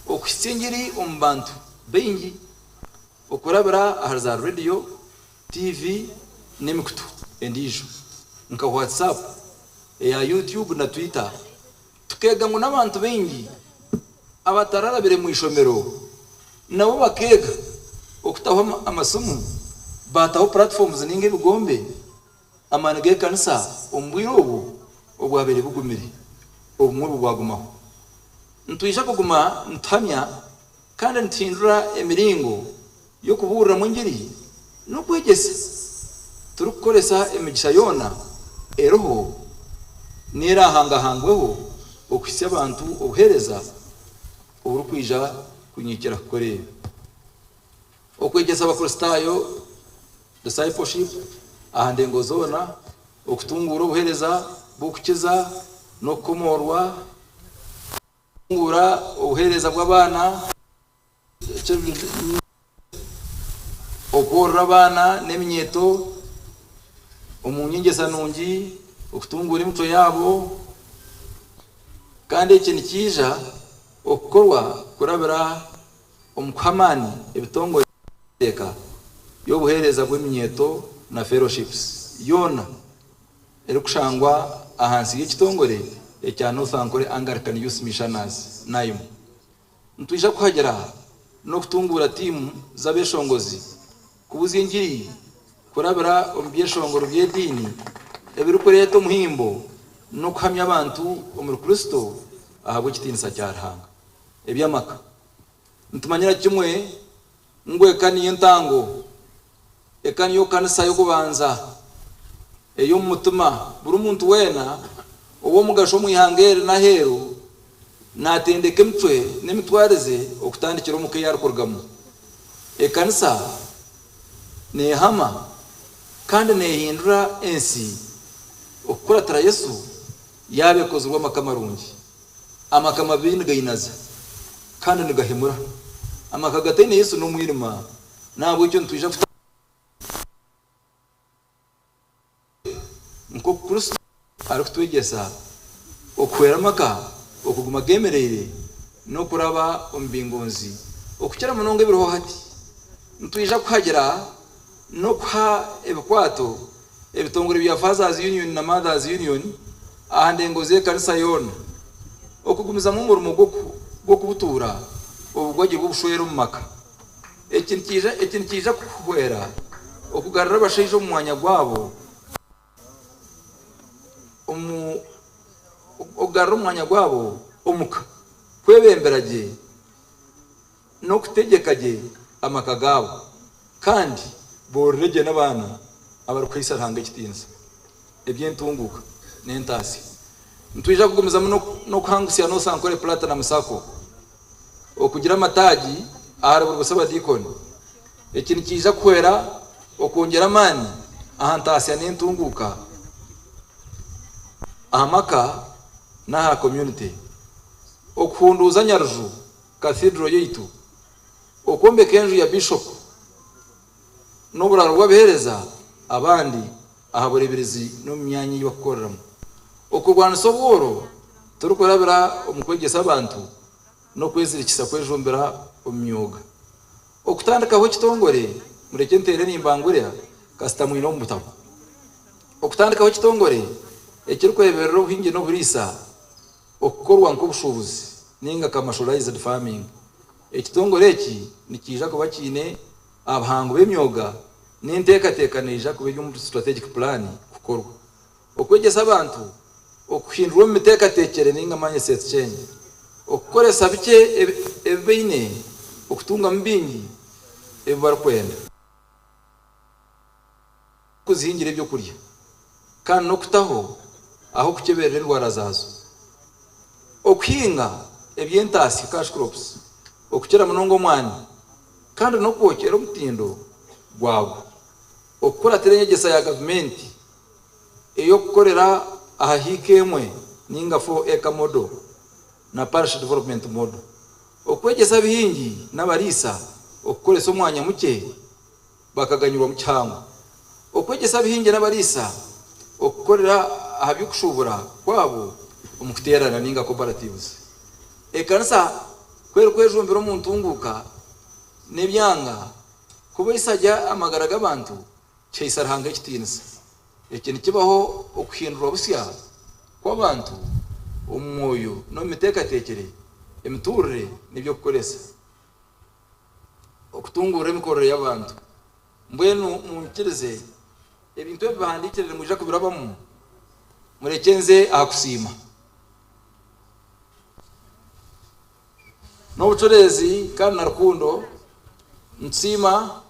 okuhitsya engiri omu bantu baingi okurabira ahari za rediyo, tiivi n'emikutu endiijo nka WhatsApp, eya YouTube na Twitter. Tukeega ngu n'abantu baingi abatararabire mu ishomero nabo bakeega okutaho amasimu baataho platforms ninga ebigombe amaani g'ekanisa omu bwire obwo obwabaire bugumire obumwe obu bwagumaho. Nitwija kuguma nituhamya kandi nituhindura emiringo y'okubuuriramu engiri n'okwegyesa turikukoresa emigisha yoona eriho n'eraahangahangweho okuhitsya abantu obuheereza oburikwija kunyiikira kukora ebi. Okwegyesa Abakristaayo, discipleship, aha ndengo zoona, okutunguura obuheereza bw'okukiza n'okukomoorwa, okutunguura obuheereza bw'abaana, okworora abaana n'eminyeeto omu nyegyesa nungi, okutunguura emicwe yaabo, kandi eki nikiija okukorwa kurabira omu kuha amaani ebitongore by'enteekateeka y'obuheereza bw'eminyeeto na fellowships yoona erikushangwa ahansi y'ekitongore ekya North Ankole Anglican Youth Missioners, NAYM. Nitwija kuhagira n'okutunguura tiimu z'abeshongozi kubuzya engiri kurabira omu byeshongoro by'ediini ebirikureeta omuhimbo n'okuhamya abantu omuri Kristo ahabw'ekitiinisa kya Ruhanga. Eby'amaka. Nitumanyira kimwe ngu eka niyo entango, eka niyo kanisa y'okubanza ey'omu mutima. Buri muntu weena ow'omugasho omu ihanga eri n'aheeru naatendeka emicwe n'emitwarize okutandikira omu ka ei arikurugamu. Ekanisa neehama kandi neehindura ensi okukuratira Yesu yaaba ekozirwe amaka marungi. Amaka mabi nigainaza kandi nigahemura. Amaka gataine Yesu n'omwirima, n'ahabw'ekyo nitwija kuta nk'oku Kristo arikutwegyesa okuhwera amaka okuguma gemereire n'okuraba omu bingonzi okukira munonga ebiriho hati. Nitwija kuhagira n'okuha ebikwato ebitongore bya Fathers Union na Mothers Union aha ndengo z'ekanisa yoona okugumizamu omurimo gw'okubutuura obugwagye bw'obushwere omu maka. Eki nikiija kuhwera okugarura abashaija omu mwanya gwabo omu okugarura omwanya gwabo omuka, kwebembera gye n'okutegyeka gye amaka gaabo kandi boorore gye n'abaana abarikuhaisa Ruhanga ekitiinisa. Eby'entunguuka n'entaasya. Nitwija kugumizamu n'okuhangusya North Ankole Platinum Sacco okugira amataagi ahari buri busabadiikoni. Eki nikiija kuhwera okwongyera amaani aha ntaasya n'entunguuka aha maka n'aha community. Okuhunduuza Nyaruju Cathedral yaitu, okwombeka enju ya Bishop n'oburaaro bw'abaheereza abandi aha bureeberezi n'omu myanya ei barikukoreramu. Okurwanisa obworo turikurabira omu kwegyesa abantu n'okwezirikisa kwejumbira omu myoga. Okutandikaho ekitongore, murekye nteere nimbangurira kasita mwine omu butabo. Okutandikaho ekitongore ekirikureeberera obuhingi n'oburiisa okukorwa nk'obushuubuzi ninga commercialized farming. Ekitongore eki nikiija kuba kiine abahangu b'emyoga n'enteekateeka neija kuba eri omu strategic plan kukorwa. Okwegyesa abantu okuhindurwa omu miteekateekyere ninga mindset change. Okukoresa bikye ebi baine okutungamu bingi ebi barikwenda. Kuzihingira eby'okurya kandi n'okutaho ah'okukyeberera endwara zaazo. Okuhinga eby'entaasya, cash crops, okukira munonga omwani kandi n'okwokyera omutindo gwagwo. Okukuratira enyegyesa ya gavumenti ey'okukorera aha hiika emwe ninga 4 acre model na parish development model. Okwegyesa abahingi n'abariisa okukoresa omwanya mukye bakaganyirwamu kihango. Okwegyesa abahingi n'abariisa okukorera aha by'okushuubura kwabo omu kuteerana ninga cooperatives. Ekanisa ku erikwejumbira omu ntunguuka n'ebyanga kubaisa gye amagara g'abantu kihaisa Ruhanga ekitiinisa. Eki nikibaho okuhindurwa busya kw'abantu omu mwoyo n'omu miteekateekyere, emituurire n'eby'okukoresa. Okutunguura emikorere y'abantu. Mbwenu munyikirize ebintu ebi bihandiikire nimwija kubirabamu, murekye nze aha kusiima. N'obucureezi kandi na rukundo nitusiima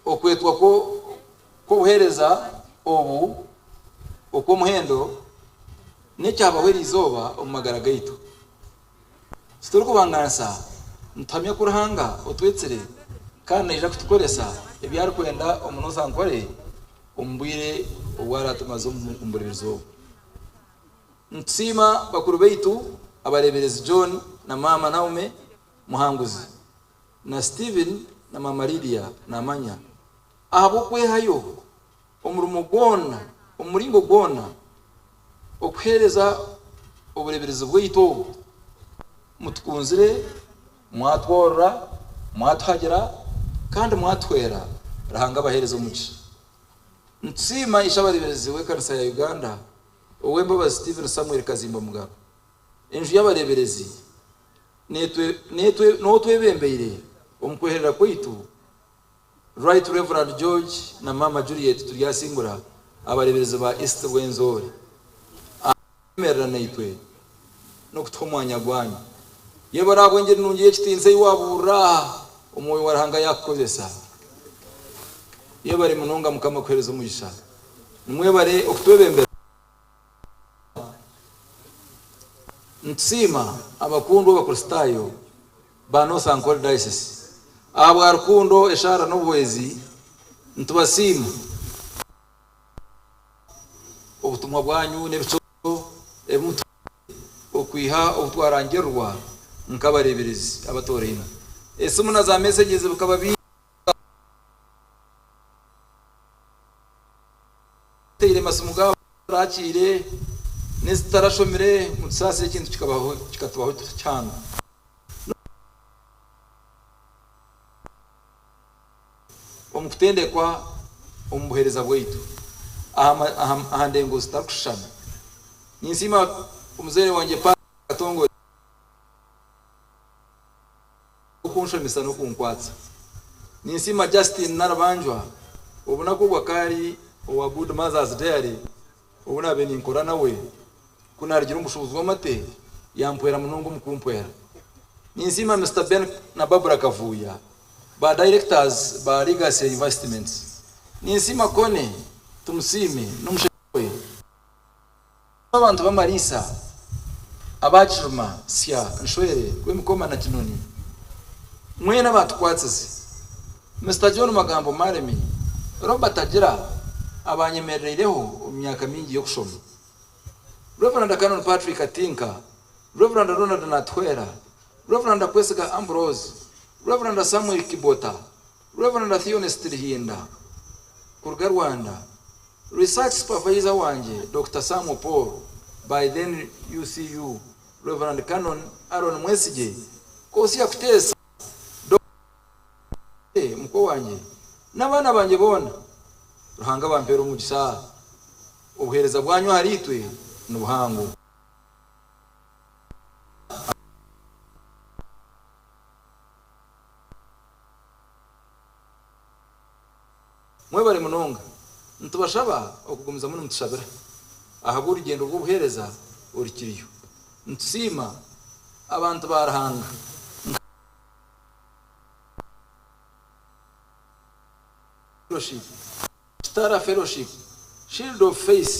okwetwa kw'obuheereza obu okw'omuhendo n'ekyabaho eriizooba omu magara gaitu. Titurikubangaanisa, nituhamya ku Ruhanga otwetsire kandi naija kutukoresa ebi arikwenda omu North Ankole omu bwire obu aratumaze omu bureeberezi obu. Nitusiima bakuru baitu abareeberezi John na maama Naume Muhanguzi na Steven na maama Lydia Namanya ahabw'okwehayo omurimo gwona omu muringo gwona okuheereza obureeberezi bwaitu obu. Mutukunzire, mwatworora, mwatuhagira kandi mwatuhwera. Ruhanga abaheereze omugisha. Nitusiima Ishe-abareeberezi w'ekanisa ya Uganda, Ow'embabazi Stephen Samuel Kazimba Mugalu, enju y'abareeberezi n'otwebembeire omu kweherera kwaitu, Right Rev. George na Maama Juliet Turyasingura, abareeberezi ba East Rwenzori, ahabw'okwemerera naitwe n'okutuha omwanya gwanyu. Yebare ahabw'engiri nungi y'ekitiinisa ei waabuurira aha, Omwoyo wa Ruhanga yaakukozesa. Yebare munonga Mukama akuheereze omugisha. Nimwebare okutwebembera. Nitusiima abakundwa Abakristaayo ba North Ankole Diocese ahabwa rukundo, eshaara n'obuhwezi. Nitubasiima obutumwa bwanyu n'ebiconco ebi mutuhaire okwiha obu twarangirirwa nk'abareeberezi abatoorainwe. Esimu na za messages bikaba bingi. Abateire amasimu gaabo batarakiire n'ezitarashomire mutusaasire ekintu kikabaho kikatubaho kihango. Omu kutendekwa omu buheereza bwaitu aha ndengo zitarikushushana. Ninsiima omuzaire wangye Patrick Katongole okunshomesa n'okunkwatsa. Ninsiima Justine Narubanjwa obunaku obu akaba ari owa Good Mothers Dairy obu naabaire ninkora nawe. Ku naarugire omu bushuubuzi bw'amate yampwera munonga omu kumpwera. Ninsiima Mister Ben na Barbara Kavuuya ba Directors ba Legacy Investments. Ninsiima Connie Tumusiime n'omushaija we. Abantu b'amariisa aba Kiruma, Sya, Nshwere, Rwemikoma na Kinoni mwena abatukwatsize, Mister John Magambo Maremi, Robert Agira abanyemerereireho omu myaka mingi y'okushoma, Rev. Canon Patrick Atinka, Rev. Ronald Natuhwera, Rev. Kwesiga Ambrose, Rev. Samuel Kibota, Rev. Theonest Ruhinda kuruga Rwanda, Research Supervisor wangye Dokita Sam Opol, by then UCU, Rev. Canon Aaron Mwesigye, Kosia Kuteesa, Dokita mukwe wangye n'abaana bangye boona, Ruhanga abampeere omugisha. Obuheereza bwanyu ahariitwe nibuhango. Mwebare munonga. Nitubashaba okugumizamu nimutushabira ahabw'orugyendo rw'obuheereza orukiriyo. Nitusiima abantu ba Ruhanga nka. Fellowship, Kitara Fellowship, Shield of Faith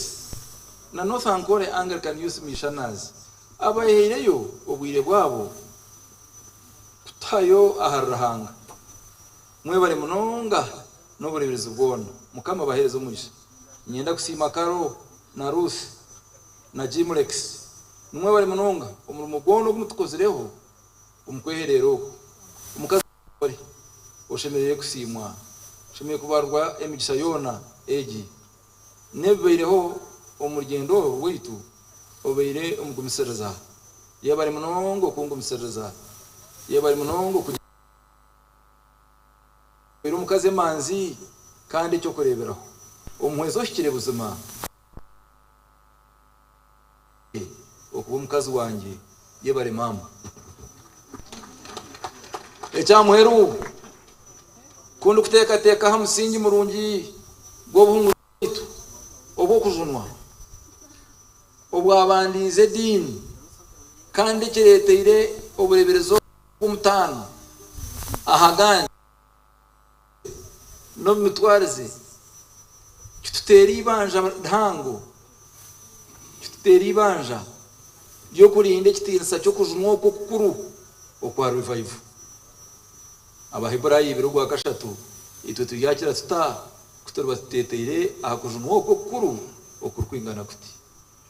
na North Ankole Anglican Youth Missioners abayehaireyo obwire bwabo kutuhayo ahari Ruhanga. Mwebare munonga n'obureeberezi bwona. Mukama abaheereze omugisha. Niinyenda kusiima Carol na Ruth na Jim Rex. Nimwebare munonga omurimo gwona ogu mutukozireho omu kwehereera oku. Omukazi ori oshemereire kusiimwa. Oshemereire kubarwa emigisha yoona egi. N'ebibaireho omu rugyendo oru rwaitu, obaire omugumisiriza. Yebare munonga okungumisiririza. Yebare munonga okugira Obaire omukazi emanzi kandi eky'okureeberaho. Omuhwezi ohikire buzima okuba omukazi wangye. Yebare maama. Ekya muheru, ku ndikuteekateeka aha musingi murungi gw'obuhunguzi bwaitu obw'okujunwa, obwabandiize ediini kandi ekireeteire obureeberezi obw'omutaano aha gandi n'omu mitwarize, kituteera eibanja rihango, kituteera eibanja ry'okurinda ekitiinisa ky'okujunwa oku okukuru okwa Revival. Abaheburaayo ibiri ogwakashatu, Itwe turyakira tuta ku turiba tuteeteire aha kujunwa oku okukuru okurikwingana kuti?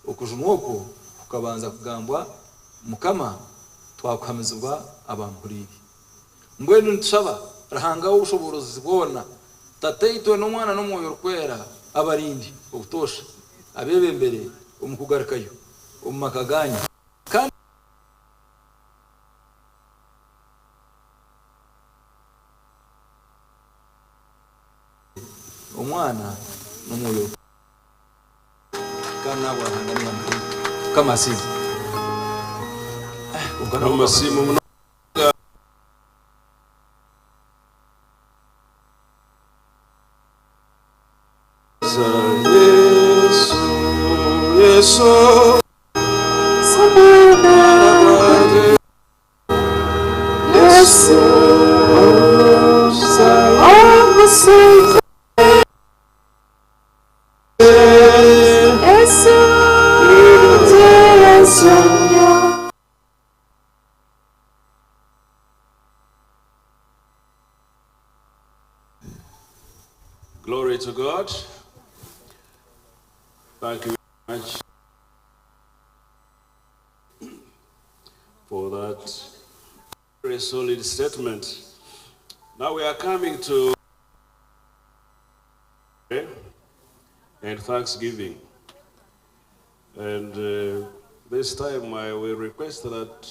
Okujunwa okwo kukabanza kugambwa Mukama, twakuhamizibwa abaamuhuriire. Mbwenu nitushaba Ruhanga w'obushoboorozi bwona, Tataitwe n'Omwana n'Omwoyo Orikwera abarinde obutoosha, abeebembere omu kugarukayo omu maka gaanyu, kandi. Omwana n'Omwoyo Orikwera. Kandi n'ahabwa Ruhanga n'eihanga ryaitu. Mukama asiimwe. Mukama asiimwe munonga. Yesu, Yesu. Glory to God. Thank you very much for that very solid statement. Now we are coming to and thanksgiving. And this time I will request that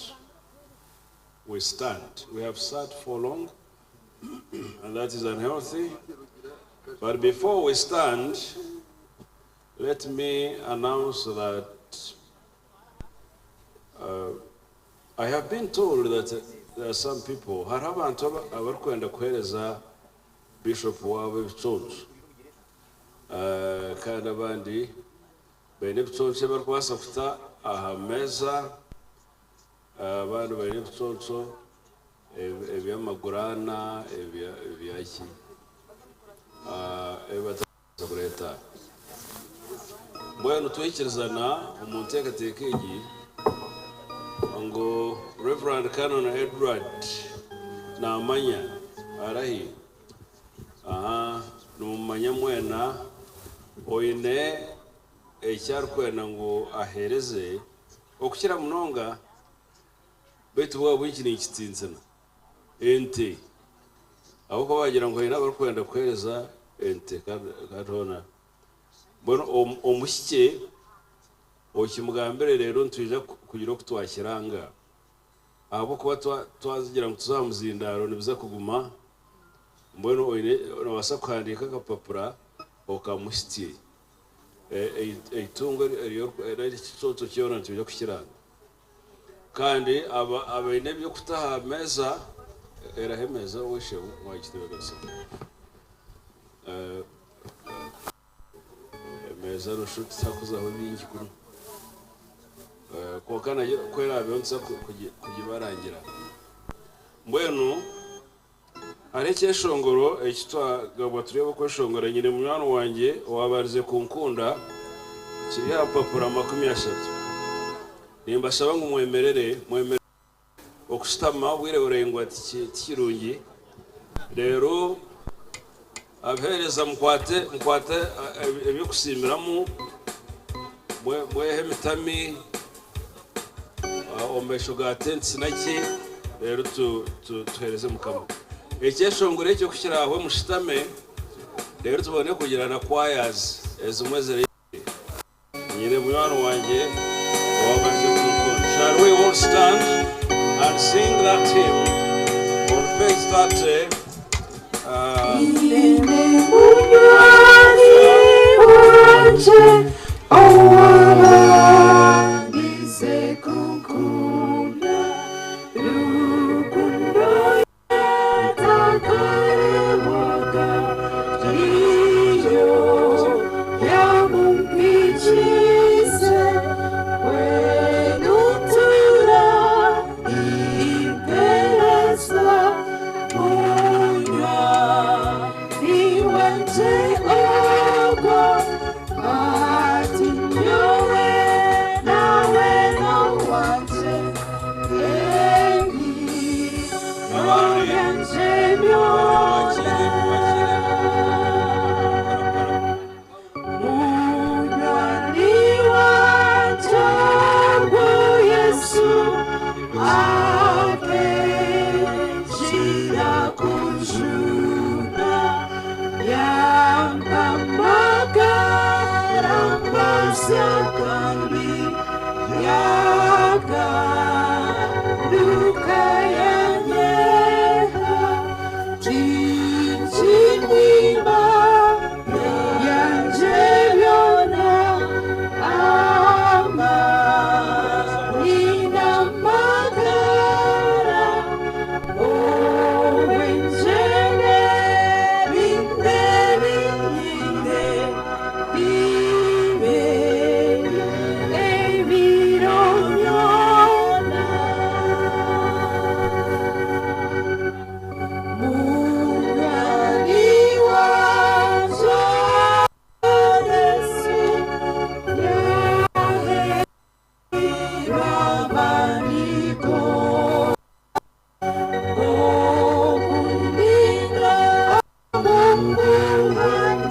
we stand. We have sat for long, and that is unhealthy. But before we stand, let me announce that I have been told that there are some people, hariho abantu abarikwenda kuheereza bishop waabo ebiconco. Kandi abandi baine ebiconco ebi barikubaasa kuta aha meeza, abandi baine ebiconco eby'amagurana, ebyaki, ebi batarikubaasa kureeta. Mbwenu twaikirizana omu nteekateeka egi ngu Rev. Canon Edward naamanya arahi, aha, nimumumanya mwena, oine eki arikwenda ngu aheereze okukira munonga beitu bwaba bwingi ninkitsintsina ente ahabw'okuba baagira ngu haine abarikwenda kuheereza ente kandi hoona mbwenu omuhikye okimugambire reero nitwija kugira oku twakiranga ahabw'okuba twazigira ngu tuze aha muzindaaro nibiza kuguma mbwenu oine noobaasa kuhandiika akapapura okamuhitsye eitungo nari ekiconco kyona nitwija kukiranga. Kandi abaine eby'okuta aha meeza, eraho emeeza ow'eishe-emwe waagitebeekanisa. Emeeza noshusha oti tihakuzaho bingi kunu. Kwonka nayo ku eraabeho nituza kugibarangira. Mbwenu hariho ekyeshongoro eki twagabwa turi ab'okweshongora. Nyine munywani wangye owaabarize kunkunda, kiri aha mpapura 30. Nimbashaba ngu mwemerere, mwemerere. Okushutama obwire buraingwa tikirungi. Reero abaheereza mukwate mukwate eby'okusiimiramu, mwehe emitami omu maisho ga tents naki, reero tuheereze Mukama. Ekyeshongoro ekyo ku kiraahwe mushutame, reero tubone kugira na choirs. Ezimwe ziri nyine munywani wangye owabarize kunkunda. Shall we all stand and sing that hymn on page 30? Munywani wanje owabandize kunkunda rukundo yatakarewaga niyo yamumpikize wenutura impereza munywani wanje ogo ati nyowe nawe nowanje emi yanje byona munywani wanje ogwo Yesu akejira kunjuna yampamagara kandi yagaruka yanyeha tinjinima yanje byona amani n'amagara owenjene binde binyinde bibe ebiro byona munywani wanje Yesu yaheramaniko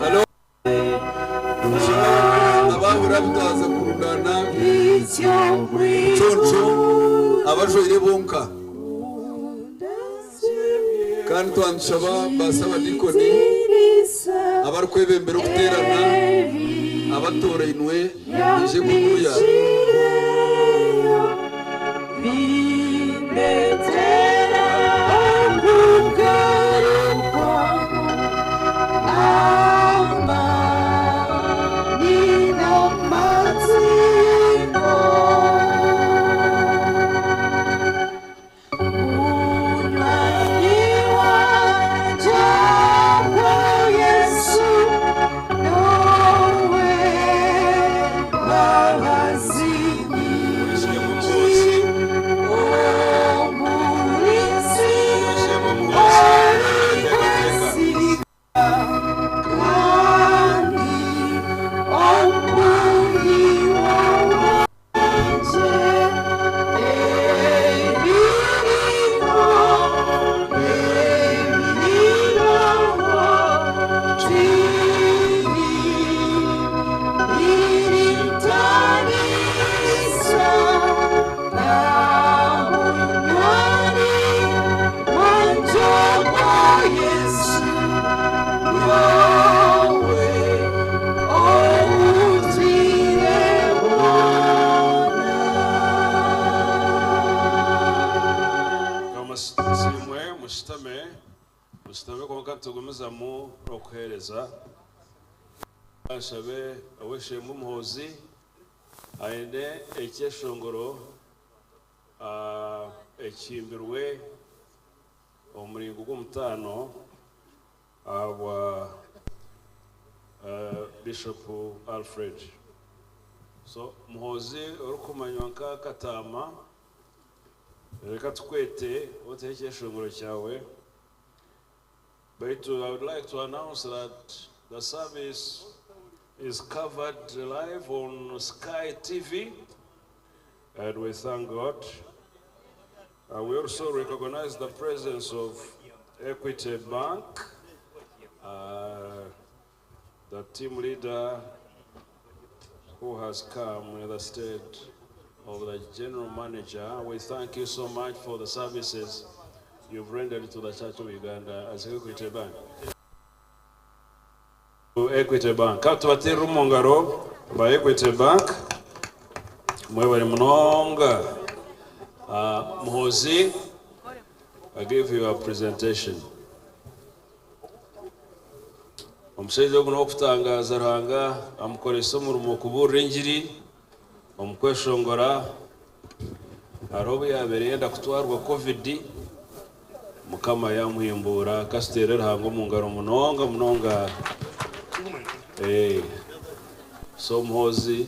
Halo? Abahura bitaza kurundana conco abajoire bonka kandi twanshaba basaba dikoni abarikwebembera okuterana abatorainwe ije kunuya. Bindetera okugarukamu amani n'amatsiko munywani wanje ogwo Yesu nowe mbabazi nyinshi omurinzi orikwesiga kandi omuhi wanje ebiriho ebiribaho tiri biritanisa na munywani wanje ogwo Yesu yowe owuzire Kamusimwe mushitame mushitame kwonka tugumizamu okuheereza nshabe oweshemu Muhoozi aine ekyeshongoro ekihimbirwe omu muringo gw'omutaano ahabwa Bishop Alfred. So Muhoozi orikumanywa nka Kataama, reka tukwete oteho ekyeshongoro kyawe. Baitu I would like to announce that the service is covered live on Sky TV, and we thank God. We also recognize the presence of Equity Bank, the team leader who has come in the state of the general manager. We thank you so much for the services you've rendered to the Church of Uganda as Equity Bank. Equity Bank. Ka tubateerere omu ngaro ba Equity Bank. Mwebare munonga. Muhoozi, I give you a presentation. Omushaija ogu n'ow'okutangaaza Ruhanga amukoresa omurimo kubuurira engiri omu kweshongora. Hariho obu yaabaire yenda kutwarwa Covid, Mukama yaamuhimbuura. Ka tuteere Ruhanga omu ngaro munonga munonga. So Muhoozi.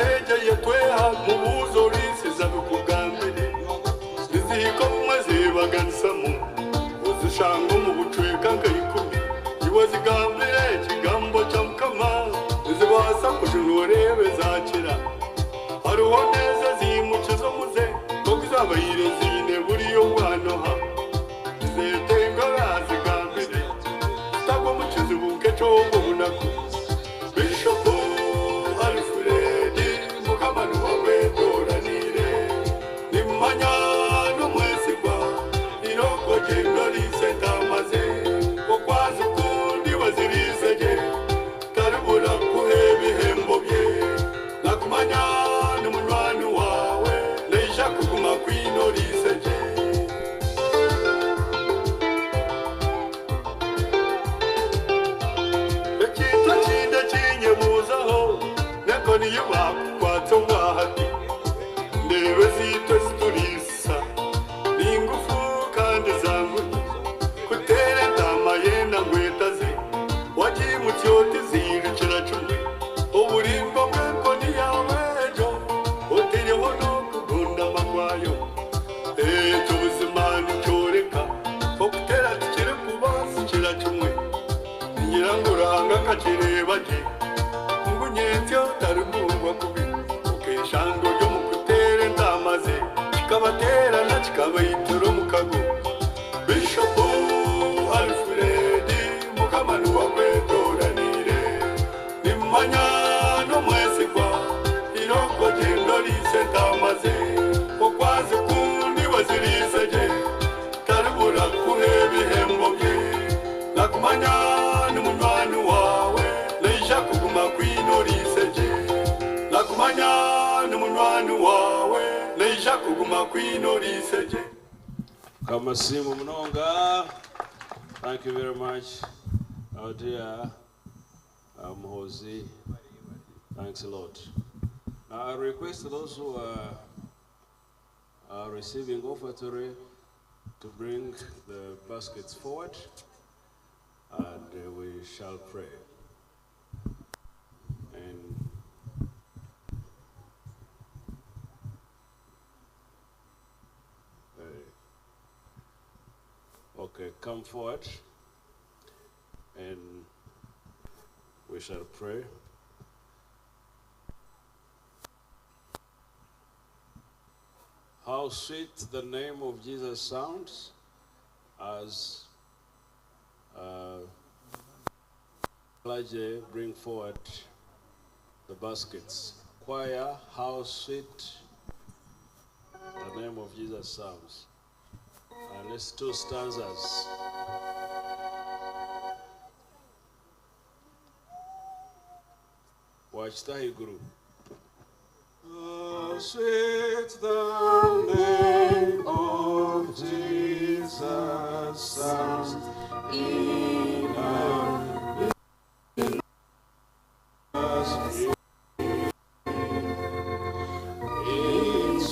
Emiheja yetweha mubuuzo orisiza bikugambire nizihika obumwe zebaganisamu ozishanga omu bucweka nka 10 iwe zigambire ekigambo kya Mukama nizibaasa kujunwa orebe zakira hariho neza zimukiza omuze nkoku zabaire ziine buriyo obwanoha zetenga orazigambire zitagwa omu kizibu nk'ekyobwo bunaku. Bishopu Alfred Mukama niwe nimanya n'omwesigwa iroko gendo risentamaze okwazi ukundi wazirisege taribura kuha ebihembo bye nakumanya n'omunywani wawe neija kuguma kwino risege. Ekintu ekindi ekinyebuuzaho n'enkoni ye bakukwatsa obwahati ndebe ziitwe zituriisa ni ngufu kandi zanguhi kuteera entaama yenda ngwetaze wagimutsya oti zirukira kimwe oburimbo bw'enkoni yawe ejo otiriho n'okugundama kwayo ekyo buzima nikyoreka okutera tikiri kubasikira kimwe ngira ngu Ruhanga akakireba gye ngu nyentsya otarigurwa kubi okeshanga ori omu kuteera entaama ze kikabateerana kikabaitira omukago. Bishopu Alfred Mukama niwe akwetoranire nimanya n'omwesigwa iroko gendo rise entaama ze okwazi kundi wazirise gye taribura kuha ebihembo bye nakumanya n'omunywani wawe neija kuguma kwino risege nakumanya n'omunywani wawe neija kuguma kwino risege. Kamasimu Munonga, thank you very much, our dear Muhozi. Thanks a lot. Now I request those who are receiving offertory to bring the baskets forward, and we shall pray. And okay, come forward, and we shall pray. How sweet the name of Jesus sounds as clergy bring forward the baskets. Choir, how sweet the name of Jesus sounds. Let's two stanzas. Wachtahi Guru. How sweet the name of Jesus sounds in our ears. It's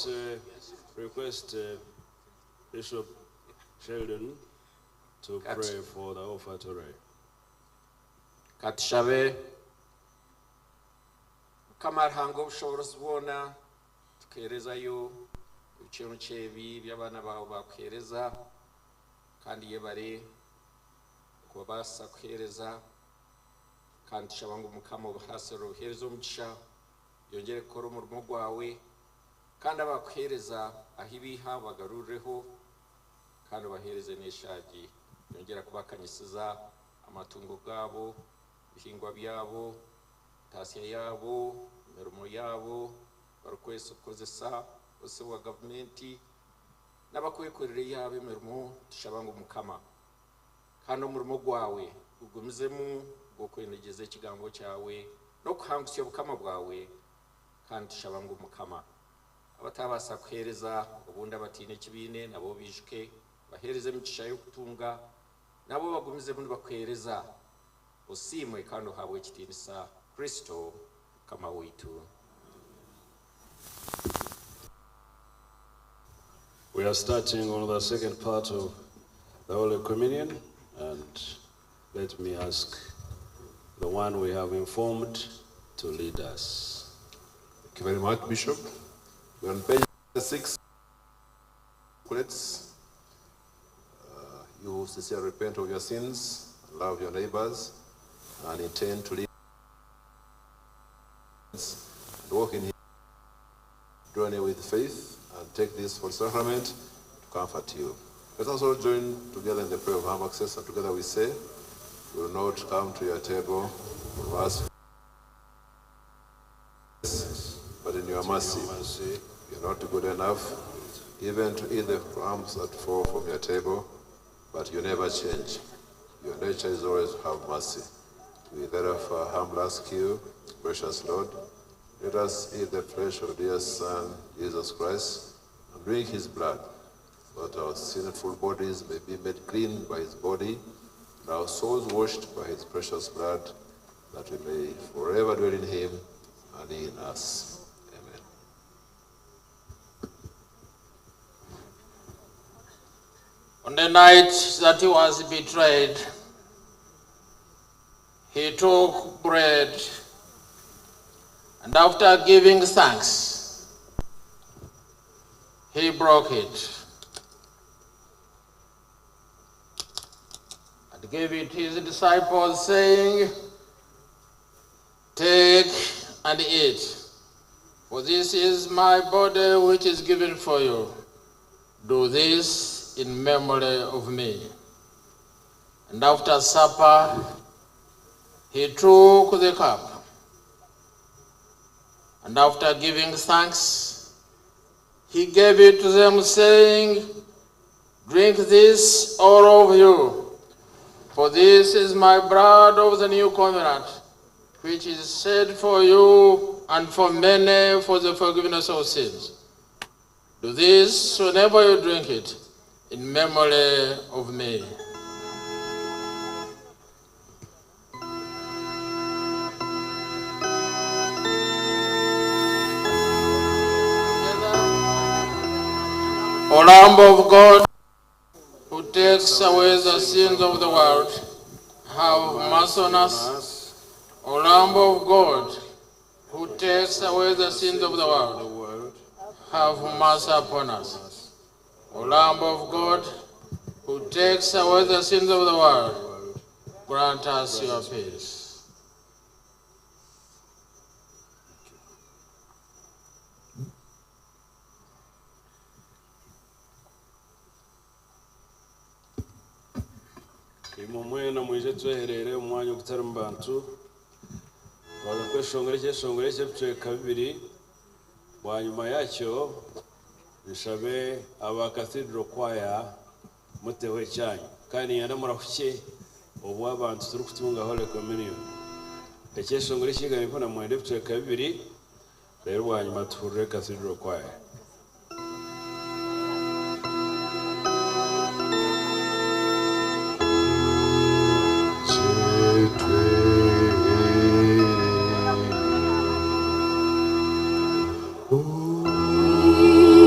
Let's request Bishop Sheldon to pray for the offertory. Katushabe. Mukama Ruhanga obushobozi bwona, tukerezayo ebiciro kyebi by'abaana bawe bakuhereza, kandi yebare kubabaasa kuhereza, kandi tushaba ngu Mukama obuhasire obuhereza omugisha, yongere kukora omurimo gwawe, kandi abakuhereza ahu ibiha bagarureho, kandi obahereze n'eshaagi, yongera kubakanyisiza amatungo gabo, ebihingwa byabo, tasya yabo, emirimo yabo, barikwesa kukozesa bose bwa gavumenti n'abakwekorera yabo emirimo. Tushaba ngu Mukama kandi omurimo gwawe gugumizemu gw'okwenegyeza ekigambo kyawe n'okuhangusya obukama bwawe, kandi tushaba ngu Mukama abatabaasa kuheereza obundi abatiine ekibiine nabo bijuke, baheereze emigisha y'okutunga, nabo bagumizemu nibakuheereza. Osiimwe kandi ohabwe ekitiinisa Kristo Mukama waitu. We are starting on the second part of the Holy Communion, and let me ask the one we have informed to lead us. Thank you very much, Bishop. We're on page 6. Let's, you who sincerely repent of your sins, love your neighbors, and intend to live and walk in Him, draw near with faith, and take this holy sacrament to comfort you. Let us all join together in the prayer of humble access, and together we say, we will not come to your table for us, but in your mercy, you are not good enough even to eat the crumbs that fall from your table, but you never change. Your nature is always to have mercy. We therefore humbly ask you, precious Lord, let us eat the flesh of dear Son, Jesus Christ, and drink his blood, so that our sinful bodies may be made clean by his body, and our souls washed by his precious blood, that we may forever dwell in him and he in us. Amen. On the night that he was betrayed, he took bread, and after giving thanks, he broke it and gave it to his disciples, saying, Take and eat, for this is my body which is given for you. Do this in memory of me. And after supper, he took the cup, and after giving thanks, he gave it to them, saying, Drink this, all of you, for this is my blood of the new covenant, which is shed for you and for many for the forgiveness of sins. Do this whenever you drink it, in memory of me. O Lamb of God, who takes away the sins of the world, have mercy on us. O Lamb of God, who takes away the sins of the world, have mercy upon us. O Lamb of God, who takes away the sins of the world, grant us your peace. Imwe mwena mwije tweherere omwanya ogutari mu bantu, twaza kweshongora ekyeshongoro eky'ebicweka bibiri, bwanyuma yakyo nshabe aba Cathedral Choir muteho ekyanyu, kandi nyenda murahukye obu abantu turikutunga Holy Communion. Ekyeshongoro ekyigana mpona mwenda ebicweka bibiri, rero bwanyuma tuhurire Cathedral Choir. Ooh.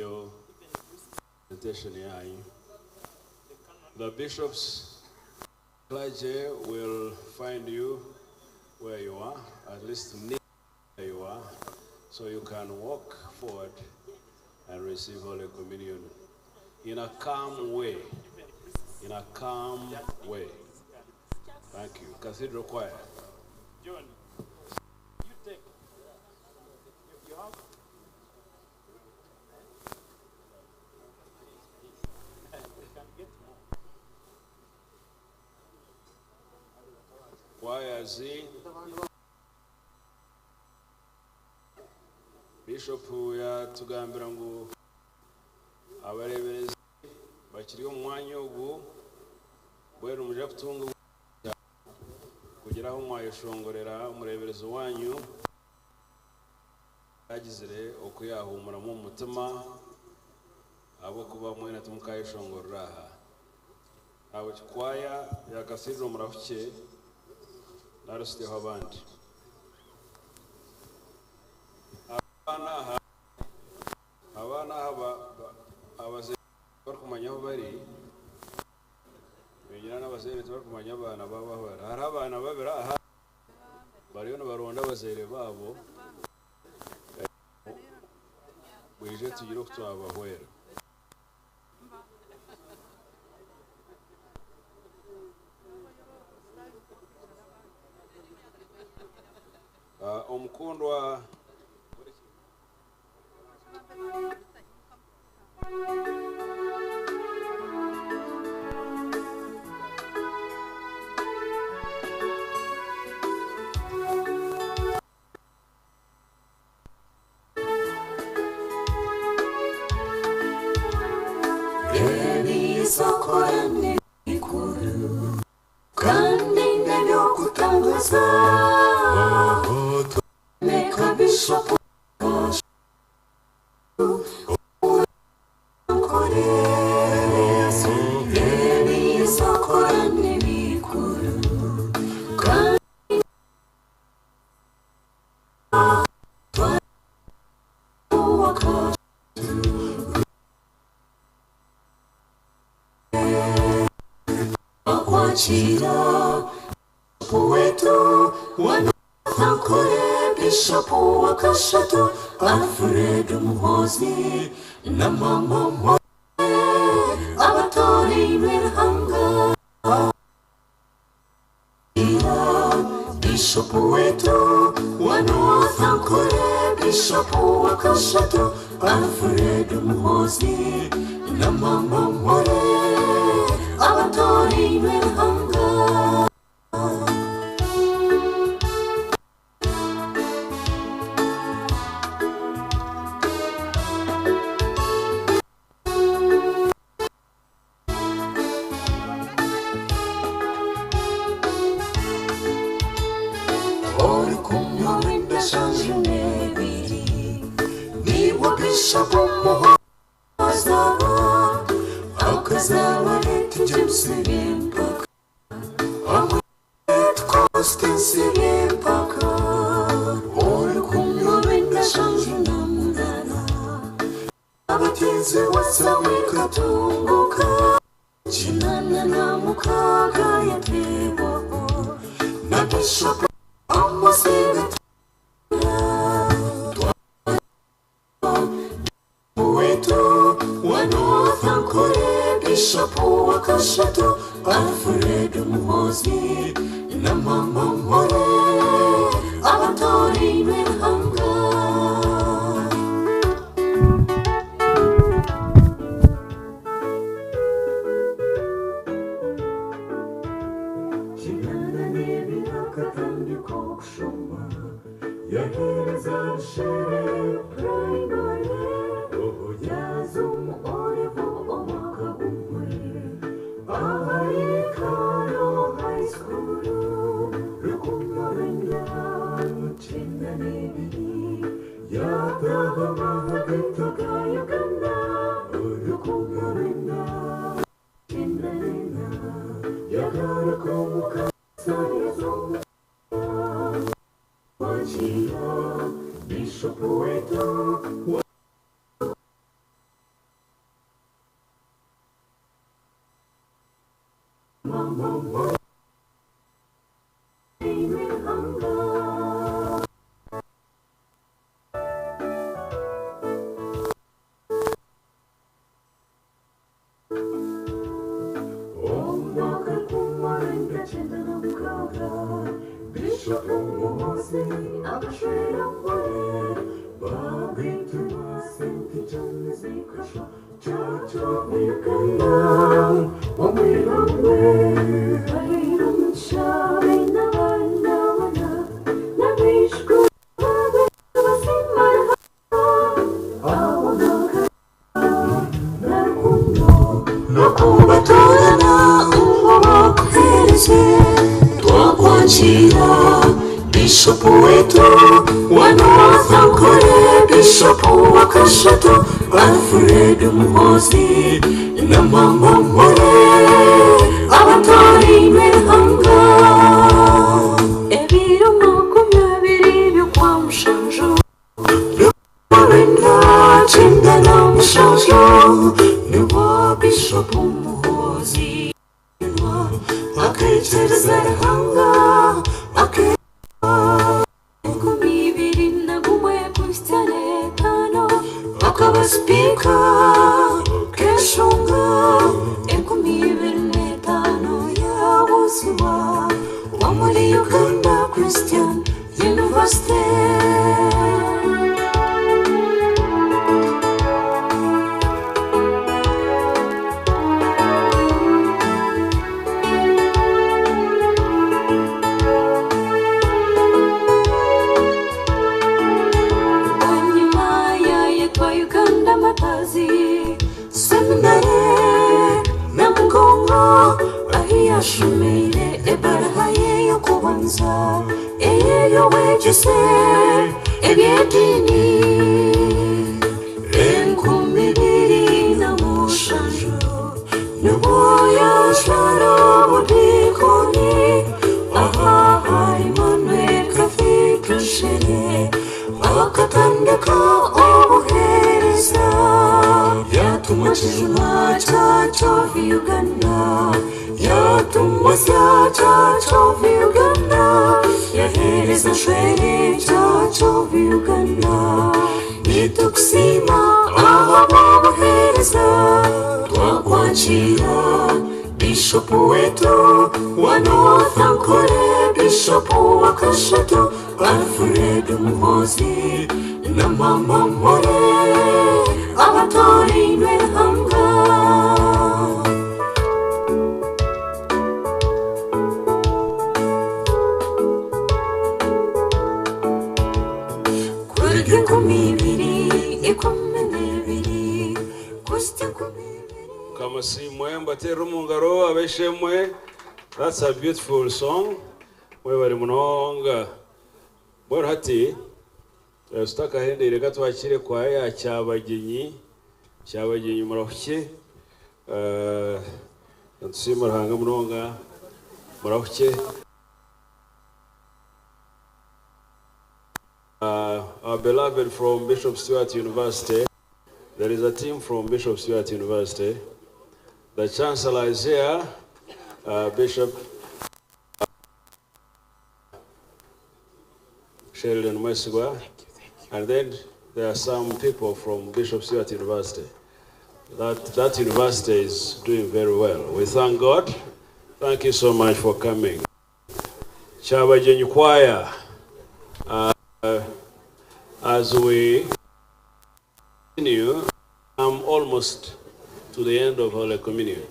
Muheyo presentation yanyu. The bishops clergy will find you where you are, at least near where you are, so you can walk forward and receive Holy Communion in a calm way. In a calm way. Thank you. Cathedral Choir. John, you take. You have? You can get more. Choir Z. Bishop yatugambira ngu abareberezi bakiri omu mwanya ogu bwenu muja kutunga kugira aho mwayeshongorera omureberezi wanyu agizire okuyahumuramu omu mutima ahabw'okuba mwena timukayeshongorera aha abo kikwaya ya cathedral murahukye narusiteho abandi abaana aha abazaire barikumanya aho bari benyina n'abazaire tibarikumanya abaana babo aho bari. Hariho abaana babiri aha bariyo nibaronda abazaire babo bwije tugire oku twabahwera. Omukundwa Ebizokorane bikuru kandi n'ebyokutangaza Meka Bishop Ebizokorane bikuru kandi Akwakira wetu wanankore Bishop wa Kashatu Alfred Muhozi na mama mwe abatori berhanga Bishop wetu wanankore Bishop wa Kashatu Alfred Muhozi na mama mwe abatori berhanga. mama more. Omwaka kumarinda chenda na mukaga Bishop Muhozi akashwera mwale Babintu masinti chane zikashwa Church of Uganda Wamwiramwe Bahira mushabe n'abana bana N'abishwe babe basimara Abonaka narukundo Nokubatorana umubakuhereze Twakwakira Bishop wetu wa North Ankole Bishop wa Kashato Alfred Muhozi na Mama More abatari imihanga Ebiro 20 by'ukwa Mushanju Rwenda cyenda na Mushanju niwo Bishop Muhozi akekereza ruhanga 2015 akaba sipika keshunga 2005 yabuzima wa muri Uganda Christian University. Seminare na Mugongo ahiyashumire ebaraha ye yo kubanza eyo wegese ebyedini 2007 nibwo yashara ubudikoni aha Emmanuel Cathedral Shere akatandika obuhereza yatumwa Church of Uganda yatumwa Church of Uganda yahereza Shere Church of Uganda nitukusima aha babuhereza twakwakira Bishop wetu wa North Ankole Bishop wa Kashato Alfred Muhozi na Mama More abatari imihanga. Kurya 2012 kusya Kamasimwe mbatera omungaro abeshemwe. That's a beautiful song. Mwebare munonga. Bora hati tutakahendere katwakire kwa ya Kyabagenyi. Kyabagenyi murahuke. Ntusima ruhanga munonga murahuke. Our beloved from Bishop Stuart University. There is a team from Bishop Stuart University. The Chancellor is here, Bishop Sheldon Mwesigwa. And then there are some people from Bishop Stuart University. That university is doing very well. We thank God. Thank you so much for coming. Kyabagenyi Choir, as we continue, I'm almost to the end of Holy Communion.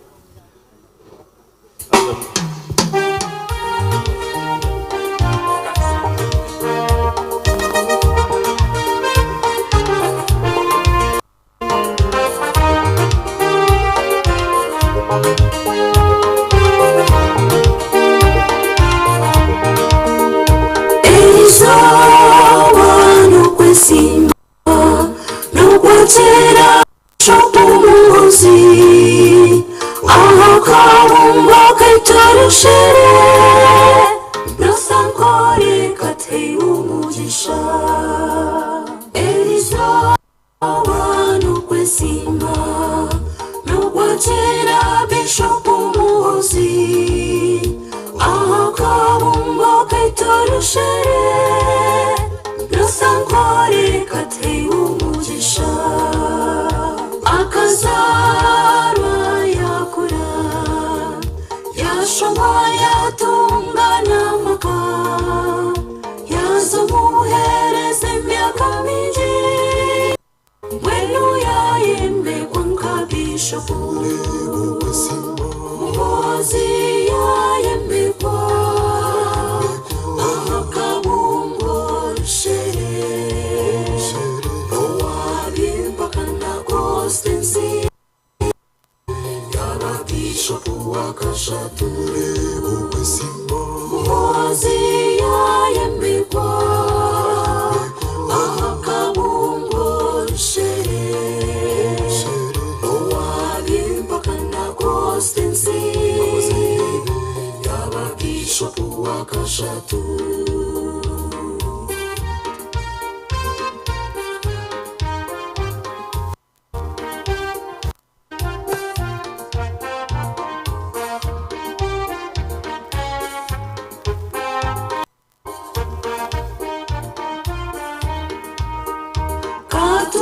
Bishop Muhoozi Akabungo kaitorushere Rusankore katei umugisha Akazarwa yakura Yashoma yatunga n'amaka Yazumuhereza imyaka mingi Mbwenu yayembekwa nka bishopu Muhoozi yayembekwa Akabungo rushere Owabimpaka na Constancy Yaba bishopu wakashatu Muhoozi yayembekwa Akabungo rushere Owabimpaka na Constancy Yaba bishopu wakashatu.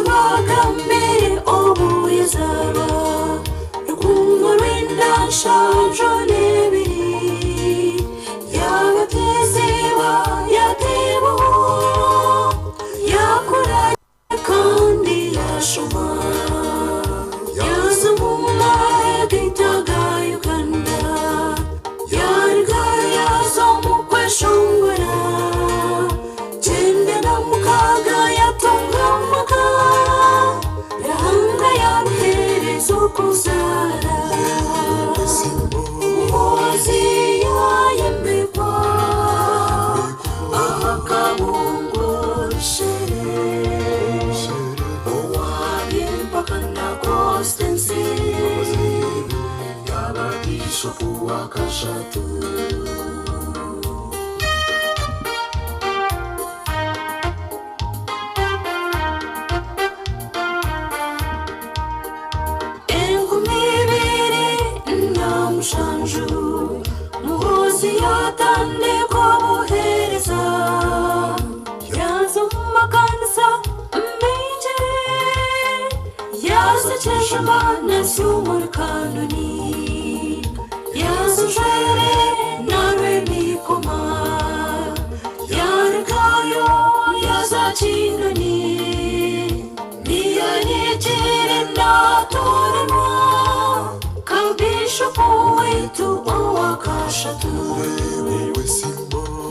Katubagambire obuyezaba Rukungo rwenda nshanjo n'ebiri Yabatizibwa yateebwaho Yakura kandi yashoma Yaza mu mahe ga Uganda Yaruga yaza mu kweshongora 96 yatunga amaka Ruhanga yamuhereza okuzaara Muhoozi yayembekwa Akabungo rushere Owabimpaka na Constancy Yaba bishopu wakashatu. 2007 Muhoozi yatandikwa obuheereza Yaza omu makanisa maingi Yaza Kyejuma n'Esyomuri Kanoni Yaza Njwere na Rwemikoma Yarugayo yaza Kinoni Niyanyegere natoranwa Kabishopu waitu owakashatu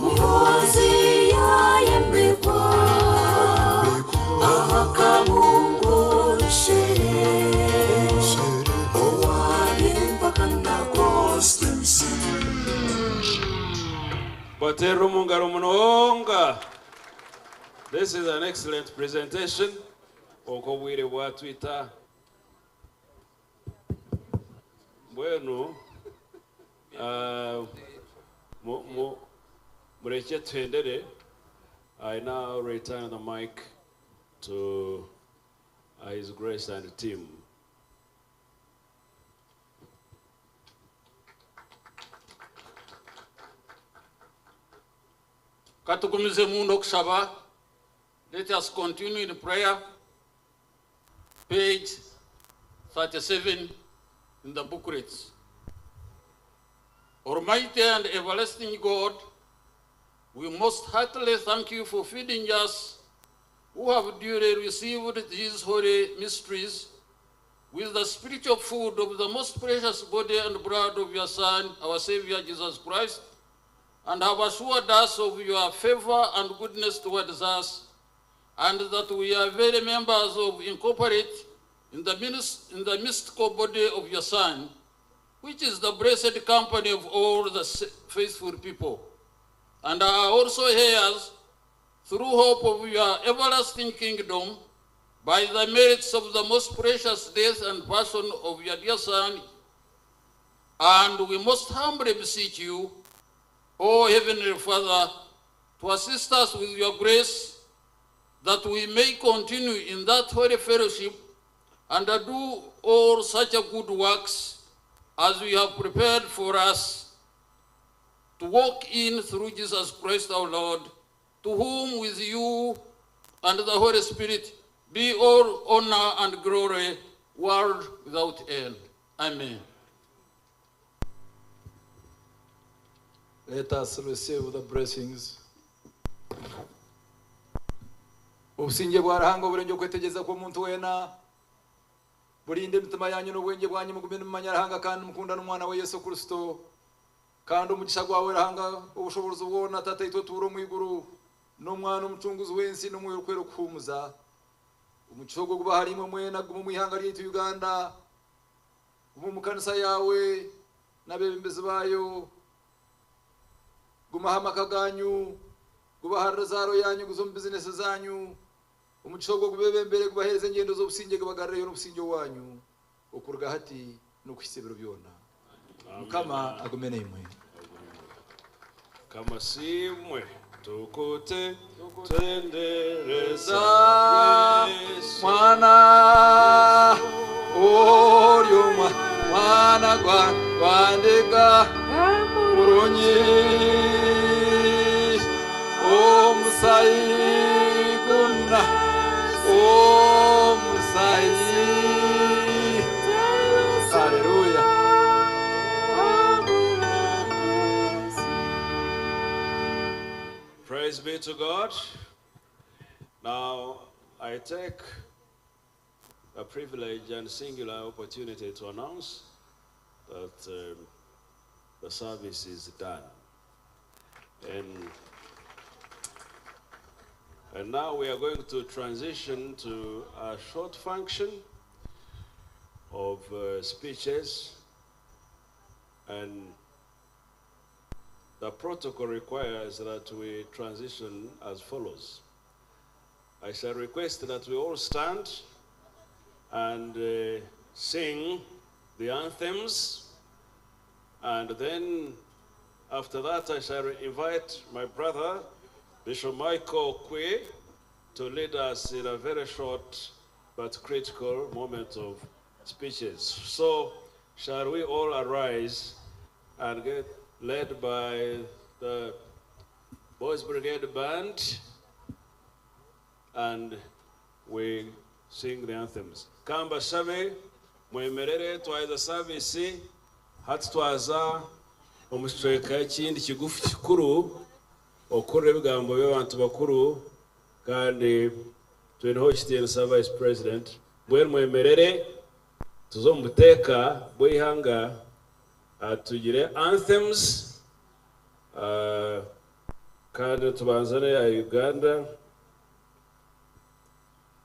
Muhoozi yayembekwa Akabungo rushere Owabimpaka na Constancy. Baterera omu ngaro munonga. This is an excellent presentation. Konka obwire bwatwita. Mbwenu mureke tuhendere. I now return the mic to His Grace and the team. Katugumize mundu okushaba. Let us continue in prayer. Page 37 in the booklets. Almighty and everlasting God, we most heartily thank you for feeding us who have duly received these holy mysteries with the spiritual food of the most precious body and blood of your Son, our Savior Jesus Christ, and have assured us of your favor and goodness towards us, and that we are very members of incorporate in the mystical body of your Son, which is the blessed company of all the faithful people, and are also heirs through hope of your everlasting kingdom, by the merits of the most precious death and passion of your dear Son. And we most humbly beseech you, O Heavenly Father, to assist us with your grace, that we may continue in that holy fellowship and do all such a good works as you have prepared for us to walk in through Jesus Christ our Lord, to whom with you and the Holy Spirit be all honor and glory, world without end. Amen. Let us receive the blessings. Obusinge bwa Ruhanga oburenge okwetegereza kw'omuntu weena burinde emitima yanyu n'obwenge bwanyu, mugume nimumanya Ruhanga kandi mukunda n'omwana we Yesu Kristo. Kandi omugisha gwawe Ruhanga obushobozi bwona, Tata itwe otuura omu iguru, n'omwana omucunguzi w'ensi, n'omwoyo orikwera okuhuumuza, omugisha ogwo guba ahari imwe mwena, gume omu ihanga ryaitu Uganda, gume omu kanisa yawe n'abeebembezi baayo, gumaho amaka ganyu, guba ahari ruzaaro yanyu, guze omu bizinesi zanyu. Omugisha ogwo gubebembere, gubahereze engendo z'obusinge, gubagarireyo n'obusinge owanyu okuruga hati n'okuhisa ebiro byona. Mukama agume naimwe. Kama simwe tukute tendereza mwana oryo mwana gwandika murungi omusayi guna omusayi. Hallelujah. Praise be to God. Now, I take a privilege and singular opportunity to announce that the service is done. And now we are going to transition to a short function of speeches, and the protocol requires that we transition as follows. I shall request that we all stand and sing the anthems, and then after that I shall invite my brother, Bishop Michael Kwe, to lead us in a very short but critical moment of speeches. So shall we all arise and get led by the Boys Brigade Band, and we sing the anthems. Kamba shabe, mwemerere twaiza service, hati twaza omu kicweka ekindi kigufu kikuru okurra ebigambo by'abantu bakuru, kandi twineho ekitiinisa Vice President. Mbwenu mwemerere tuze omu buteeka bw'eihanga, tugire anthems, kandi tubanze n'eya Uganda,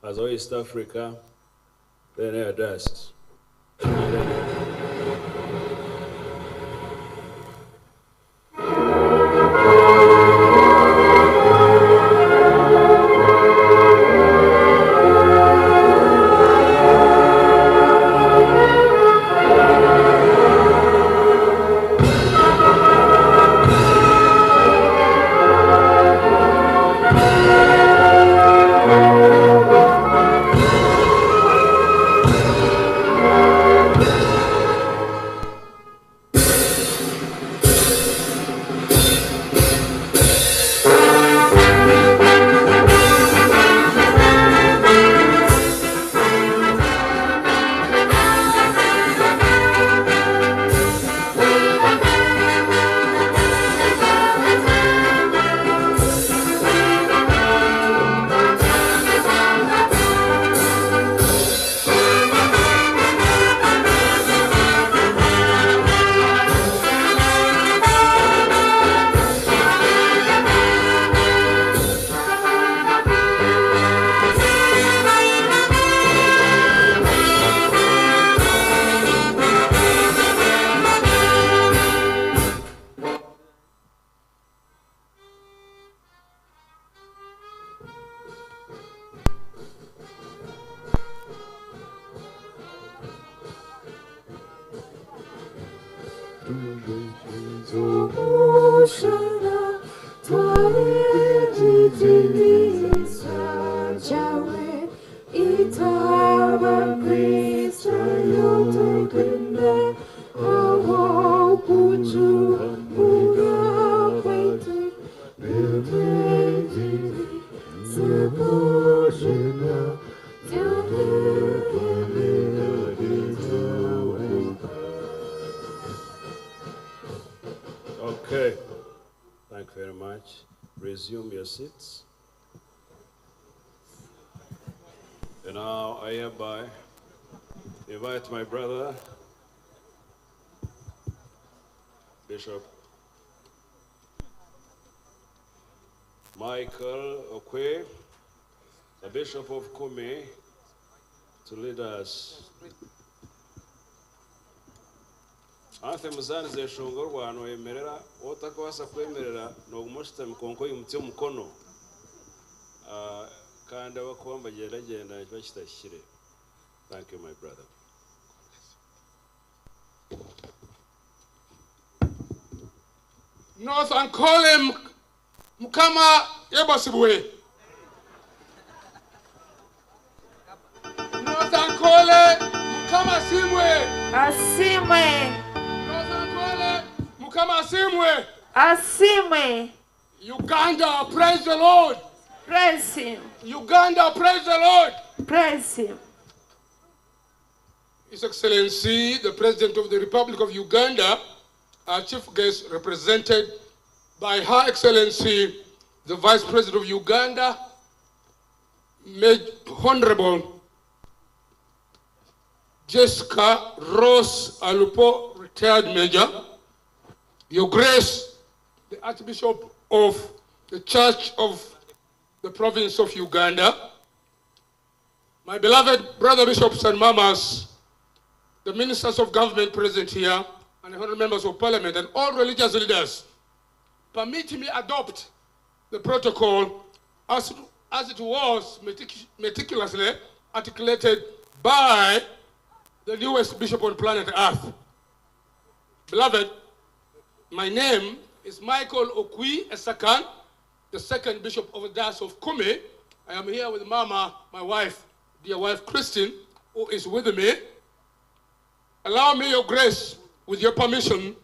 as East Africa, then eya diocese. Itaba Kristo yotugenda. much. Resume your seats. And now I hereby invite my brother, Bishop Michael Okwi, the Bishop of Kumi, to lead us. Anthem zani zeshongorwa hano yemerera otakubasa kwemerera noguma oshutami konka oyimutse omukono kandi abakuba mbagyendagenda kiba kitahikire. Thank you, my brother. North Ankole Mukama yebasibwe. North Ankole Mukama asimwe. Asimwe. North Ankole Mukama asimwe. Asimwe. Uganda, praise the Lord. Praise him. Uganda, praise the Lord. Praise him. His Excellency, the President of the Republic of Uganda, our chief guest represented by Her Excellency, the Vice President of Uganda, Honorable Jessica Rose Alupo, retired Major, Your Grace, the Archbishop of the Church of the Province of Uganda, my beloved brother bishops and mamas, the ministers of government present here, and the honorable members of parliament, and all religious leaders, permit me adopt the protocol as it was meticulously articulated by the newest bishop on planet Earth. Beloved, my name is Michael Okwi Esakan, the second bishop of the Diocese of Kumi. I am here with Mama, my wife, dear wife Christine, who is with me. Allow me, Your Grace, with your permission,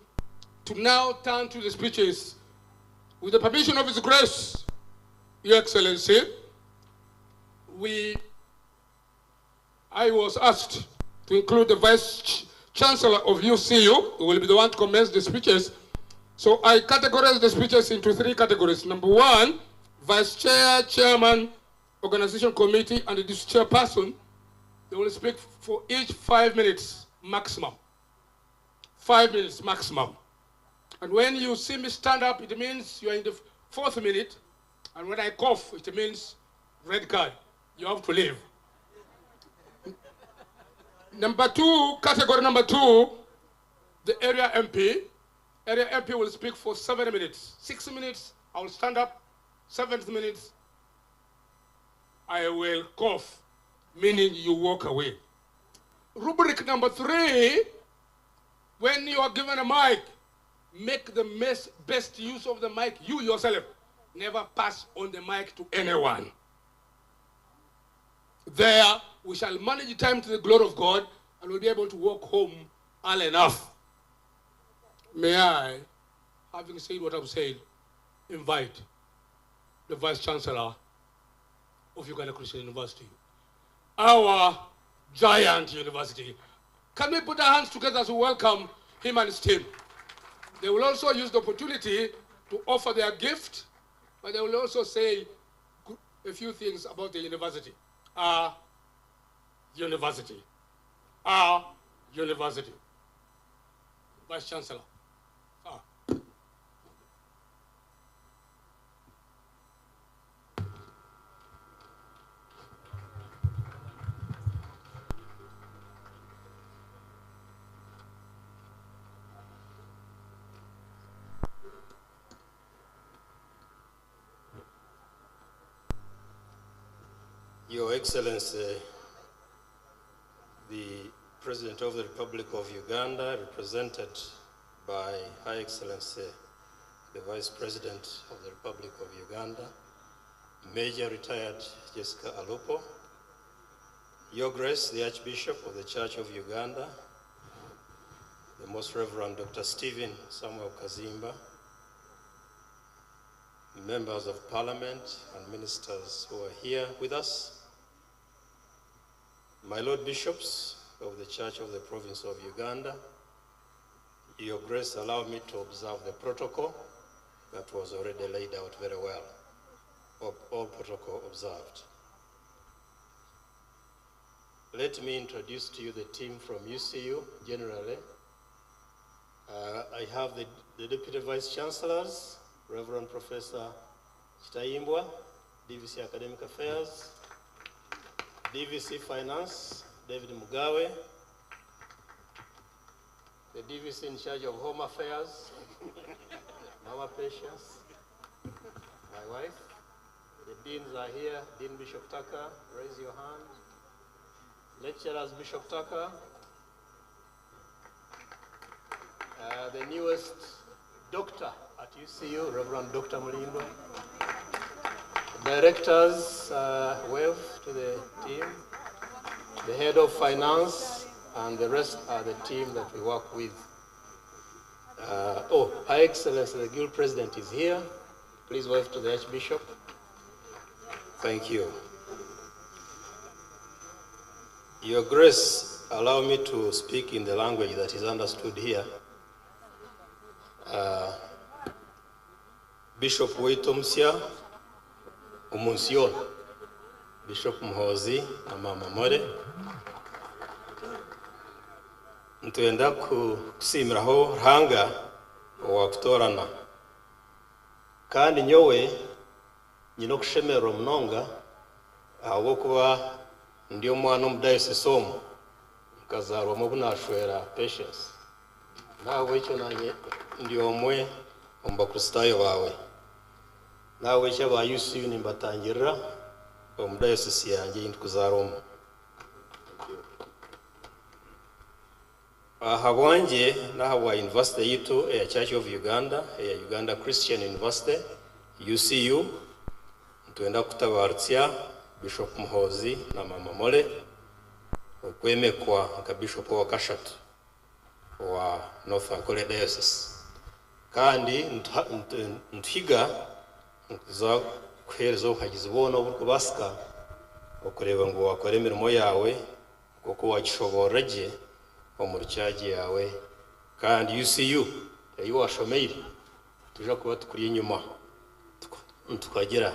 to now turn to the speeches. With the permission of His Grace, Your Excellency, I was asked to include the Vice Chancellor of UCU, who will be the one to commence the speeches. So I categorize the speeches into three categories. Number one, Vice Chair, Chairman, Organization Committee, and the Chairperson. They will speak for each 5 minutes maximum. 5 minutes maximum. And when you see me stand up, it means you are in the fourth minute. And when I cough, it means red card. You have to leave. Number two, category number two, the area MP. Area MP will speak for 7 minutes. 6 minutes, I will stand up. 7 minutes, I will cough, meaning you walk away. Rubric number three, when you are given a mic, make the best use of the mic, you yourself. Never pass on the mic to anyone. There, we shall manage time to the glory of God and we'll be able to walk home early enough. May I, having said what I've said, invite the Vice Chancellor of Uganda Christian University, our giant university. Can we put our hands together to welcome him and his team? They will also use the opportunity to offer their gift, but they will also say a few things about the university. Our university. Our university. Vice Chancellor. Your Excellency, the President of the Republic of Uganda, represented by Her Excellency, the Vice President of the Republic of Uganda, Major Retired Jessica Alupo, Your Grace, the Archbishop of the Church of Uganda, the Most Reverend Dr. Stephen Samuel Kazimba, members of Parliament and ministers who are here with us, my Lord Bishops of the Church of the Province of Uganda, Your Grace, allow me to observe the protocol. that was already laid out very well, all protocol observed. Let me introduce to you the team from UCU generally. I have the Deputy Vice Chancellors, Reverend Professor Kitayimbwa, DVC Academic Affairs, DVC Finance, David Mugawe, the DVC in charge of Home Affairs, Mama Patience, my wife. The deans are here. Dean Bishop Tucker, raise your hand. Lecturers, Bishop Tucker. The newest doctor at UCU, Reverend Dr. Mulindwa. Directors, wave to the team. The head of finance and the rest are the team that we work with. Her Excellency, the Guild President is here. Please wave to the Archbishop. Thank you. Your Grace, allow me to speak in the language that is understood here. Bishop Waitomsia, Umunsion, Bishop Muhoozi na Mama More. Nitwenda kusiimiraho Ruhanga owakutoorana. Kandi nyowe nyine okushemererwa munonga ahabw'okuba ndi omwana omu diocese omu, nkazaarwamu obu naashwera Patience. Nahabwekyo nanye ndi omwe omu bakristaayo baawe. Nahabwekyo aba UCU nimbatangirira omu diocese yangye ei ndikuzaarwa omu. Ahabwangye n'ahabwa university yitu eya Church of Uganda, eya Uganda Christian University, UCU, nitwenda kutabarutsya Bishop Muhoozi na Mama More okwemekwa nka Bishop wa kashatu wa North Ankole Diocese. Kandi nituhiga nkuza kuhereza obuhagizi bwona oburikubasika okureba ngu wakora emirimo yawe nk'oku wakishoborora gye omu rukyagi yawe. Kandi UCU ei washomeire tuja kuba tukuri enyuma nitukagira.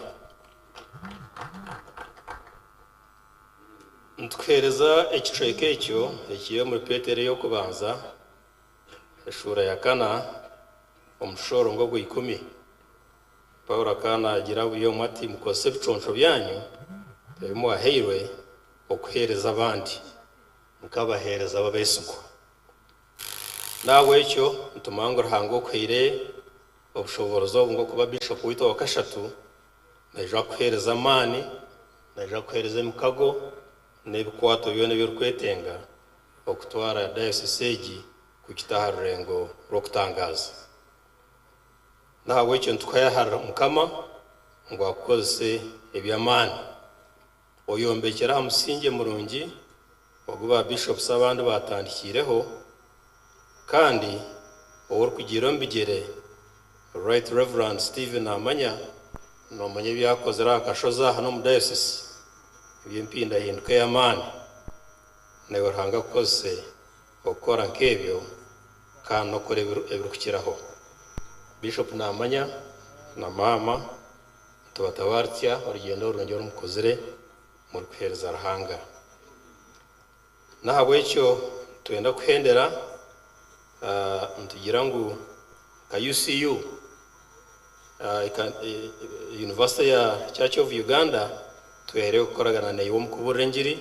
Nitukuheereza ekicweka ekyo ekiri omuri Petero y'okubanza eshuura ya 4 omushorongo gw'ikumi. Paulo akaba agira buri omwe ati mukozese ebiconco byanyu ebi mwahairwe okuheereza abandi nkabaheereza ababeesigwa. Nahabwekyo nitumanya ngu Ruhanga okuhaire obushoborozi obu bw'okuba Bishop waitu owa kashatu naija kukuheereza amaani, naija kukuheereza emikago n'ebikwato byona ebi orikwetenga okutwara diocese egi kugita aha rurengo rw'okutangaaza. Nahabwekyo nitukuhayaharira Mukama ngu akukozese eby'amaani, oyombekere aha musingi murungi ogu ba bishops abandi batandikiireho, kandi orikugira omu bigyere Right Reverend Stephen Namanya, noomanya ebi yakozire aha kashozi aha n'omu diocese eby'empindahinduka ey'amaani. Naiwe Ruhanga akukozese okukora nk'ebyo kandi n'okukora ebirikukiraho. Bishop Namanya na maama nitubatabarutsya orugyendo rurungi oru mukozire murikuheereza Ruhanga. Nahabwekyo twenda kuhendera nitugira ngu nka UCU, University ya Church of Uganda, twehere kukoragana naiwe omu kuburira engiri.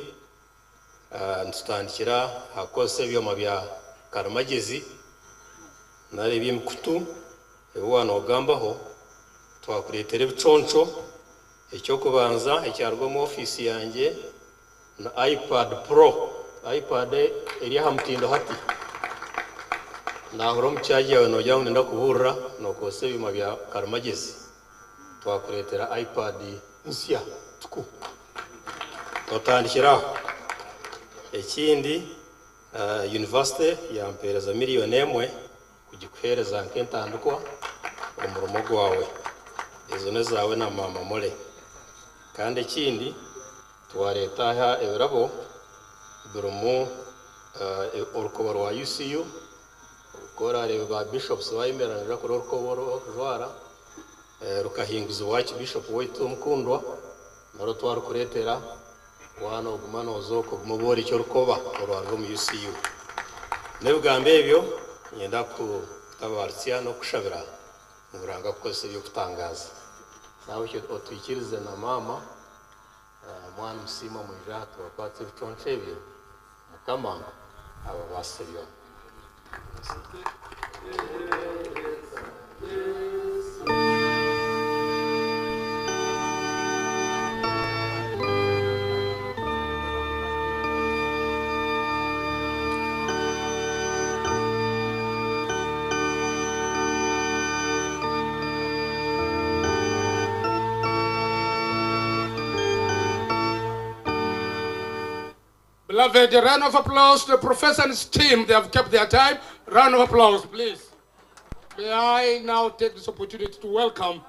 Nitutandikira aha kukozesa ebyoma bya karimagezi nari eby'emikutu ebi waanogambaho. Twakureetera ebiconco. Ekyokubanza ekyaruga omu ofiisi yangye na iPad Pro. iPad eri aha mutindo hati. Naahura omu kyagi yawe noogira ngu nenda kubuurira nookozesa ebyoma bya karimagezi. Twakureetera iPad nsya tuku. Otandikira aho. Ekindi, university yampeereza 1 million kugikuheereza nk'entandikwa omurimo gwawe. Ezo n'ezaawe na Mama More. Kandi ekindi, twareeta aha ebirabo birimu orukoba rwa UCU. Ku orareeba ba bishops bayemerera nibaija kureba orukoba oru orikujwara. Rukahinguzibwa Archbishop waitu omukundwa, narwo twarukureetera, waaba nooguma noozooka ogume oborekye orukoba orwaruga omu UCU. N'ebigambo ebyo, niinyenda kukutabarutsya n'okukushabira ngu Ruhanga akukozese eby'okutangaaza. N'ahabw'ekyo otwikirize na maama, mwana musiimwa mwije aha tubakwatse ebiconco ebi, Mukama ababaasise byona. Beloved, a round of applause to the professor and his team. They have kept their time. Round of applause, please. May I now take this opportunity to welcome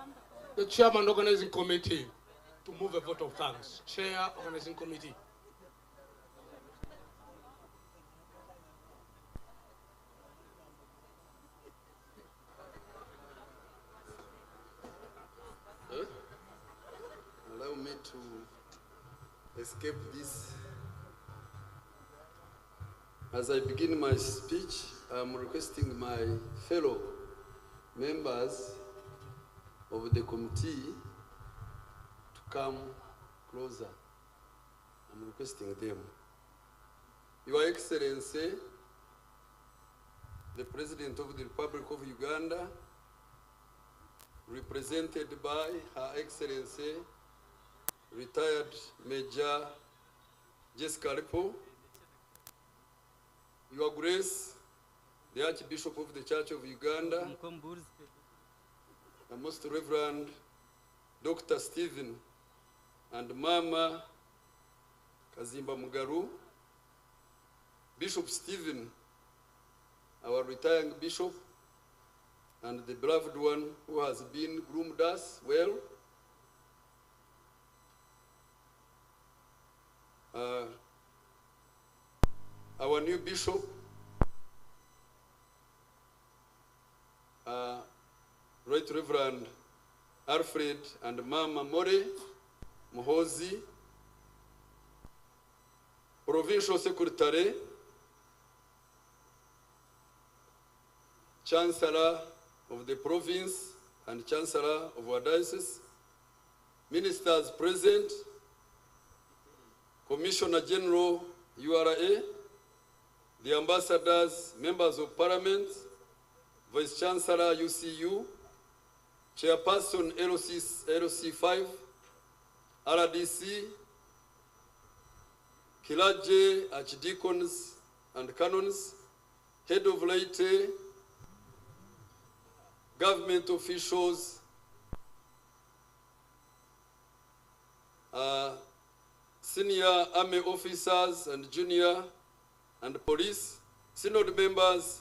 the chairman organizing committee to move a vote of thanks. Chair, organizing committee. Allow me to escape this. As I begin my speech, I'm requesting my fellow members of the committee to come closer. I'm requesting them. Your Excellency, the President of the Republic of Uganda, represented by Her Excellency, retired Major Jessica Alupo, Your Grace, the Archbishop of the Church of Uganda, the Most Reverend Dr. Stephen and Mama Kazimba Mugaru, Bishop Stephen, our retiring bishop, and the beloved one who has been groomed us well. Our new bishop, Right Reverend Alfred and Mama More Muhoozi, Provincial Secretary, Chancellor of the Province and Chancellor of our Diocese, Ministers present, Commissioner General URA, the ambassadors, members of Parliament, Vice Chancellor UCU, Chairperson LC5, RDC, Kilaje, Archdeacons and Canons, Head of Laity, government officials, senior army officers and junior and police, synod members,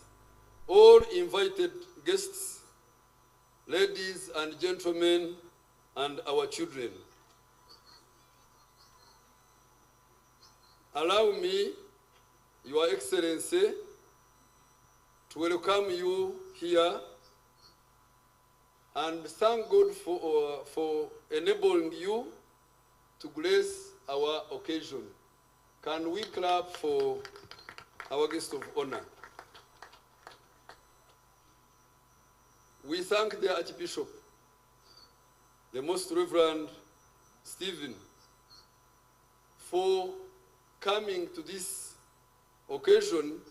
all invited guests, ladies and gentlemen, and our children. Allow me, Your Excellency, to welcome you here and thank God for enabling you to grace our occasion. Can we clap for our guest of honor? We thank the Archbishop, the Most Reverend Stephen, for coming to this occasion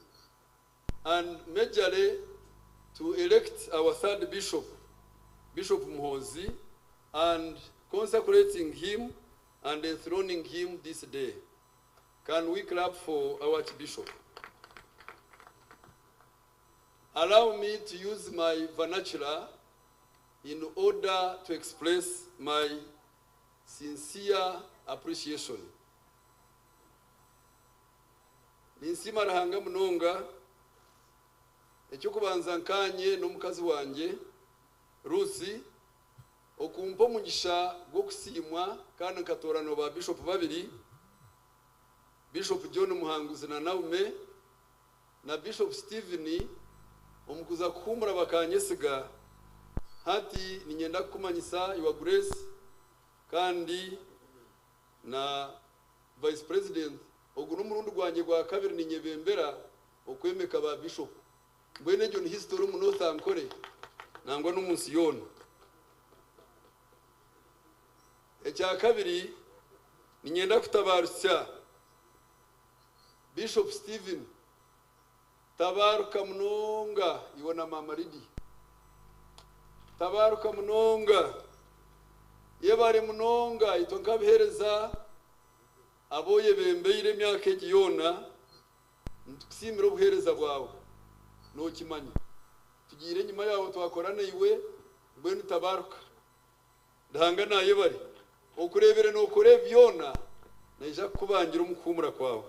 and majorly to elect our third bishop, Bishop Muhoozi, and consecrating him and enthroning him this day. Can we clap for our Archbishop? Allow me to use my vernacular in order to express my sincere appreciation. Ninsiima Ruhanga munonga ekyokubanza nkanye n'omukazi wangye Rusi okumpa omugisha gw'okusiimwa kandi nkatoorana ba bishop babiri, Bishop John Muhanguzi na Naume na Bishop Stephen, omukuza kuhuumura bakanyesiga Hati niinyenda kukumanyisa Your Grace kandi na Vice President, ogu n'omurundi gwangye gwa kabiri niinyebembera okwemeka ba Bishop. Mbwenu egyo ni history omu North Ankole nangwa n'omu nsi yoona. Ekya kabiri, niinyenda kutabaarusya Bishop Stephen. Tabaaruka munonga iwe na Maama Lydia. Tabaaruka munonga. Yebare munonga itwe nk'abaheereza abu oyebembeire emyaka egi yoona, nitukusiimira obuheereza bwawe. Nookimanya. Tugiire enyima yaawe twakora naiwe, mbwenu tabaaruka. Ruhanga naayebare. Okureebire nookora ebi byona, naija kukubangira omu kuhuumura kwawe.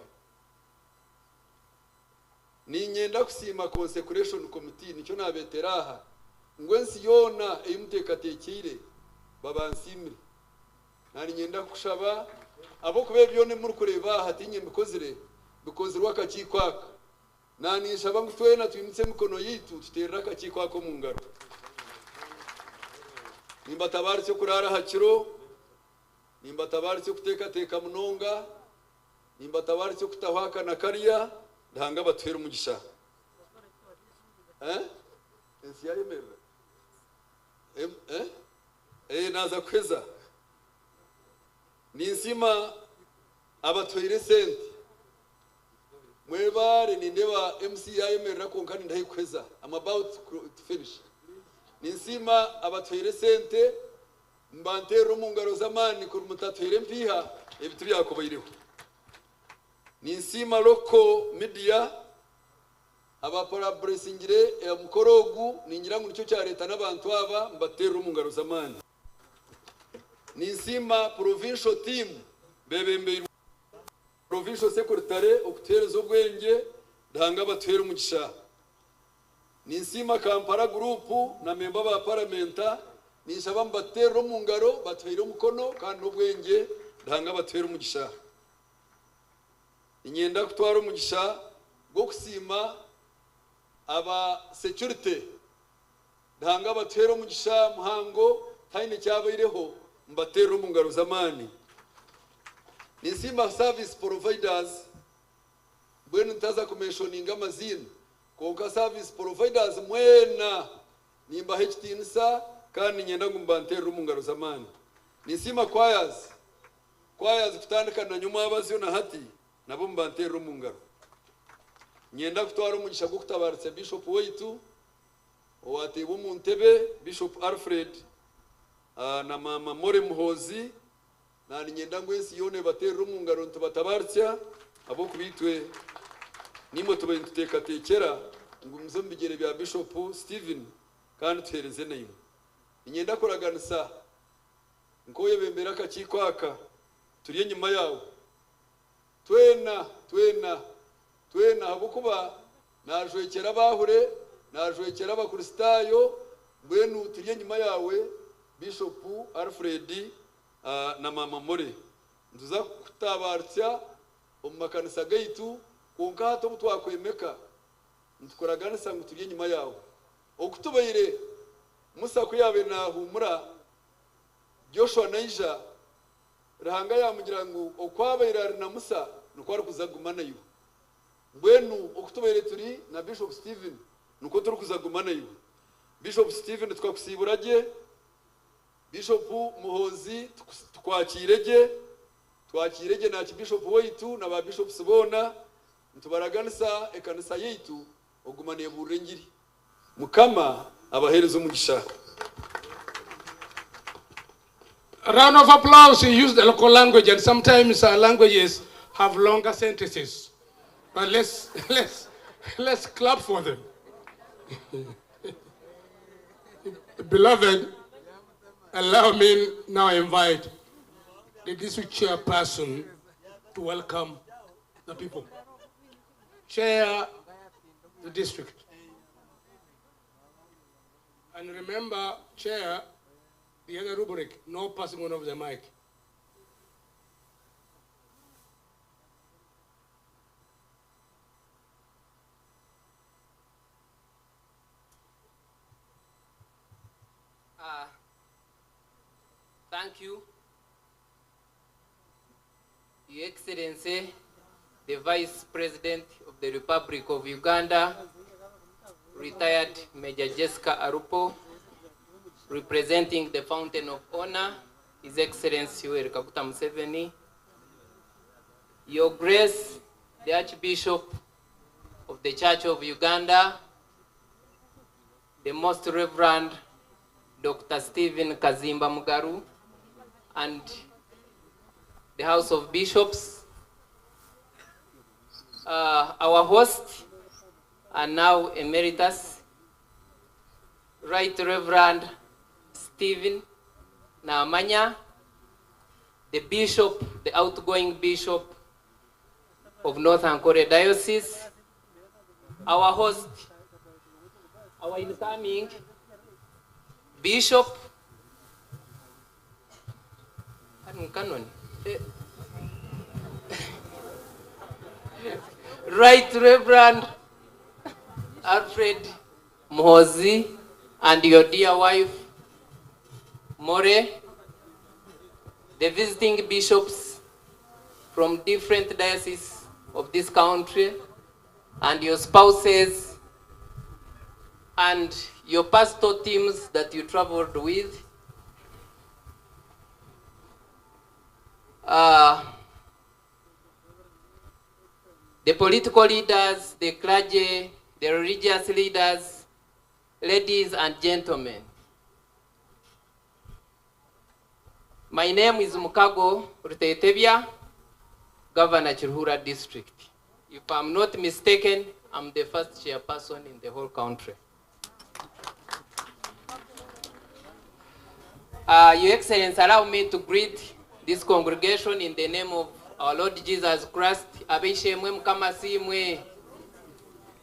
Niinyenda kusiima Consecration Committee, nikyo naabeetera aha, ngu ensi yoona ei muteekateekyeire babansiimire. Naaniinyenda kukushaba, ahabw'okuba ebi byona ebi murikureeba aha tiinye mbikozire, bikozirwe akakiiko aka. Naaninshaba ngu twena twimutsye emikono yaitu tuteerere akakiiko aka omu ngaro. Nimbatabaaritsya okuraara aha kiro, nimbatabaaritsya okuteekateeka munonga, Nimbatabaaritsya okutaho aka na kariya, Ruhanga abatuheere omugisha. Eh? Ensi yayemerera? Eh? Eh? Eh, naaza kuheza. Ninsiima abatuhaire esente. Mwebaare, nindeeba MC yayemerera kwonka ninda haihi kuheza. I'm about to finish. Ninsiima abatuhaire esente. Mbanteerera omu ngaro z'amaani kuri mutatuhaire empiiha ebi tibyakubaireho. Ninsiima Local Media abakoraburesingire omukoro ogu, ningira ngu nikyo kyareeta n'abantu aba, mbateerera omu ngaro z'amaani. Ninsiima Provincial Team bebembeirwe Provincial Secretary okutuheereza obwengye, Ruhanga abatuheere omugisha. Ninsiima Kampala Group na memba ba Paramenta, ninshaba mubateerere omu ngaro, batuhaire omukono kandi n'obwengye, Ruhanga abatuheere omugisha. Niinyenda kutwara omugisha gw'okusiima aba securite, Ruhanga abatuheere omugisha muhango, tihaine ekyabaireho, mubateerere omu ngaro z'amaani. Ninsiima service providers. Mbwenu ntaza kumenshoninga amaziina, kwonka service providers mwena nimbaha ekitiinisa kandi niinyenda ngu mubanteerere omu ngaro z'amaani. Ninsiima choirs, choirs kutandika na nyomwabazyo na hati nabo mubanteerere omu ngaro. Niinyenda kutwara omugisha gw'okutabaaritsya Bishop waitu owateibwe omu ntebe, Bishop Alfred na Maama Molly Muhoozi. Na niinyenda ngu ensi yoona ebateerere omu ngaro nitubatabaaritsya, ahabw'okuba itwe naimwe tubaire nituteekateekyera ngu muze omu bigyere bya Bishopu Stephen kandi tuheereze naimwe. Niinyenda kuraganisa nk'oyebembeire akakiiko aka, turi enyima yaawe. Twena, twena, twena ahabw'okuba naajwekyera abaahura, naajwekyera Abakristaayo, mbwenu turi enyima yaawe Bishopu Alfred na Maama Molly. Nituza kukutabarutsya omu makanisa gaitu, kwonka hati obu twakwemeka, nitukuraganisa ngu turi enyima yaawe. Oku tubaire, Musa ku yaabaire naahuumura, Joshua naija, Ruhanga yaamugira ngu oku abaire ari na Musa nikwo arikuza kuguma naiwe. Mbwenu oku tubaire turi na Bishop Stephen nikwo turikuza kuguma naiwe. Bishop Stephen tukakusiibura gye, Bishop Muhoozi tukwakiire gye, twakiire gye na Archbishop waitu na ba Bishops boona, nitubaraganisa ekanisa yaitu okuguma nebuurira engiri. Mukama abaheereze omugisha. A round of applause. He used the local language, and sometimes our languages have longer sentences. But let's, let's, let's clap for them. Beloved, allow me now invite the district chairperson to welcome the people. Chair the district. And remember, Chair, the other rubric, no passing on of the mic. Thank you, Your Excellency, the Vice President of the Republic of Uganda, retired Major Jessica Alupo, representing the Fountain of Honor, His Excellency Yoweri Kaguta Museveni, Your Grace, the Archbishop of the Church of Uganda, the Most Reverend Dr. Stephen Kazimba Mugaru, and the House of Bishops, our host, and now Emeritus, Right Reverend Stephen Namanya, the Bishop, the outgoing Bishop of North Ankole Diocese, our host, our incoming Bishop, Right Reverend Alfred Muhoozi, and your dear wife, More, the visiting bishops from different dioceses of this country, and your spouses, and your pastor teams that you traveled with. The political leaders, the clergy, the religious leaders, ladies and gentlemen. My name is Mukago Rutetebya, Governor Kiruhura District. If I'm not mistaken, I'm the first chairperson in the whole country. Your Excellency, allow me to greet this congregation in the name of our Lord Jesus Christ. Abishemwe mukama simwe.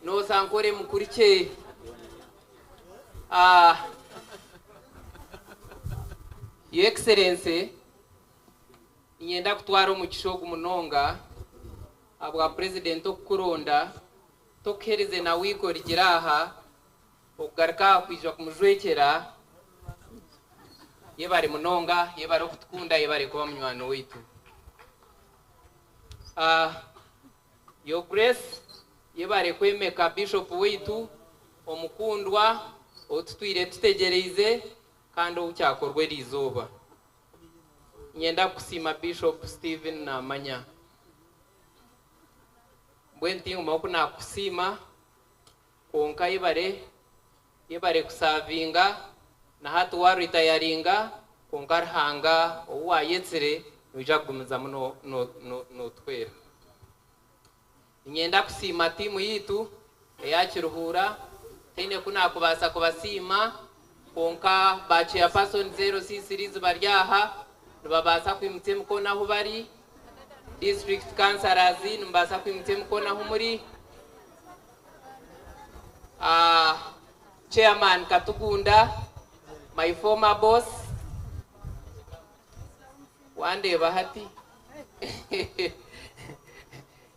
North Ankole mukuriche. Your Excellency, nyenda kutwara omugisha ogu munonga abwa President okukuronda tokuhereze na wiiki origira aha okugaruka kwija kumujwekyera. Yebare munonga, yebare okutukunda, yebare kuba munywani waitu. Your Grace, yebare kwemeka Bishop waitu omukundwa otutwire tutegyereize kandi okyakorwa eri izooba. Nyenda kusiima Bishop Stephen Namanya. Mbwenu tinguma oku nakusiima, kwonka yebare kusavinga, na hati waritayaringa, kwonka Ruhanga ou wayetsire noija kugumizamu notwera. Nyenda kusiima tiimu yitu eya Kiruhura, teine ku nakubaasa kubasiima, kwonka ba chairperson zero C series bari aha, nibabaasa kwimutsa emikono ahu bari, district councillors nimubaasa kwimutsa emikono ahu muri, Chairman Katugunda, my former boss, wandeeba hati,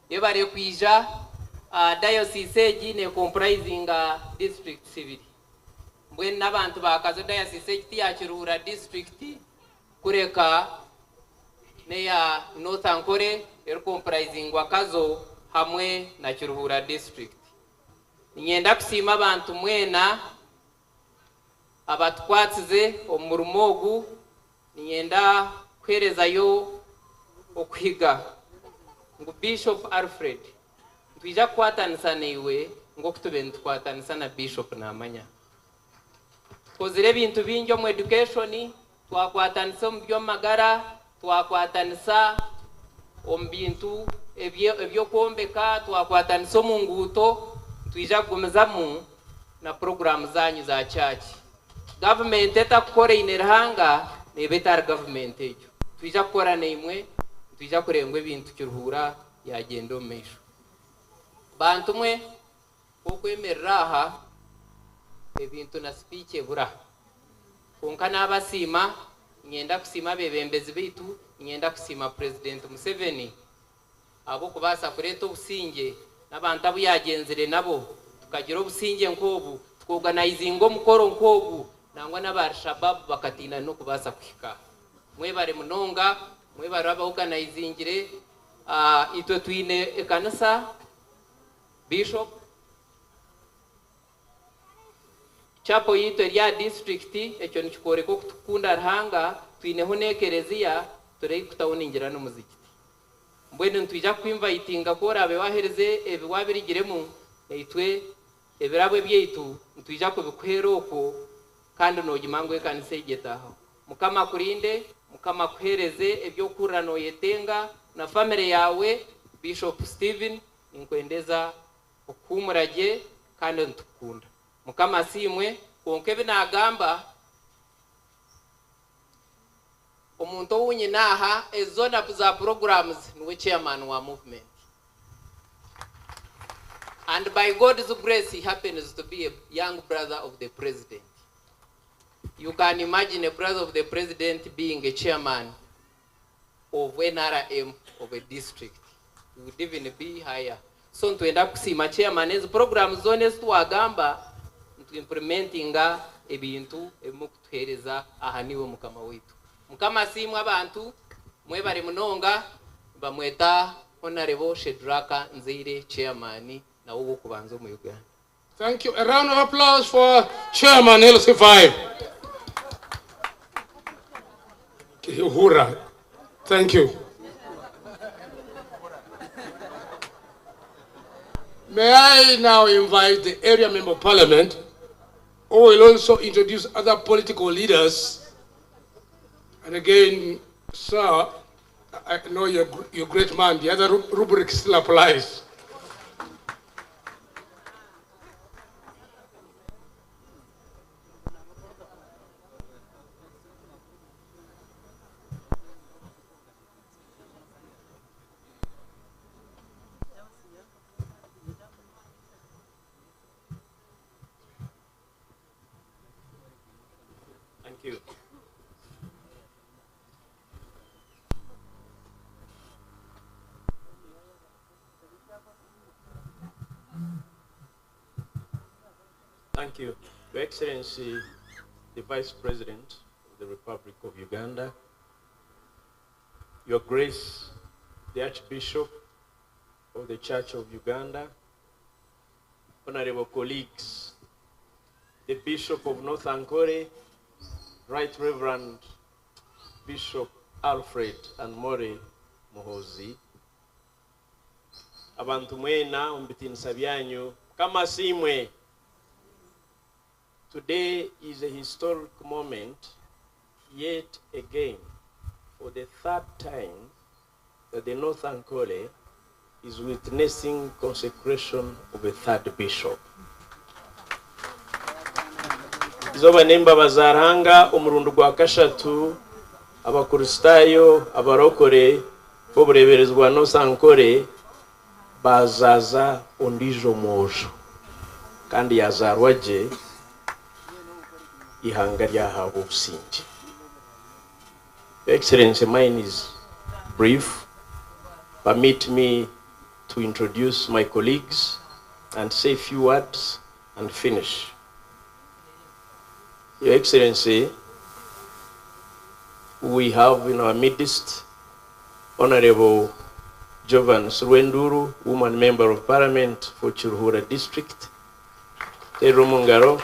yebare kwija, diocese egi ne comprising districts ibiri. Mbwenu n'abantu ba Kazo diocese egi ti ya Kiruhura district, kureka neya North Ankole eri comprisingwa Kazo hamwe na Kiruhura district. Ninyenda kusiima abantu mwena abatukwatsize omu murimo ogu. Ninyenda kuherezayo okuhiga ngu Bishop Alfred ntwija kukwatanisa naiwe nk'oku tube nitukwatanisa na Bishop Namanya. Tukozire ebintu bingi omu education, twakwatanisa omu by'amagara, twakwatanisa omu bintu eby'okwombeka, twakwatanisa omu nguuto, twija kugumizamu na programu zanyu za church. Government etakukora eine Ruhanga neba etari government egyo. Twija kukora naimwe, twija kurengwa ebintu Kiruhura yagenda omu maisho. Bantu mwe okwemerera aha ebintu na speech ebura. Kwonka n'abasiima, nyenda kusiima abebembezi baitu, nyenda kusiima President Museveni ahabw'okubaasa kureeta obusingye n'abantu abu yagyenzire nabo, tukagira obusingye nk'obu, tukoganizinga omukoro nk'ogu, Nangwa n'aba Al-Shabaab bakatiina n'okubaasa kuhika aha. Mwebare munonga, mwebare abaoganayizingire. Itwe twine ekanisa, Bishop. Chapel yaitu eri aha disiturikiti, ekyo nikikworeka oku tukukunda Ruhanga. Twineho n'ekereziya, turi haihi kutaho ningira n'omuzigiti. Mbwenu nitwija kukwinvayitinga ku oraabe waaherize ebi waabirigiremu, naitwe ebirabo ebyaitu nitwija kubikuheera okwo kandi noogima ngu ekanisa egyo etaahaho. Mukama akurinde, Mukama akuheereze eby'okuhurira nooyetenga na famire yaawe. Bishop Stephen, ninkwendeza okuhuumura gye kandi nitukukunda. Mukama asiimwe, kwonka ebi naagamba. Omuntu ou nyine aha, ezi zoona za programs niwe chairman wa movement and by God's grace he happens to be a young brother of the president. You can imagine a brother of the president being a chairman of NRM of a district. He would even be higher. So nitwenda kusiima chairman ezi programs zoona ezi twagamba nitu implementinga ebintu ebi murikutuheereza aha niiwe mukama waitu. Mukama asiimwe abantu mwebare munonga nibamweta Honarebo Shedraka Nzeire chairman nawe owokubanza omu Uganda. Thank you. A round of applause for Chairman LC5. Kihura. Thank you. May I now invite the area member of parliament, who will also introduce other political leaders. And again, sir, I know you're a great man. The other rubric still applies. Thank you. Thank you. Your Excellency, the Vice President of the Republic of Uganda, Your Grace, the Archbishop of the Church of Uganda, honorable colleagues, the Bishop of North Ankole, Right Reverend Bishop Alfred and Murray Muhoozi, abantu mwena omu bitiinisa byanyu, Mukama asiimwe. Today is a historic moment, yet again, for the third time that the North Ankole is witnessing consecration of a third bishop. Izooba n'embabazi za Ruhanga omurundi gwa kashatu Abakristaayo abarokore b'obureeberezi bwa North Ankole baazaaza ondiijo mwojo kandi yaazaarwa gye eihanga ryahaabwa obusingye. Your Excellency, mine is brief. Permit me to introduce my colleagues and say a few words and finish. Your Excellency, we have in our midst Honorable Jovan Rwenduru, woman member of parliament for Kiruhura district. Teru Mungaro.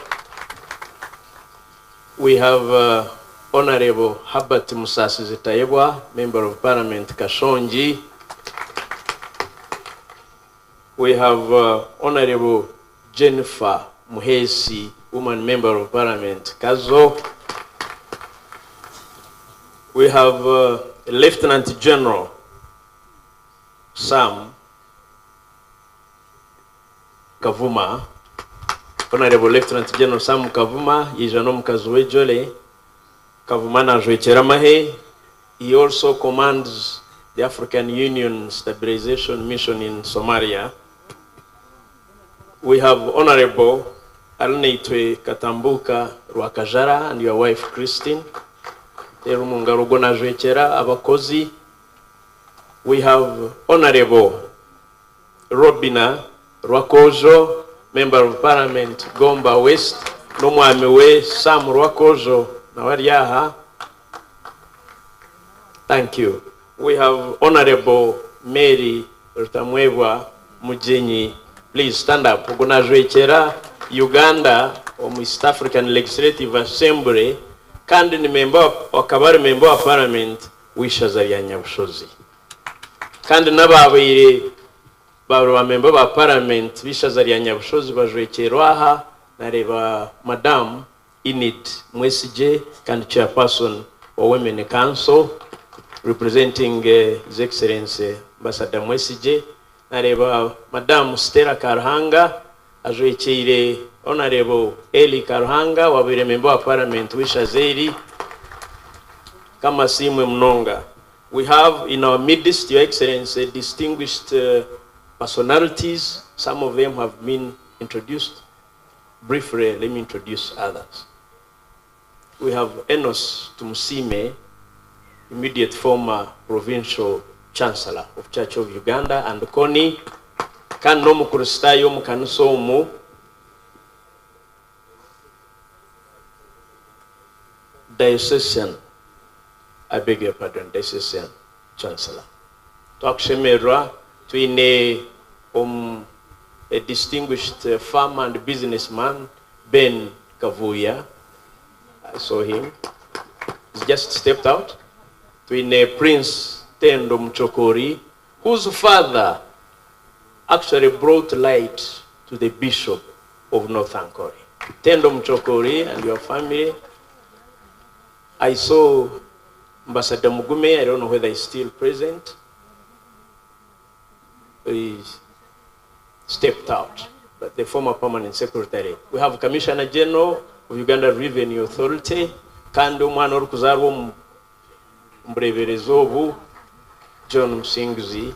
We have Honorable Herbert Musasizi Tayebwa, member of parliament Kashongi. We have Honorable Jennifer Muhesi, woman member of parliament Kazo. We have Lieutenant General Sam Kavuma, Honorable Lieutenant General Sam Kavuma, yaija n'omukazi we Jolly. Kavuma naajwekyera amahe. He also commands the African Union Stabilization Mission in Somalia. We have Honorable Arinaitwe Katambuka Rwakajara and your wife Christine. Teera omu ngaro ogwo naajwekyera abakozi. We have Honorable Robina Rwakojo, Member of Parliament, Gomba West. N'omwami we Sam Rwakojo nawe ari aha. Thank you. We have Honorable Mary Rutamwebwa Mugyenyi. Please stand up. Ogu najwekyera Uganda omu East African Legislative Assembly kandi ni member akaba ari member wa Parliament w'eishaza rya Nyabushozi. Kandi n'abaabaire bari ba member ba Parliament b'eishaza rya Nyabushozi bajwekyerwa aha, nareeba Madam Enid Mwesigye kandi Chairperson wa Women Council representing His Excellency Ambassador Mwesigye, nareeba Madam Stella Karuhanga ajwekyeire Honourable Elly Karuhanga owabaire member wa Parliament w'eishaza eri. Mukama asiimwe munonga. We have in our midst, Your Excellency, distinguished personalities, some of them have been introduced. Briefly, let me introduce others. We have Enos Tumusiime, immediate former provincial chancellor of Church of Uganda and Koni, kandi n'Omukristaayo omu kanisa omu, Diocesan, I beg your pardon, Diocesan Chancellor. Twakushemererwa twine omu a distinguished farmer and businessman, Ben Kavuya. I saw him. He's just stepped out. Twine Prince Tendo Muchokori, whose father actually brought light to the Bishop of North Ankole. Tendo Muchokori and your family. I saw Ambassador Mugume. I don't know whether he's still present. He stepped out, but the former permanent secretary. We have Commissioner General of Uganda Revenue Authority, kandi omwana orikuzaarwa omu bureeberezi obu, John Musinguzi,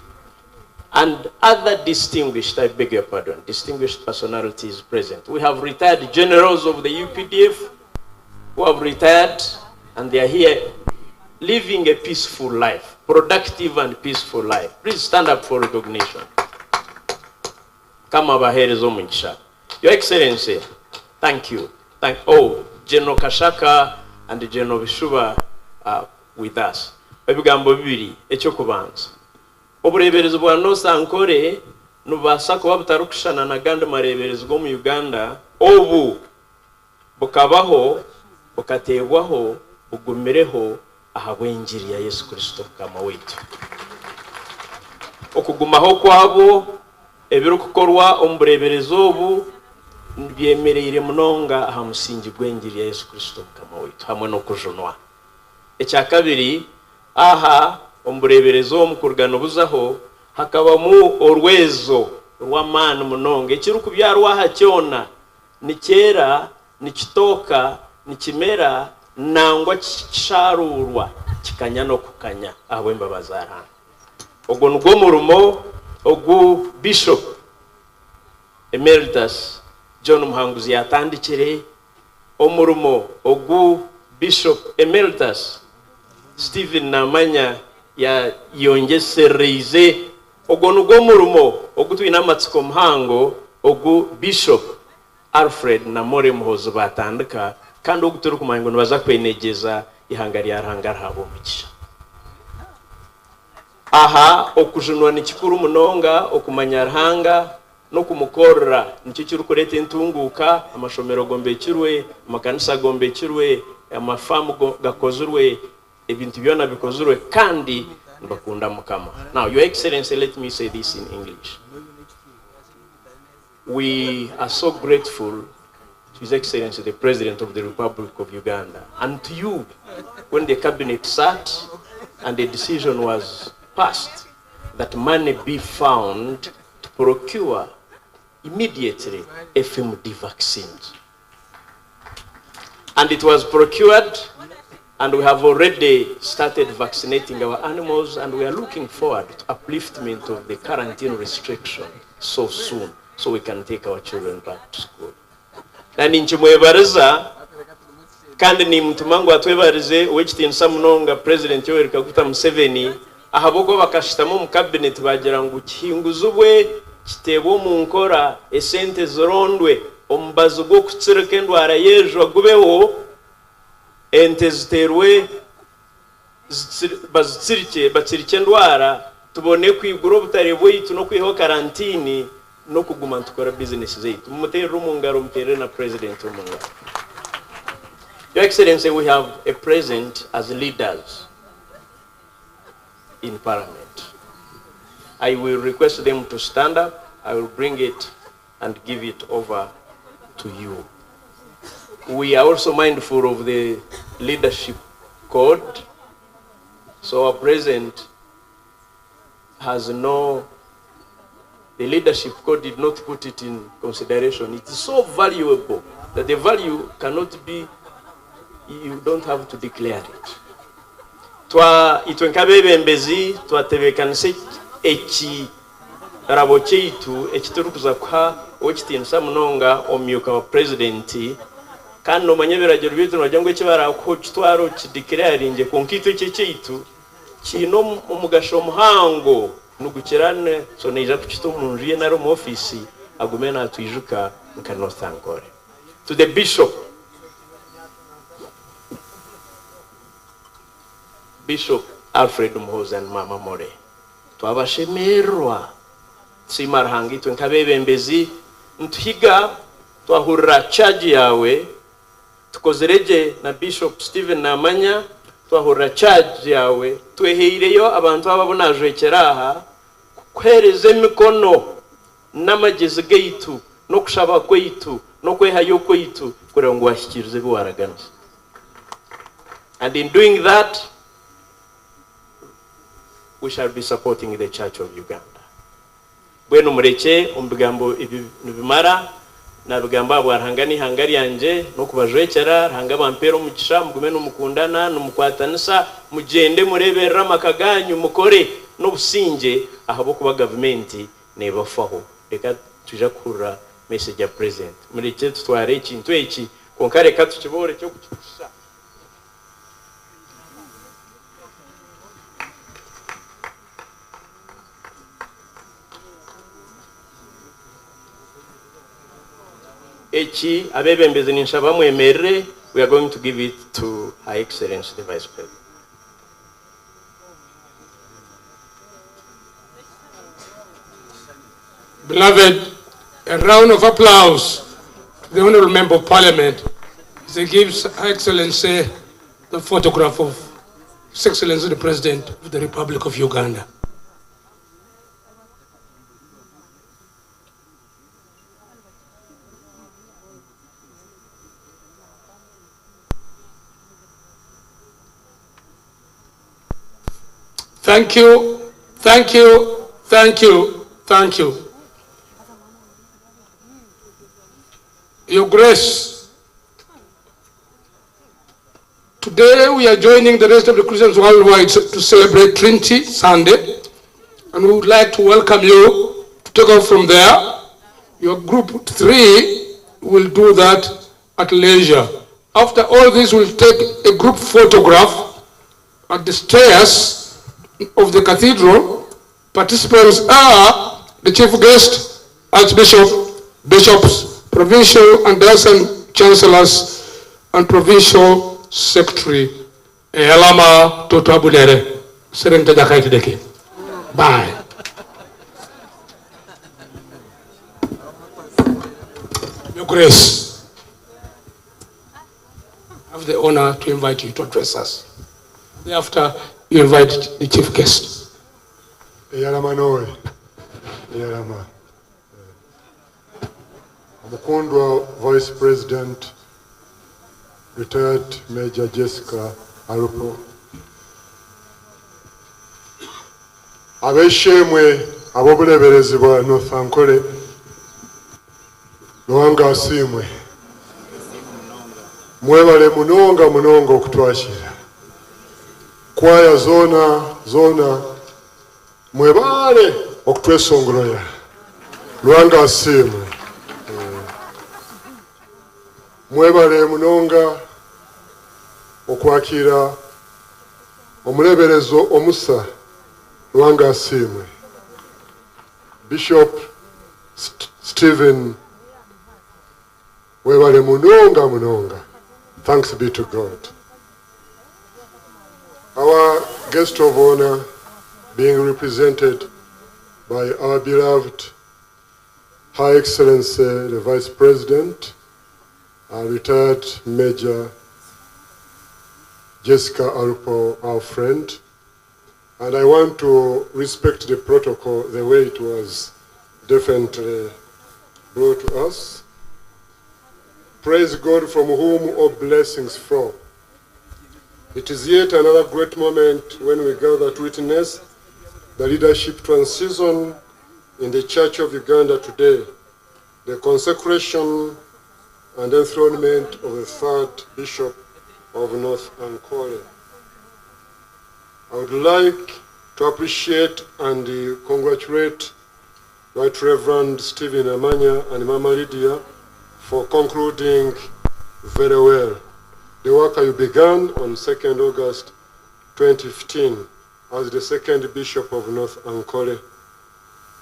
and other distinguished, I beg your pardon, distinguished personalities present. We have retired generals of the UPDF who have retired and they are here living a peaceful life, productive and peaceful life. Please stand up for recognition. Kama abaheereza omugisha. Your Excellency, thank you. General Kashaka and General Bishuba are with us. Ebigambo bibiri, ekyokubanza. Obureeberezi bwa North Ankole nibubaasa kuba butarikushushana na gandi mareeberezi g'omu Uganda, obu bukabaho, bukateebwaho, bugumireho ahabw'engiri ya Yesu Kristo Mukama waitu. Okugumaho kwabwo, ebirikukorwa omu bureeberezi obu byemereire munonga aha musingi gw'engiri ya Yesu Kristo Mukama waitu hamwe n'okujunwa. Ekya kabiri, aha omu bureeberezi omu kuruga nibuzaho hakabamu orwezo rw'amaani munonga. Ekirikubyarwa aha kyona nikyera, nikitooka, nikimera, nangwa kisharuurwa kikanya n'okukanya ahabw'embabazi za Ruhanga. Ogwo nigwo murimo ogu Bishop Emeritus John Muhanguzi yaatandikire, omurimo ogu Bishop Emeritus Stephen Namanya yaayongyesereize. Ogwo nigwo murimo ogu twine amatsiko muhango ogu Bishop Alfred na Molly Muhoozi baatandika kandi ogu turikumanya ngu nibaza kwenegyeza eihanga rya Ruhanga rihaabwe omugisha. Aha okujunwa ni kikuru munonga, okumanya Ruhanga n'okumukorera nikyo kirikureeta entunguuka, amashomero gombekirwe, amakanisa gombekirwe, amafaamu gakozirwe, ebintu byona bikozirwe kandi nibakunda Mukama. Now, Your Excellency, let me say this in English. We are so grateful to His Excellency the President of the Republic of Uganda and to you when the cabinet sat and the decision was passed that money be found to procure immediately FMD vaccines. And it was procured, and we have already started vaccinating our animals, and we are looking forward to upliftment of the quarantine restriction so soon, so we can take our children back to school. Na ninkimwebariza kandi nimutuma ngu atwebarize ow'ekitiinisa munonga President Yoweri Kaguta Museveni ahabw'okuba bakashutama omu cabinet bagira ngu kihinguzibwe kiteebwe omu nkora esente zirondwe. omubazi gw'okutsirika endwara y'ejwa gubeho, ente ziteerwe bazitsirikye, batsirikye endwara, tubone kwigura obutare bwaitu n'okwihaho karantiini n'okuguma nitukora bizinesi zaitu. Mumuteerere omu ngaro, muteerere na Purezidenti omu ngaro. Your Excellency, we have a present as leaders in Parliament. I will request them to stand up, I will bring it and give it over to you. We are also mindful of the leadership code, so our president has no, the leadership code did not put it in consideration. It is so valuable that the value cannot be, you don't have to declare it. Twa itwe nk'abeebembezi twatebeekanisa ekirabo kyaitu eki turikuza kuha ow'ekitiinisa munonga omumyuka wa purezidenti kandi noomanya ebiragiro byaitu nibagira ngu eki baraakuha okitware okideclaringye kwonka itwe eki ekyaitu kiine omugasho muhango nigukira so naija kukita omu nju ye nari omu ofiisi agume naatwijuka nka North Ankole. To the Bishop. Bishop Alfred Muhoozi and Maama Morey twabashemererwa. Tusiima Ruhanga itwe nk'abebembezi nituhiga twahurira charge yaawe tukozire gye na Bishop Stephen Namanya twahurira charge yaawe tweheireyo abantu aba abu najwekyera aha kukuhereza emikono n'amagyezi gaitu n'okushaba kwaitu n'okwehayo kwaitu kureba ngu wahikiiriza ebi waraganisa and in doing that we shall be supporting the church of Uganda. Mbwenu murekye omu bigambo ebi nibimara, nabigamba ahabwa Ruhanga n'eihanga ryangye, n'okubajwekyera, Ruhanga abampeere omugisha, mugume nimukundana, nimukwatanisa, mugyende mureeberere amaka gaanyu, mukore n'obusingye ahabw'okuba gavumenti neebafaho. Reka twija kuhurira message ya President. Murekye tutware ekintu eki, kwonka reka tukiboorekye oku kirikushusha. Eki abeebembezi ninshaba mwemerere, we are going to give it to Her Excellency the Vice President. Beloved, a round of applause to the Honorable Member of Parliament as he gives Her Excellency the photograph of His Excellency the President of the Republic of Uganda. Thank you, thank you, thank you, thank you. Your Grace, today we are joining the rest of the Christians worldwide to celebrate Trinity Sunday, and we would like to welcome you to take off from there. Your group 3 will do that at leisure. After all this, we'll take a group photograph at the stairs of the cathedral. Participants are the chief guest, Archbishop, bishops, provincial and diocesan chancellors, and provincial secretary. Elama Toto Abunere. Serente Jakaiti Deke. Bye. Your Grace, I have the honor to invite you to address us. Thereafter, you invite the chief guest. Eyarama nowe. Eyarama. Omukundwa Vice President, retired Major Jessica Alupo. Ab'eishe-emwe ab'obureeberezi bwa North Ankole, Ruhanga asiimwe. Mwebale munonga munonga okutwakira. Kwaya zoona zoona mwebale okutwesongoroya. Ruhanga asiimwe. Mwebale munonga okwakira omureberezo omusa. Ruhanga asiimwe. Bishop Stephen Webale munonga munonga. Thanks be to God. Our guest of honor being represented by our beloved High Excellency, the Vice President, retired Major Jessica Alupo, our friend. And I want to respect the protocol the way it was definitely brought to us. Praise God from whom all blessings flow. It is yet another great moment when we gather to witness the leadership transition in the Church of Uganda today, the consecration and enthronement of the third Bishop of North Ankole. I would like to appreciate and congratulate Right Reverend Stephen Amanya and Mama Lydia for concluding very well the work you began on 2nd August 2015 as the second Bishop of North Ankole.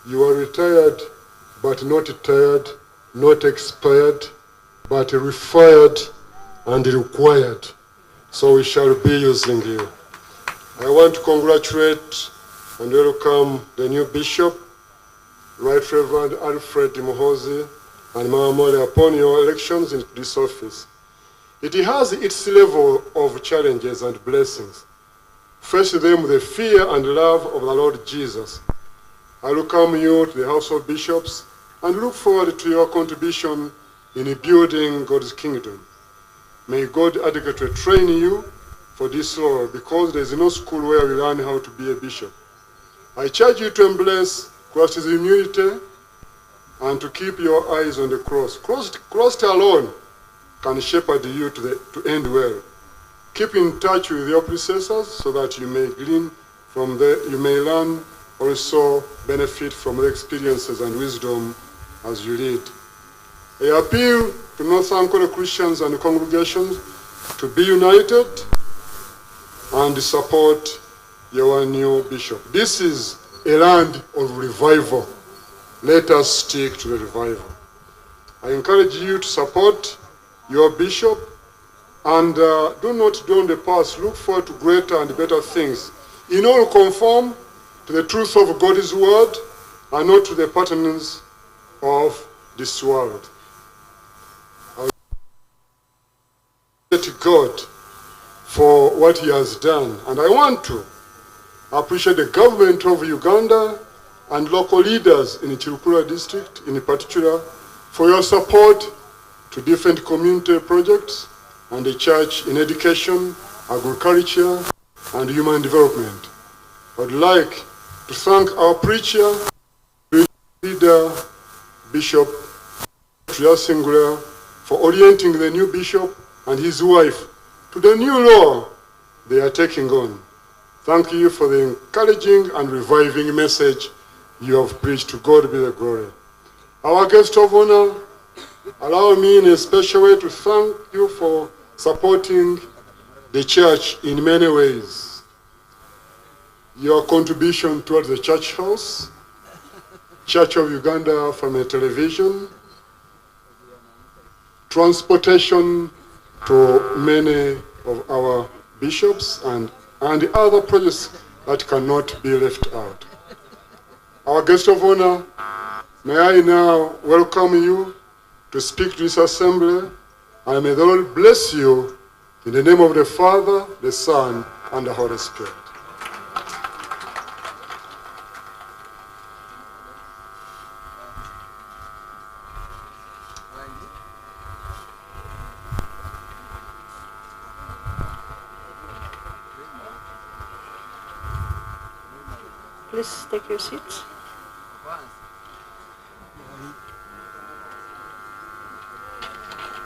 You are retired, but not tired, not expired, but refired and required. So we shall be using you. I want to congratulate and welcome the new bishop, Right Reverend Alfred Muhoozi and Mama Mole upon your elections into this office. It has its level of challenges and blessings. Face them with the fear and love of the Lord Jesus. I welcome you to the House of Bishops and look forward to your contribution in building God's kingdom. May God adequately train you for this role, because there is no school where we learn how to be a bishop. I charge you to embrace Christ's humility and to keep your eyes on the cross. Christ alone can shepherd you to end well. Keep in touch with your predecessors so that you may glean from the, you may learn also benefit from the experiences and wisdom as you lead. I appeal to North Ankole Christians and congregations to be united and support your new bishop. This is a land of revival. Let us stick to the revival. I encourage you to support your bishop and do not dwell on the past. Look forward to greater and better things. In all, conform to the truth of God's word and not to the patterns of this world. I thank God for what he has done. And I want to appreciate the government of Uganda and local leaders in Kiruhura district in particular for your support to different community projects and the church in education, agriculture, and human development. I would like to thank our preacher, leader, Bishop Singula, for orienting the new bishop and his wife to the new law they are taking on. Thank you for the encouraging and reviving message you have preached. To God be the glory. Our guest of honor, allow me in a special way to thank you for supporting the church in many ways. Your contribution towards the church house, Church of Uganda from a television, transportation to many of our bishops and other projects that cannot be left out. Our guest of honor, may I now welcome you to speak to this assembly, and may the Lord bless you in the name of the Father, the Son, and the Holy Spirit. Please take your seats.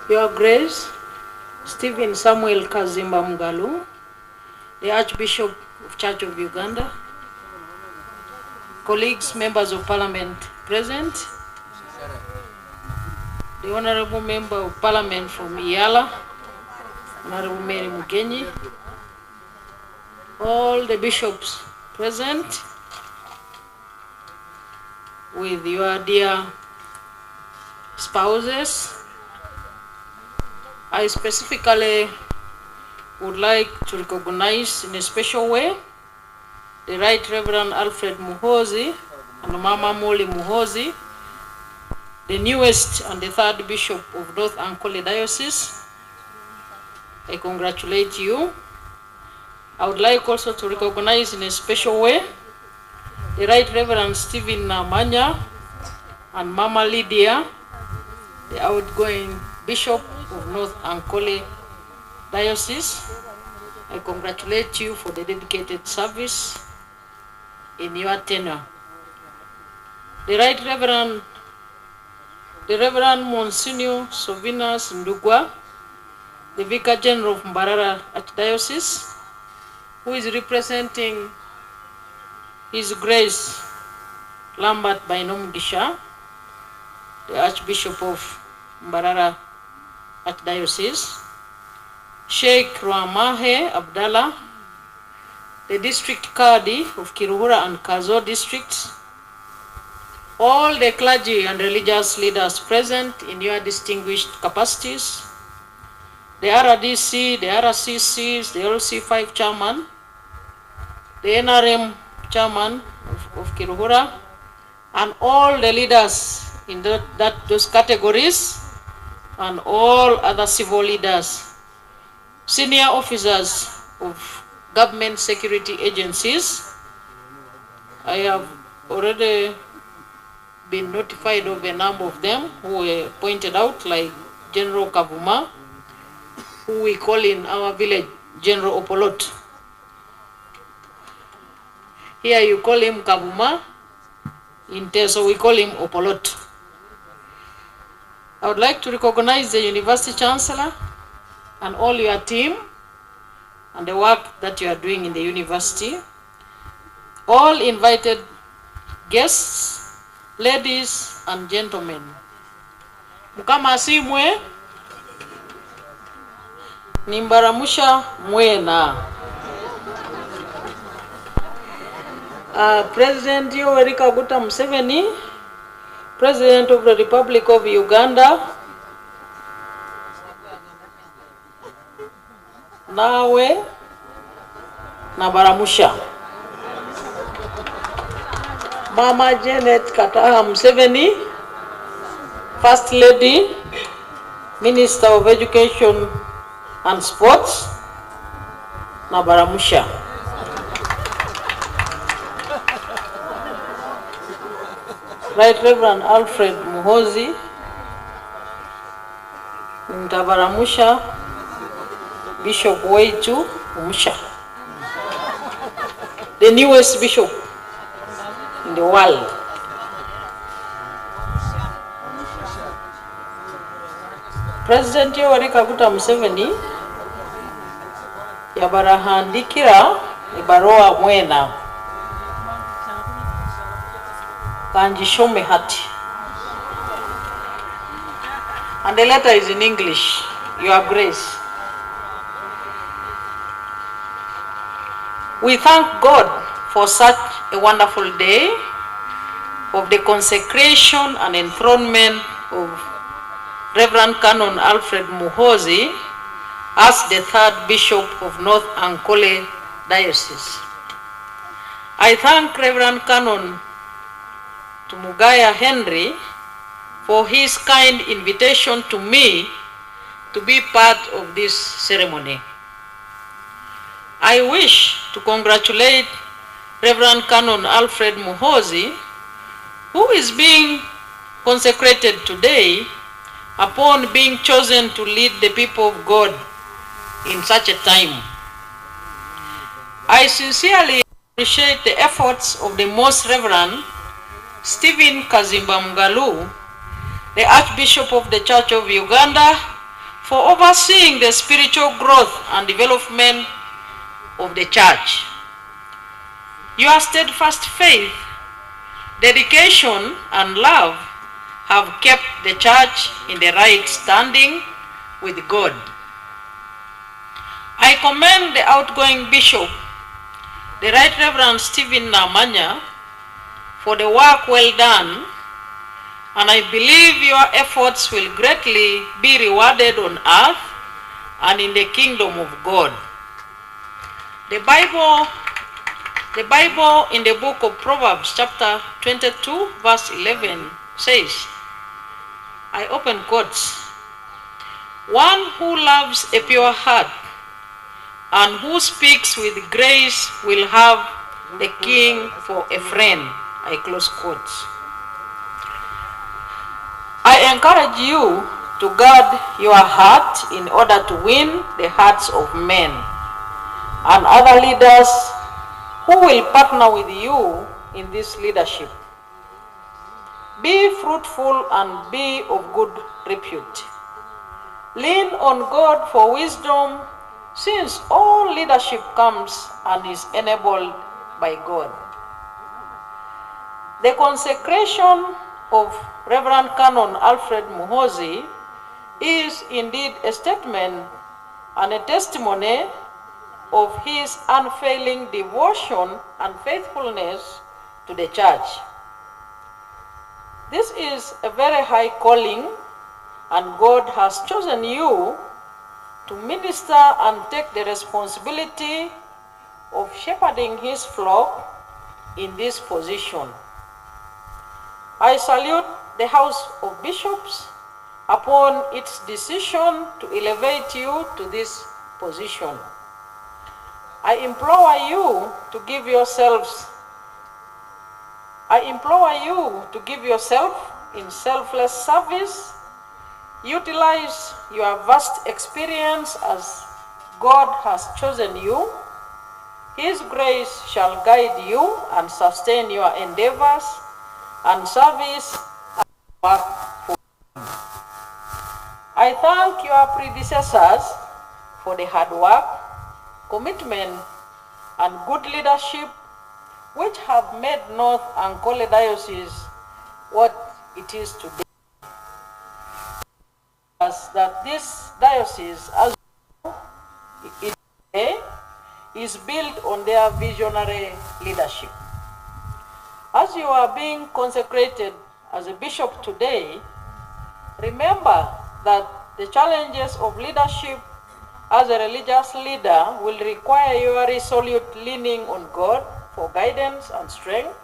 Your Grace, Stephen Samuel Kazimba Mugalu, the Archbishop of Church of Uganda, colleagues, members of Parliament present, the Honorable Member of Parliament from EALA, Honorable Mary Mugenyi, all the bishops present, with your dear spouses, I specifically would like to recognize in a special way the Right Reverend Alfred Muhoozi and Mama Molly Muhoozi, the newest and the third Bishop of North Ankole Diocese. I congratulate you. I would like also to recognize in a special way the Right Reverend Stephen Namanya and Mama Lydia, the outgoing Bishop of North Ankole Diocese. I congratulate you for the dedicated service in your tenure. The Right Reverend, the Reverend Monsignor Sovinas Ndugwa, the Vicar General of Mbarara Archdiocese, who is representing His Grace Lambert Bainomugisha, the Archbishop of Mbarara Archdiocese, Sheikh Rwamahe Abdallah, the District Kadi of Kiruhura and Kazo districts, all the clergy and religious leaders present in your distinguished capacities, the RDC, the RCCs, the LC5 chairman, the NRM chairman of Kiruhura, and all the leaders in those categories, and all other civil leaders, senior officers of government security agencies. I have already been notified of a number of them who were pointed out, like General Kavuma, who we call in our village General Opolot. Here you call him Kavuma, in Teso we call him Opolot. I would like to recognize the University Chancellor and all your team and the work that you are doing in the university. All invited guests, ladies and gentlemen. Mukama asimwe, nimbaramusha mwena. President Yoweri Kaguta Museveni, President of the Republic of Uganda, nawe nabaramusha. Mama Janet Kataha Museveni, First Lady, Minister of Education and Sports, nabaramusha. Right Reverend Alfred Muhoozi, ntabaramusha Bishop Waitu Umusha, the newest bishop in the world. President Yoweri Kaguta Museveni yabarahandikira ibaroa mwena kanjishome hati. And the letter is in English, Your Grace. We thank God for such a wonderful day of the consecration and enthronement of Reverend Canon Alfred Muhoozi as the third Bishop of North Ankole Diocese. I thank Reverend Canon Tumugaya Henry for his kind invitation to me to be part of this ceremony. I wish to congratulate Reverend Canon Alfred Muhoozi, who is being consecrated today upon being chosen to lead the people of God in such a time. I sincerely appreciate the efforts of the Most Reverend Stephen Kazimba Mugalu, the Archbishop of the Church of Uganda, for overseeing the spiritual growth and development of the church. Your steadfast faith, dedication, and love have kept the church in the right standing with God. I commend the outgoing bishop, the Right Reverend Stephen Namanya, for the work well done, and I believe your efforts will greatly be rewarded on earth and in the kingdom of God. The Bible, the Bible in the book of Proverbs, chapter 22, verse 11 says, I open quotes, "One who loves a pure heart and who speaks with grace will have the king for a friend." I close quotes. I encourage you to guard your heart in order to win the hearts of men and other leaders who will partner with you in this leadership. Be fruitful and be of good repute. Lean on God for wisdom, since all leadership comes and is enabled by God. The consecration of Reverend Canon Alfred Muhoozi is indeed a statement and a testimony of his unfailing devotion and faithfulness to the church. This is a very high calling, and God has chosen you to minister and take the responsibility of shepherding his flock in this position. I salute the House of Bishops upon its decision to elevate you to this position. I implore you to give yourselves, I implore you to give yourself in selfless service. Utilize your vast experience as God has chosen you. His grace shall guide you and sustain your endeavors and service and work for Him. I thank your predecessors for the hard work, commitment, and good leadership which have made North Ankole Diocese what it is today. As that this diocese, as it today, is built on their visionary leadership. As you are being consecrated as a bishop today, remember that the challenges of leadership as a religious leader will require your resolute leaning on God for guidance and strength,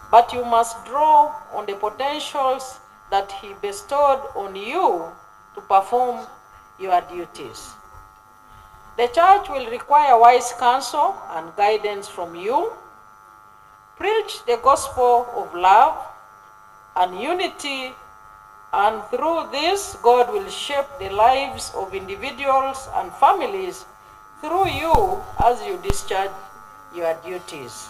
but you must draw on the potentials that He bestowed on you to perform your duties. The church will require wise counsel and guidance from you. Preach the gospel of love and unity, and through this, God will shape the lives of individuals and families through you as you discharge your duties.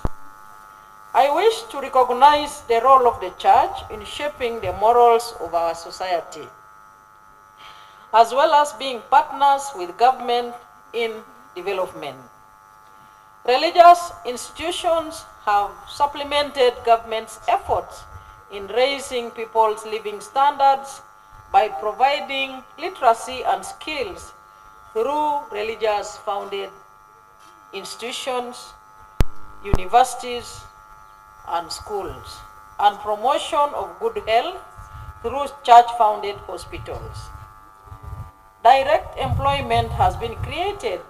I wish to recognize the role of the church in shaping the morals of our society, as well as being partners with government in development. Religious institutions have supplemented government's efforts in raising people's living standards by providing literacy and skills through religious founded institutions, universities, and schools, and promotion of good health through church-founded hospitals. Direct employment has been created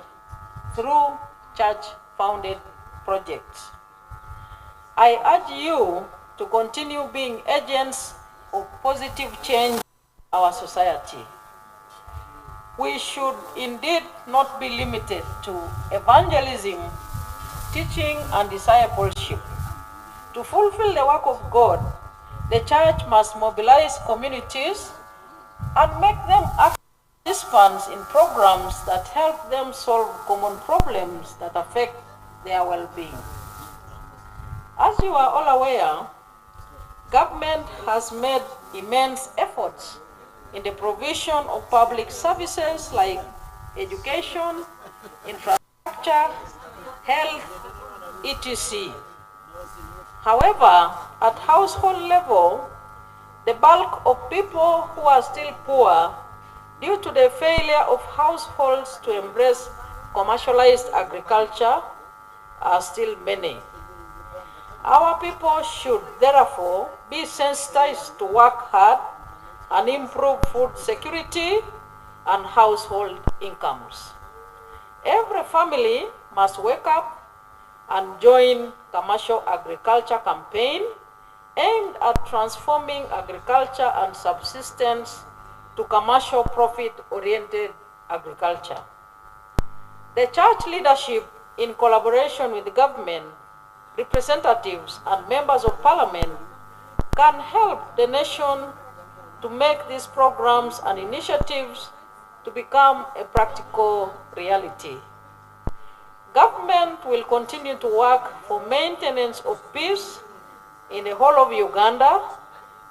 through church-founded projects. I urge you to continue being agents of positive change in our society. We should indeed not be limited to evangelism, teaching, and discipleship. To fulfill the work of God, the church must mobilize communities and make them active participants in programs that help them solve common problems that affect their well-being. As you are all aware, government has made immense efforts in the provision of public services like education, infrastructure, health, etc. However, at household level, the bulk of people who are still poor due to the failure of households to embrace commercialized agriculture are still many. Our people should therefore be sensitized to work hard and improve food security and household incomes. Every family must wake up and join commercial agriculture campaign aimed at transforming agriculture and subsistence to commercial profit-oriented agriculture. The church leadership, in collaboration with the government, representatives, and members of parliament, can help the nation to make these programs and initiatives to become a practical reality. Government will continue to work for maintenance of peace in the whole of Uganda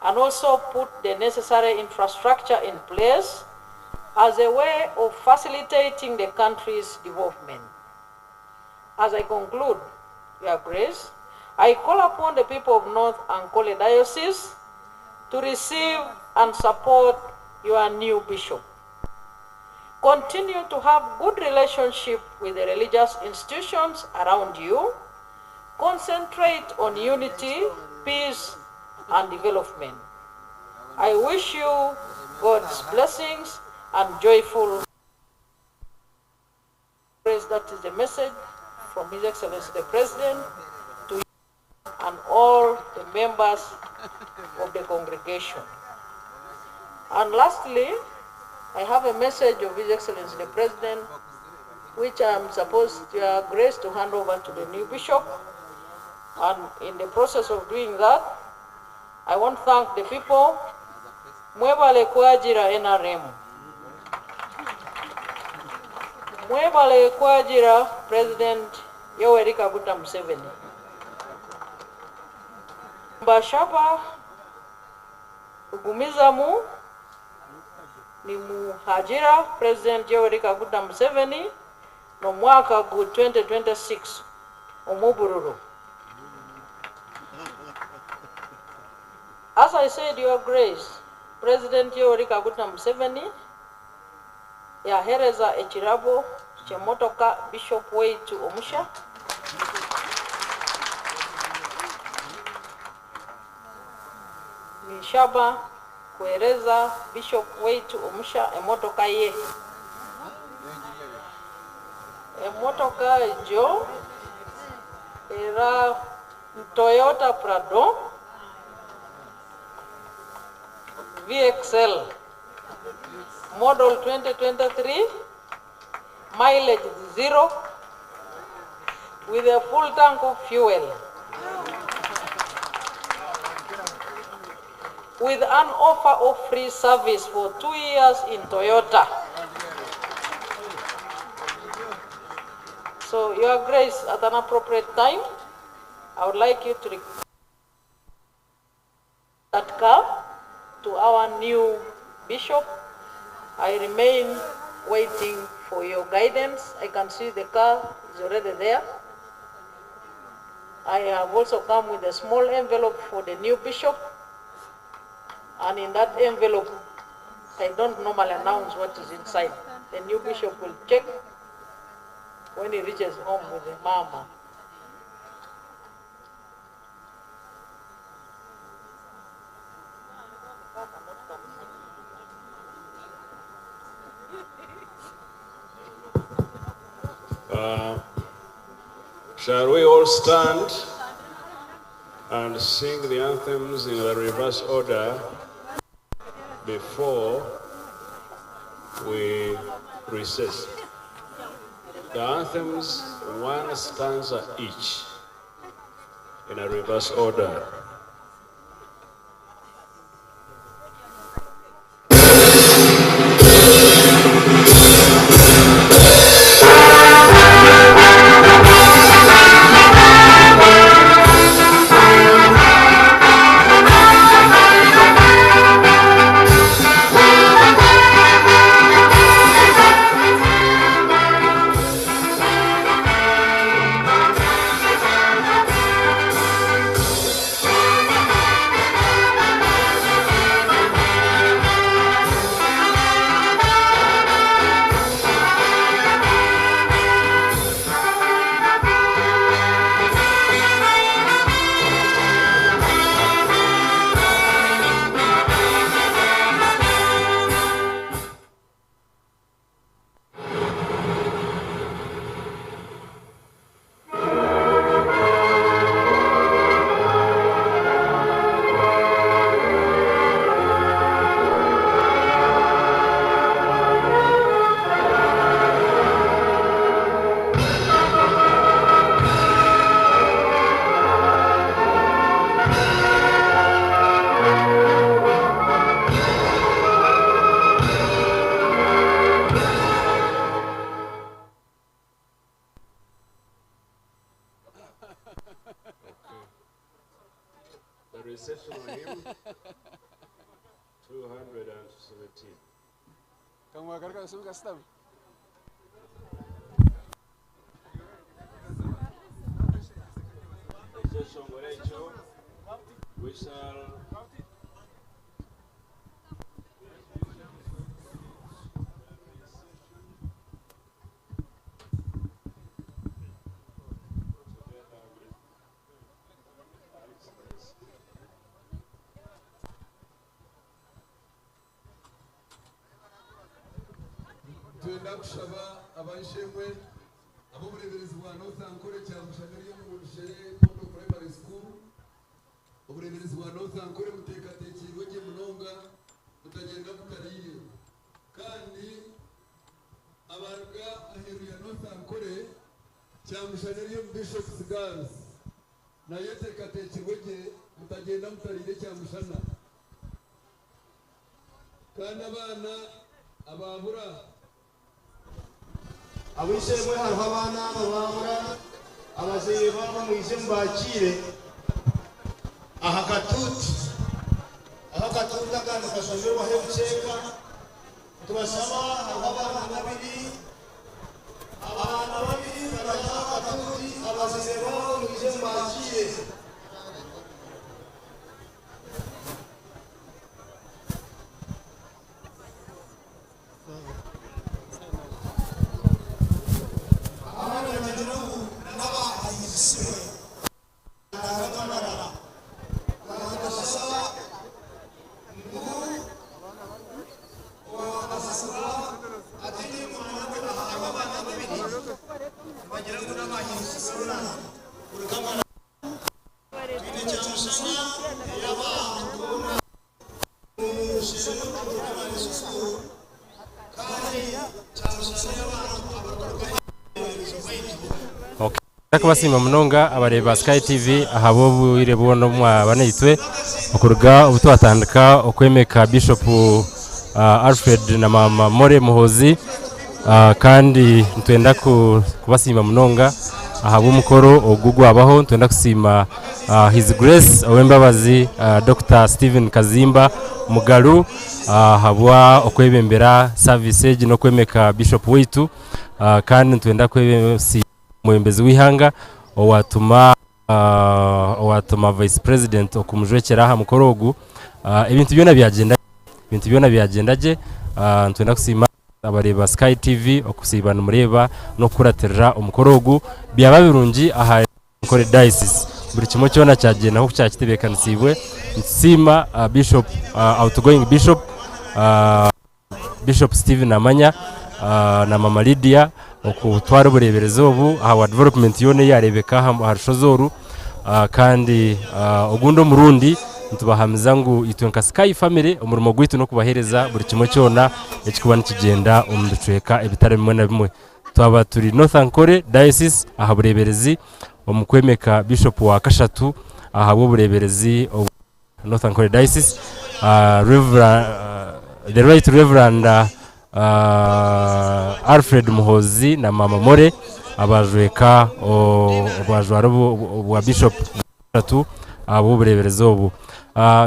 and also put the necessary infrastructure in place as a way of facilitating the country's development. As I conclude, Your Grace, I call upon the people of North Ankole Diocese to receive and support your new bishop. Continue to have good relationship with the religious institutions around you. Concentrate on unity, peace, and development. I wish you God's blessings and joyful praise. That is the message from His Excellency the President to you and all the members of the congregation. And lastly, I have a message of His Excellency the President, which I am supposed to Your Grace to hand over to the new bishop. And in the process of doing that, I want to thank the people. Mwebale kwagira NRM. Mwebale kwagira President Yoweri Kaguta Museveni. Mbashaba kugumizamu nimuhagira President Yoweri Kaguta Museveni n'omwaka gu 2026 omubururu. As I said, Your Grace, President Yoweri Kaguta Museveni yahereza ekirabo ky'emotoka Bishop waitu Omusha. Nishaba kuhereza Bishop waitu Omusha emotoka ye. Emotoka egyo era Toyota Prado VXL model 2023, mileage 0, with a full tank of fuel, with an offer of free service for 2 years in Toyota. So, Your Grace, at an appropriate time, I would like you to that car to our new bishop. I remain waiting for your guidance. I can see the car is already there. I have also come with a small envelope for the new bishop. And in that envelope, I don't normally announce what is inside. The new bishop will check when he reaches home with the mama. Shall we all stand and sing the anthems in the reverse order before we recess? The anthems, one stanza each, in a reverse order. sensational hymn 217. Ekyeshongoro ekyo, we shall Nitwenda kushaba ab'eishe-emwe ab'obureeberezi bwa North Ankole Kyamushana eri omu Rushere Model Primary School. Obureeberezi bwa North Ankole buteekateekyeirwe gye munonga mutagyenda mutariire. Kandi abaruga aheeru ya North Ankole Kyamushana eri omu Bishop's Girls nayo eteekateekirwe gye mutagyenda mutariire kyamushana. Kandi abaana abaabura. Ab'eishe-emwe hariho abaana aba abaabura, abazaire baabo mwije mubaakiire aha katuuti. Aho akatuuti aka nikashomerwaho ebicweka. Nitubashaba hariho abaana babiri, abaana babiri bari aha katuuti, abazaire baabo mwije mubaakiire. Abandi nibagira ngu n'abahimbisibwe nangwa amarara. Nibashaba ngu owakasasibwa ataine kumanya ngu hariho abaana babiri nibagira ngu n'abahimbisibwe kuruga amarara. Twine kyamushana ey'abantu Ndakubasiima munonga abareebi ba Sky TV ahabw'obwire bwona obu mwaba naitwe okuruga obu twatandika okwemeka Bishop Alfred na Maama Molly Muhoozi kandi nitwenda kubasiima munonga ahabw'omukoro ogu ogwabaho. Nitwenda kusiima His Grace Ow'embabazi Dokita Stephen Kazimba Mugalu ahabwa okwebembera service egi n'okwemeka Bishop waitu kandi nitwenda kusiima omwebembezi w'eihanga owatuma owatuma Vice President okumujwekyera aha mukoro ogu. Ebintu byona byagyenda ebintu byona byagyenda gye. Nitwenda kusiima Abareebi ba Sky TV okusiiba nimureeba n'okukuratirira omukoro ogu. Byaba birungi aha Ankole Diocese. Buri kimwe kyona kyagyenda nk'oku kyakitebeekanisiibwe. Nitusiima Bishop, outgoing Bishop, Bishop Stephen Namanya na Mama Lydia okutwara obureeberezi obu ahabwa development yoona eyareebeka aha rushozi oru. Kandi ogundi omurundi nitubahamiza ngu itwe nka Sky Family omurimo gwaitu n'okubaheereza buri kimwe kyona ekirikuba nikigyenda omu bicweka ebitari bimwe na bimwe. Twaba turi North Ankole Diocese aha bureeberezi omu kwemeka Bishop wa kashatu ahabw'obureeberezi obwa North Ankole Diocese, The Right Reverend Alfred Muhoozi na Maama Molly abajweka obwajwara obwa Bishop bashatu ahabw'obureeberezi obu.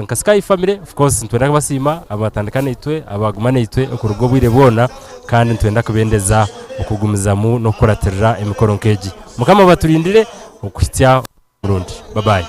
Nka Sky Family of course nitwenda kubasiima abatandika naitwe, abaguma naitwe okuruga obwire bwona kandi nitwenda kubendeza okugumizamu n'okukuratirira emikoro nk'egi. Mukama abaturindire okuhitsya omurundi. Bye bye.